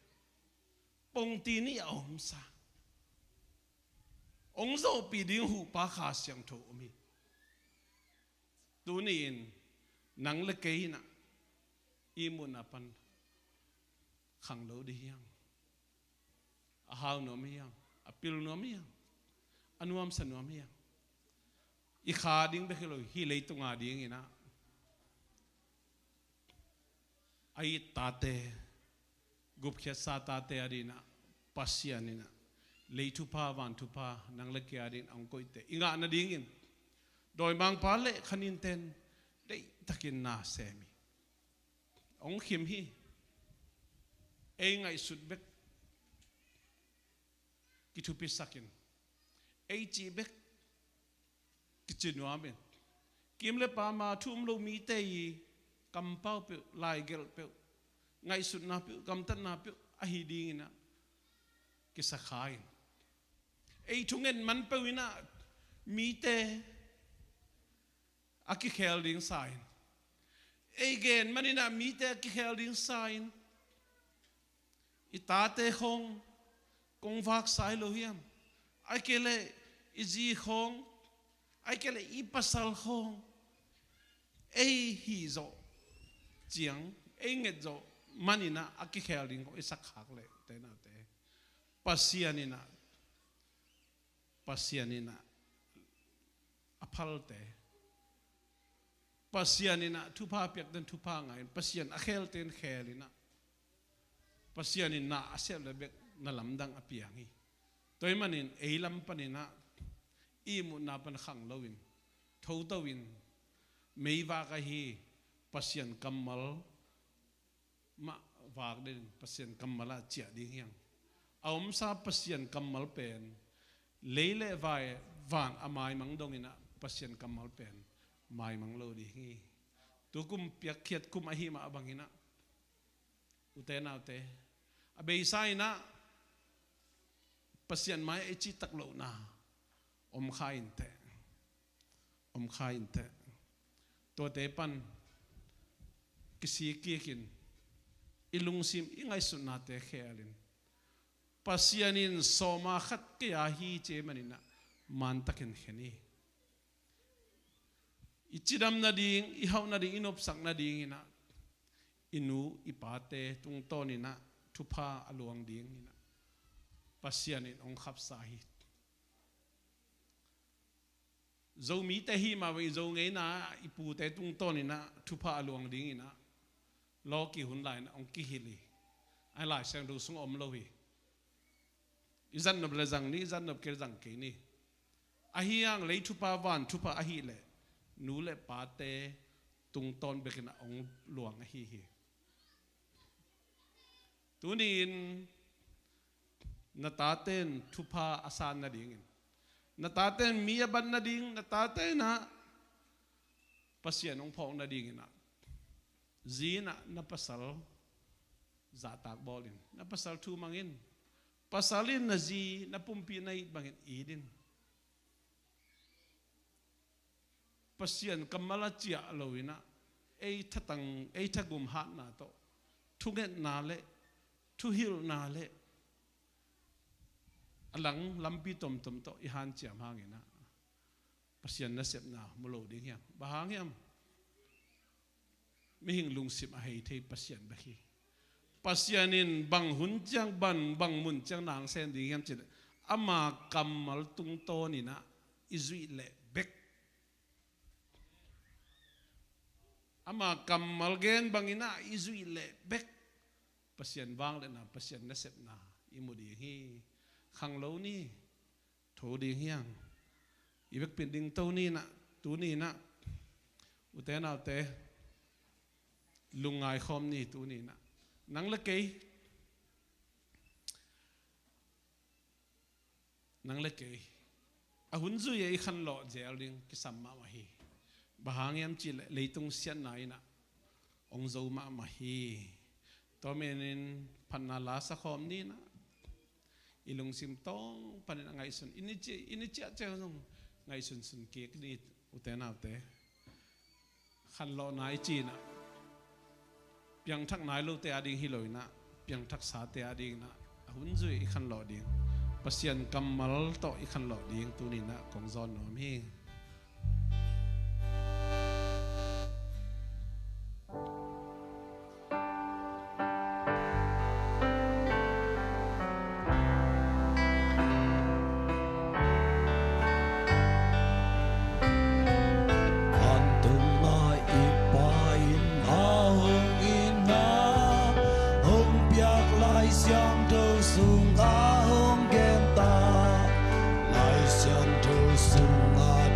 Pongti nih a omsa, hong zawhpih ding huhpa Kha Siangtho om hi. Tuni-in nang le kei in a, i ihmutna pan khang lo ding hiang. A hau nuam hiang, a pil nuam hiang, a nuamsa nuam hiang. I kha ding bek hi lo, hih leitung a dingin a, a it tate, gupkhiatsa tate a dingin a, Pasian in a, lei thupha, van thupha nang le kei a dingin a hong koihte i ngah nadingin, dawimangpa le khaninten deihtakin na sem hi. Hong khim hi. Ei ngaihsut bek kithupisakin, ei cih bek kici nuamin, kim le pam a thu um lo mite i kampau peuh, laigelh peuh, ngaihsutna peuh, gamtatna peuh ahi dingin a kisa kha in, ei thungen man peuh in a mite a kikhel ding sa in, ei gen man in a mite a kikhel ding sa in, i tate khawng kong vaksa hi lo hiam? Ahih kei leh i zi khawng, ahih kei leh i pasal khawng, ei hih zawh ciang, ei nget zawh maninah a kikhel ding kong i sak khak leh, ute naute, Pasian inah, Pasian inah a phalte, Pasian inah thupha piakten thupha ngaiin, Pasian a kheelten kheelinah, Pasian in na a sep le bek na lamdang a piang hi. Tua ahih manin ei lam paninah i ihmutna pan khang loin, thotoin, meivak ahi Pasian kammal mah vak den, Pasian kammal ah ciah ding hiang. A omsa Pasian kammal pen lei le vai, van a maimang donginah Pasian kammal pen maimang lo ding hi. Tukum piakkhiat kum ahi mah banginah, ute naute, a beisa inah Pasian mai ei cihtak lohna om kha inteh, om kha inteh. Tuate pan kisik kikin i lungsim, i ngaihsutnate kheelin, Pasian in sawma khat kei-a hi ci maninah mantakin khen hi. I cidam nading, i hauh nading, i nopsak nadinginah i nu i pate tungtawninah thupha a luang dinginah Pasian in hong khapsa hi. Zomite hi mah bangin Zo ngeina i pute tungtawninah thupha a luang dinginah lawki hun lai-inah hong kihilh hi. A Lai Siangtho sung om lo hi. I zat nop le zang ni, i zat nop kei le zang kei ni. Ahi hang lei thupha, van thupha ahileh nu le pate tungtawn bekinah hong luang ahi hi. Tuni-in na taten thupha a san nadingin, na taten mi a bat nading, na tatenah Pasian hong phawk nadinginah zi inah na pasal zahtak bawlin, na pasal thu mangin, pasal in na zi, na pumpi na it bangin it in. Pasian kammal a ciah loinah ei thatang, ei thagum hatna tawh thungetna le thuhilhna le a lang lampi tomtom tawh i hanciam hanginah Pasian nasepna mu lo ding hiam? Bang hang hiam? Mihing lungsim a hei thei Pasian bek hi. Pasian in bang hun ciang, bang, bang mun ciang na hong sem ding hiam cih leh, ama kammal tungtawninah i zuih leh bek, ama kammal gen banginah i zuih leh bek Pasian vangliatna, Pasian nasepna i mu ding hi. Khang lo ni. Tho ding hiang. I vekpi-in dingto ninah, tuninah, ute naute, lungngai khawm ni tuninah. Nang le kei, nang le kei, a hun zui-a i khanlawh zel ding kisam mahmah hi. Bang hang hiam cih leh leitung siatna inah hong zo mahmah hi. Tua menin phatna la sa khawm ninah, i lungsim tawng panin a ngaihsun, i ni ci, i ni ciahciah zong ngaihsunsun kik ni, ute naute. Khanlawhna i cinah piangthak nai lote ading hi loinah, piangthaksate adinginah a hun zui i khanlawh ding, Pasian kammal tawh i khanlawh ding tuninah kong zawn nuam hi. Vantungah i Pa in a hong itna hong piak, Lai Siangtho sungah hong genta, Lai Siangtho sungah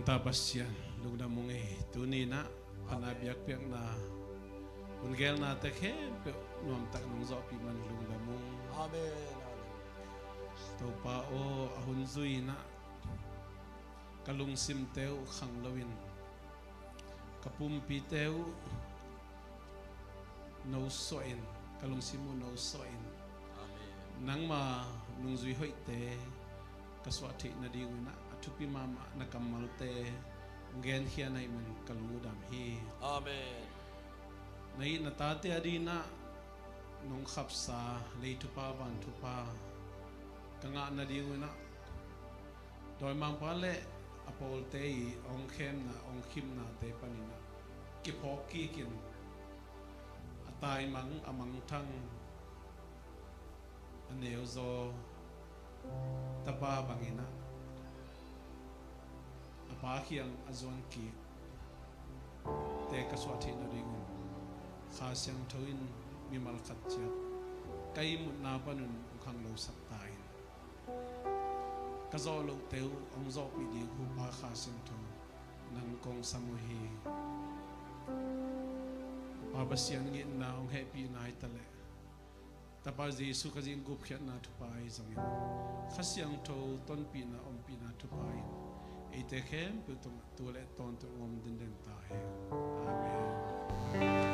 Ta Pasian, lungdam ung ei. Tuni-in ah pana biakpiakna hun gelnate khempeuh nuamtak nong zawhpih man lungdam ung. Amen. Topa aw, a hun zui-in ah ka lungsimte uh khang loin, ka pumpite uh no suahin, ka lungsim uh no suahin, nangma nungzui hoihte ka suah theih nadingun ah a thupi mahmah na kammalte hong genkhia na hih man ka lung uh dam hi. Amen. Na hih na tate adingin ah nong khapsa lei thupha van thupha ka ngah nadingun ah dawimangpa le a pawlte i hong khemna hong khimnate panin ah kiphawk kikin a taimang a mangthang a neuzaw tapa bangin ah a pa kiang a zuan kik te ka suah theih nadingun Kha Siangtho in mimal khat ciat ka ihmutna panun hong khang losak ta in. Ka zawh lohte uh hong zawhpih ding Topa Kha Siangtho nang kong sam uh hi. Pa Pasian, itna hong hehpihna hi taleh Tapa Jesu Khazih gupkhiatna thupha ahi zongin Kha Siangtho tonpihna ompihna thupha in eite khempeuh tungah tu le tawntung om denden ta hen. Amen.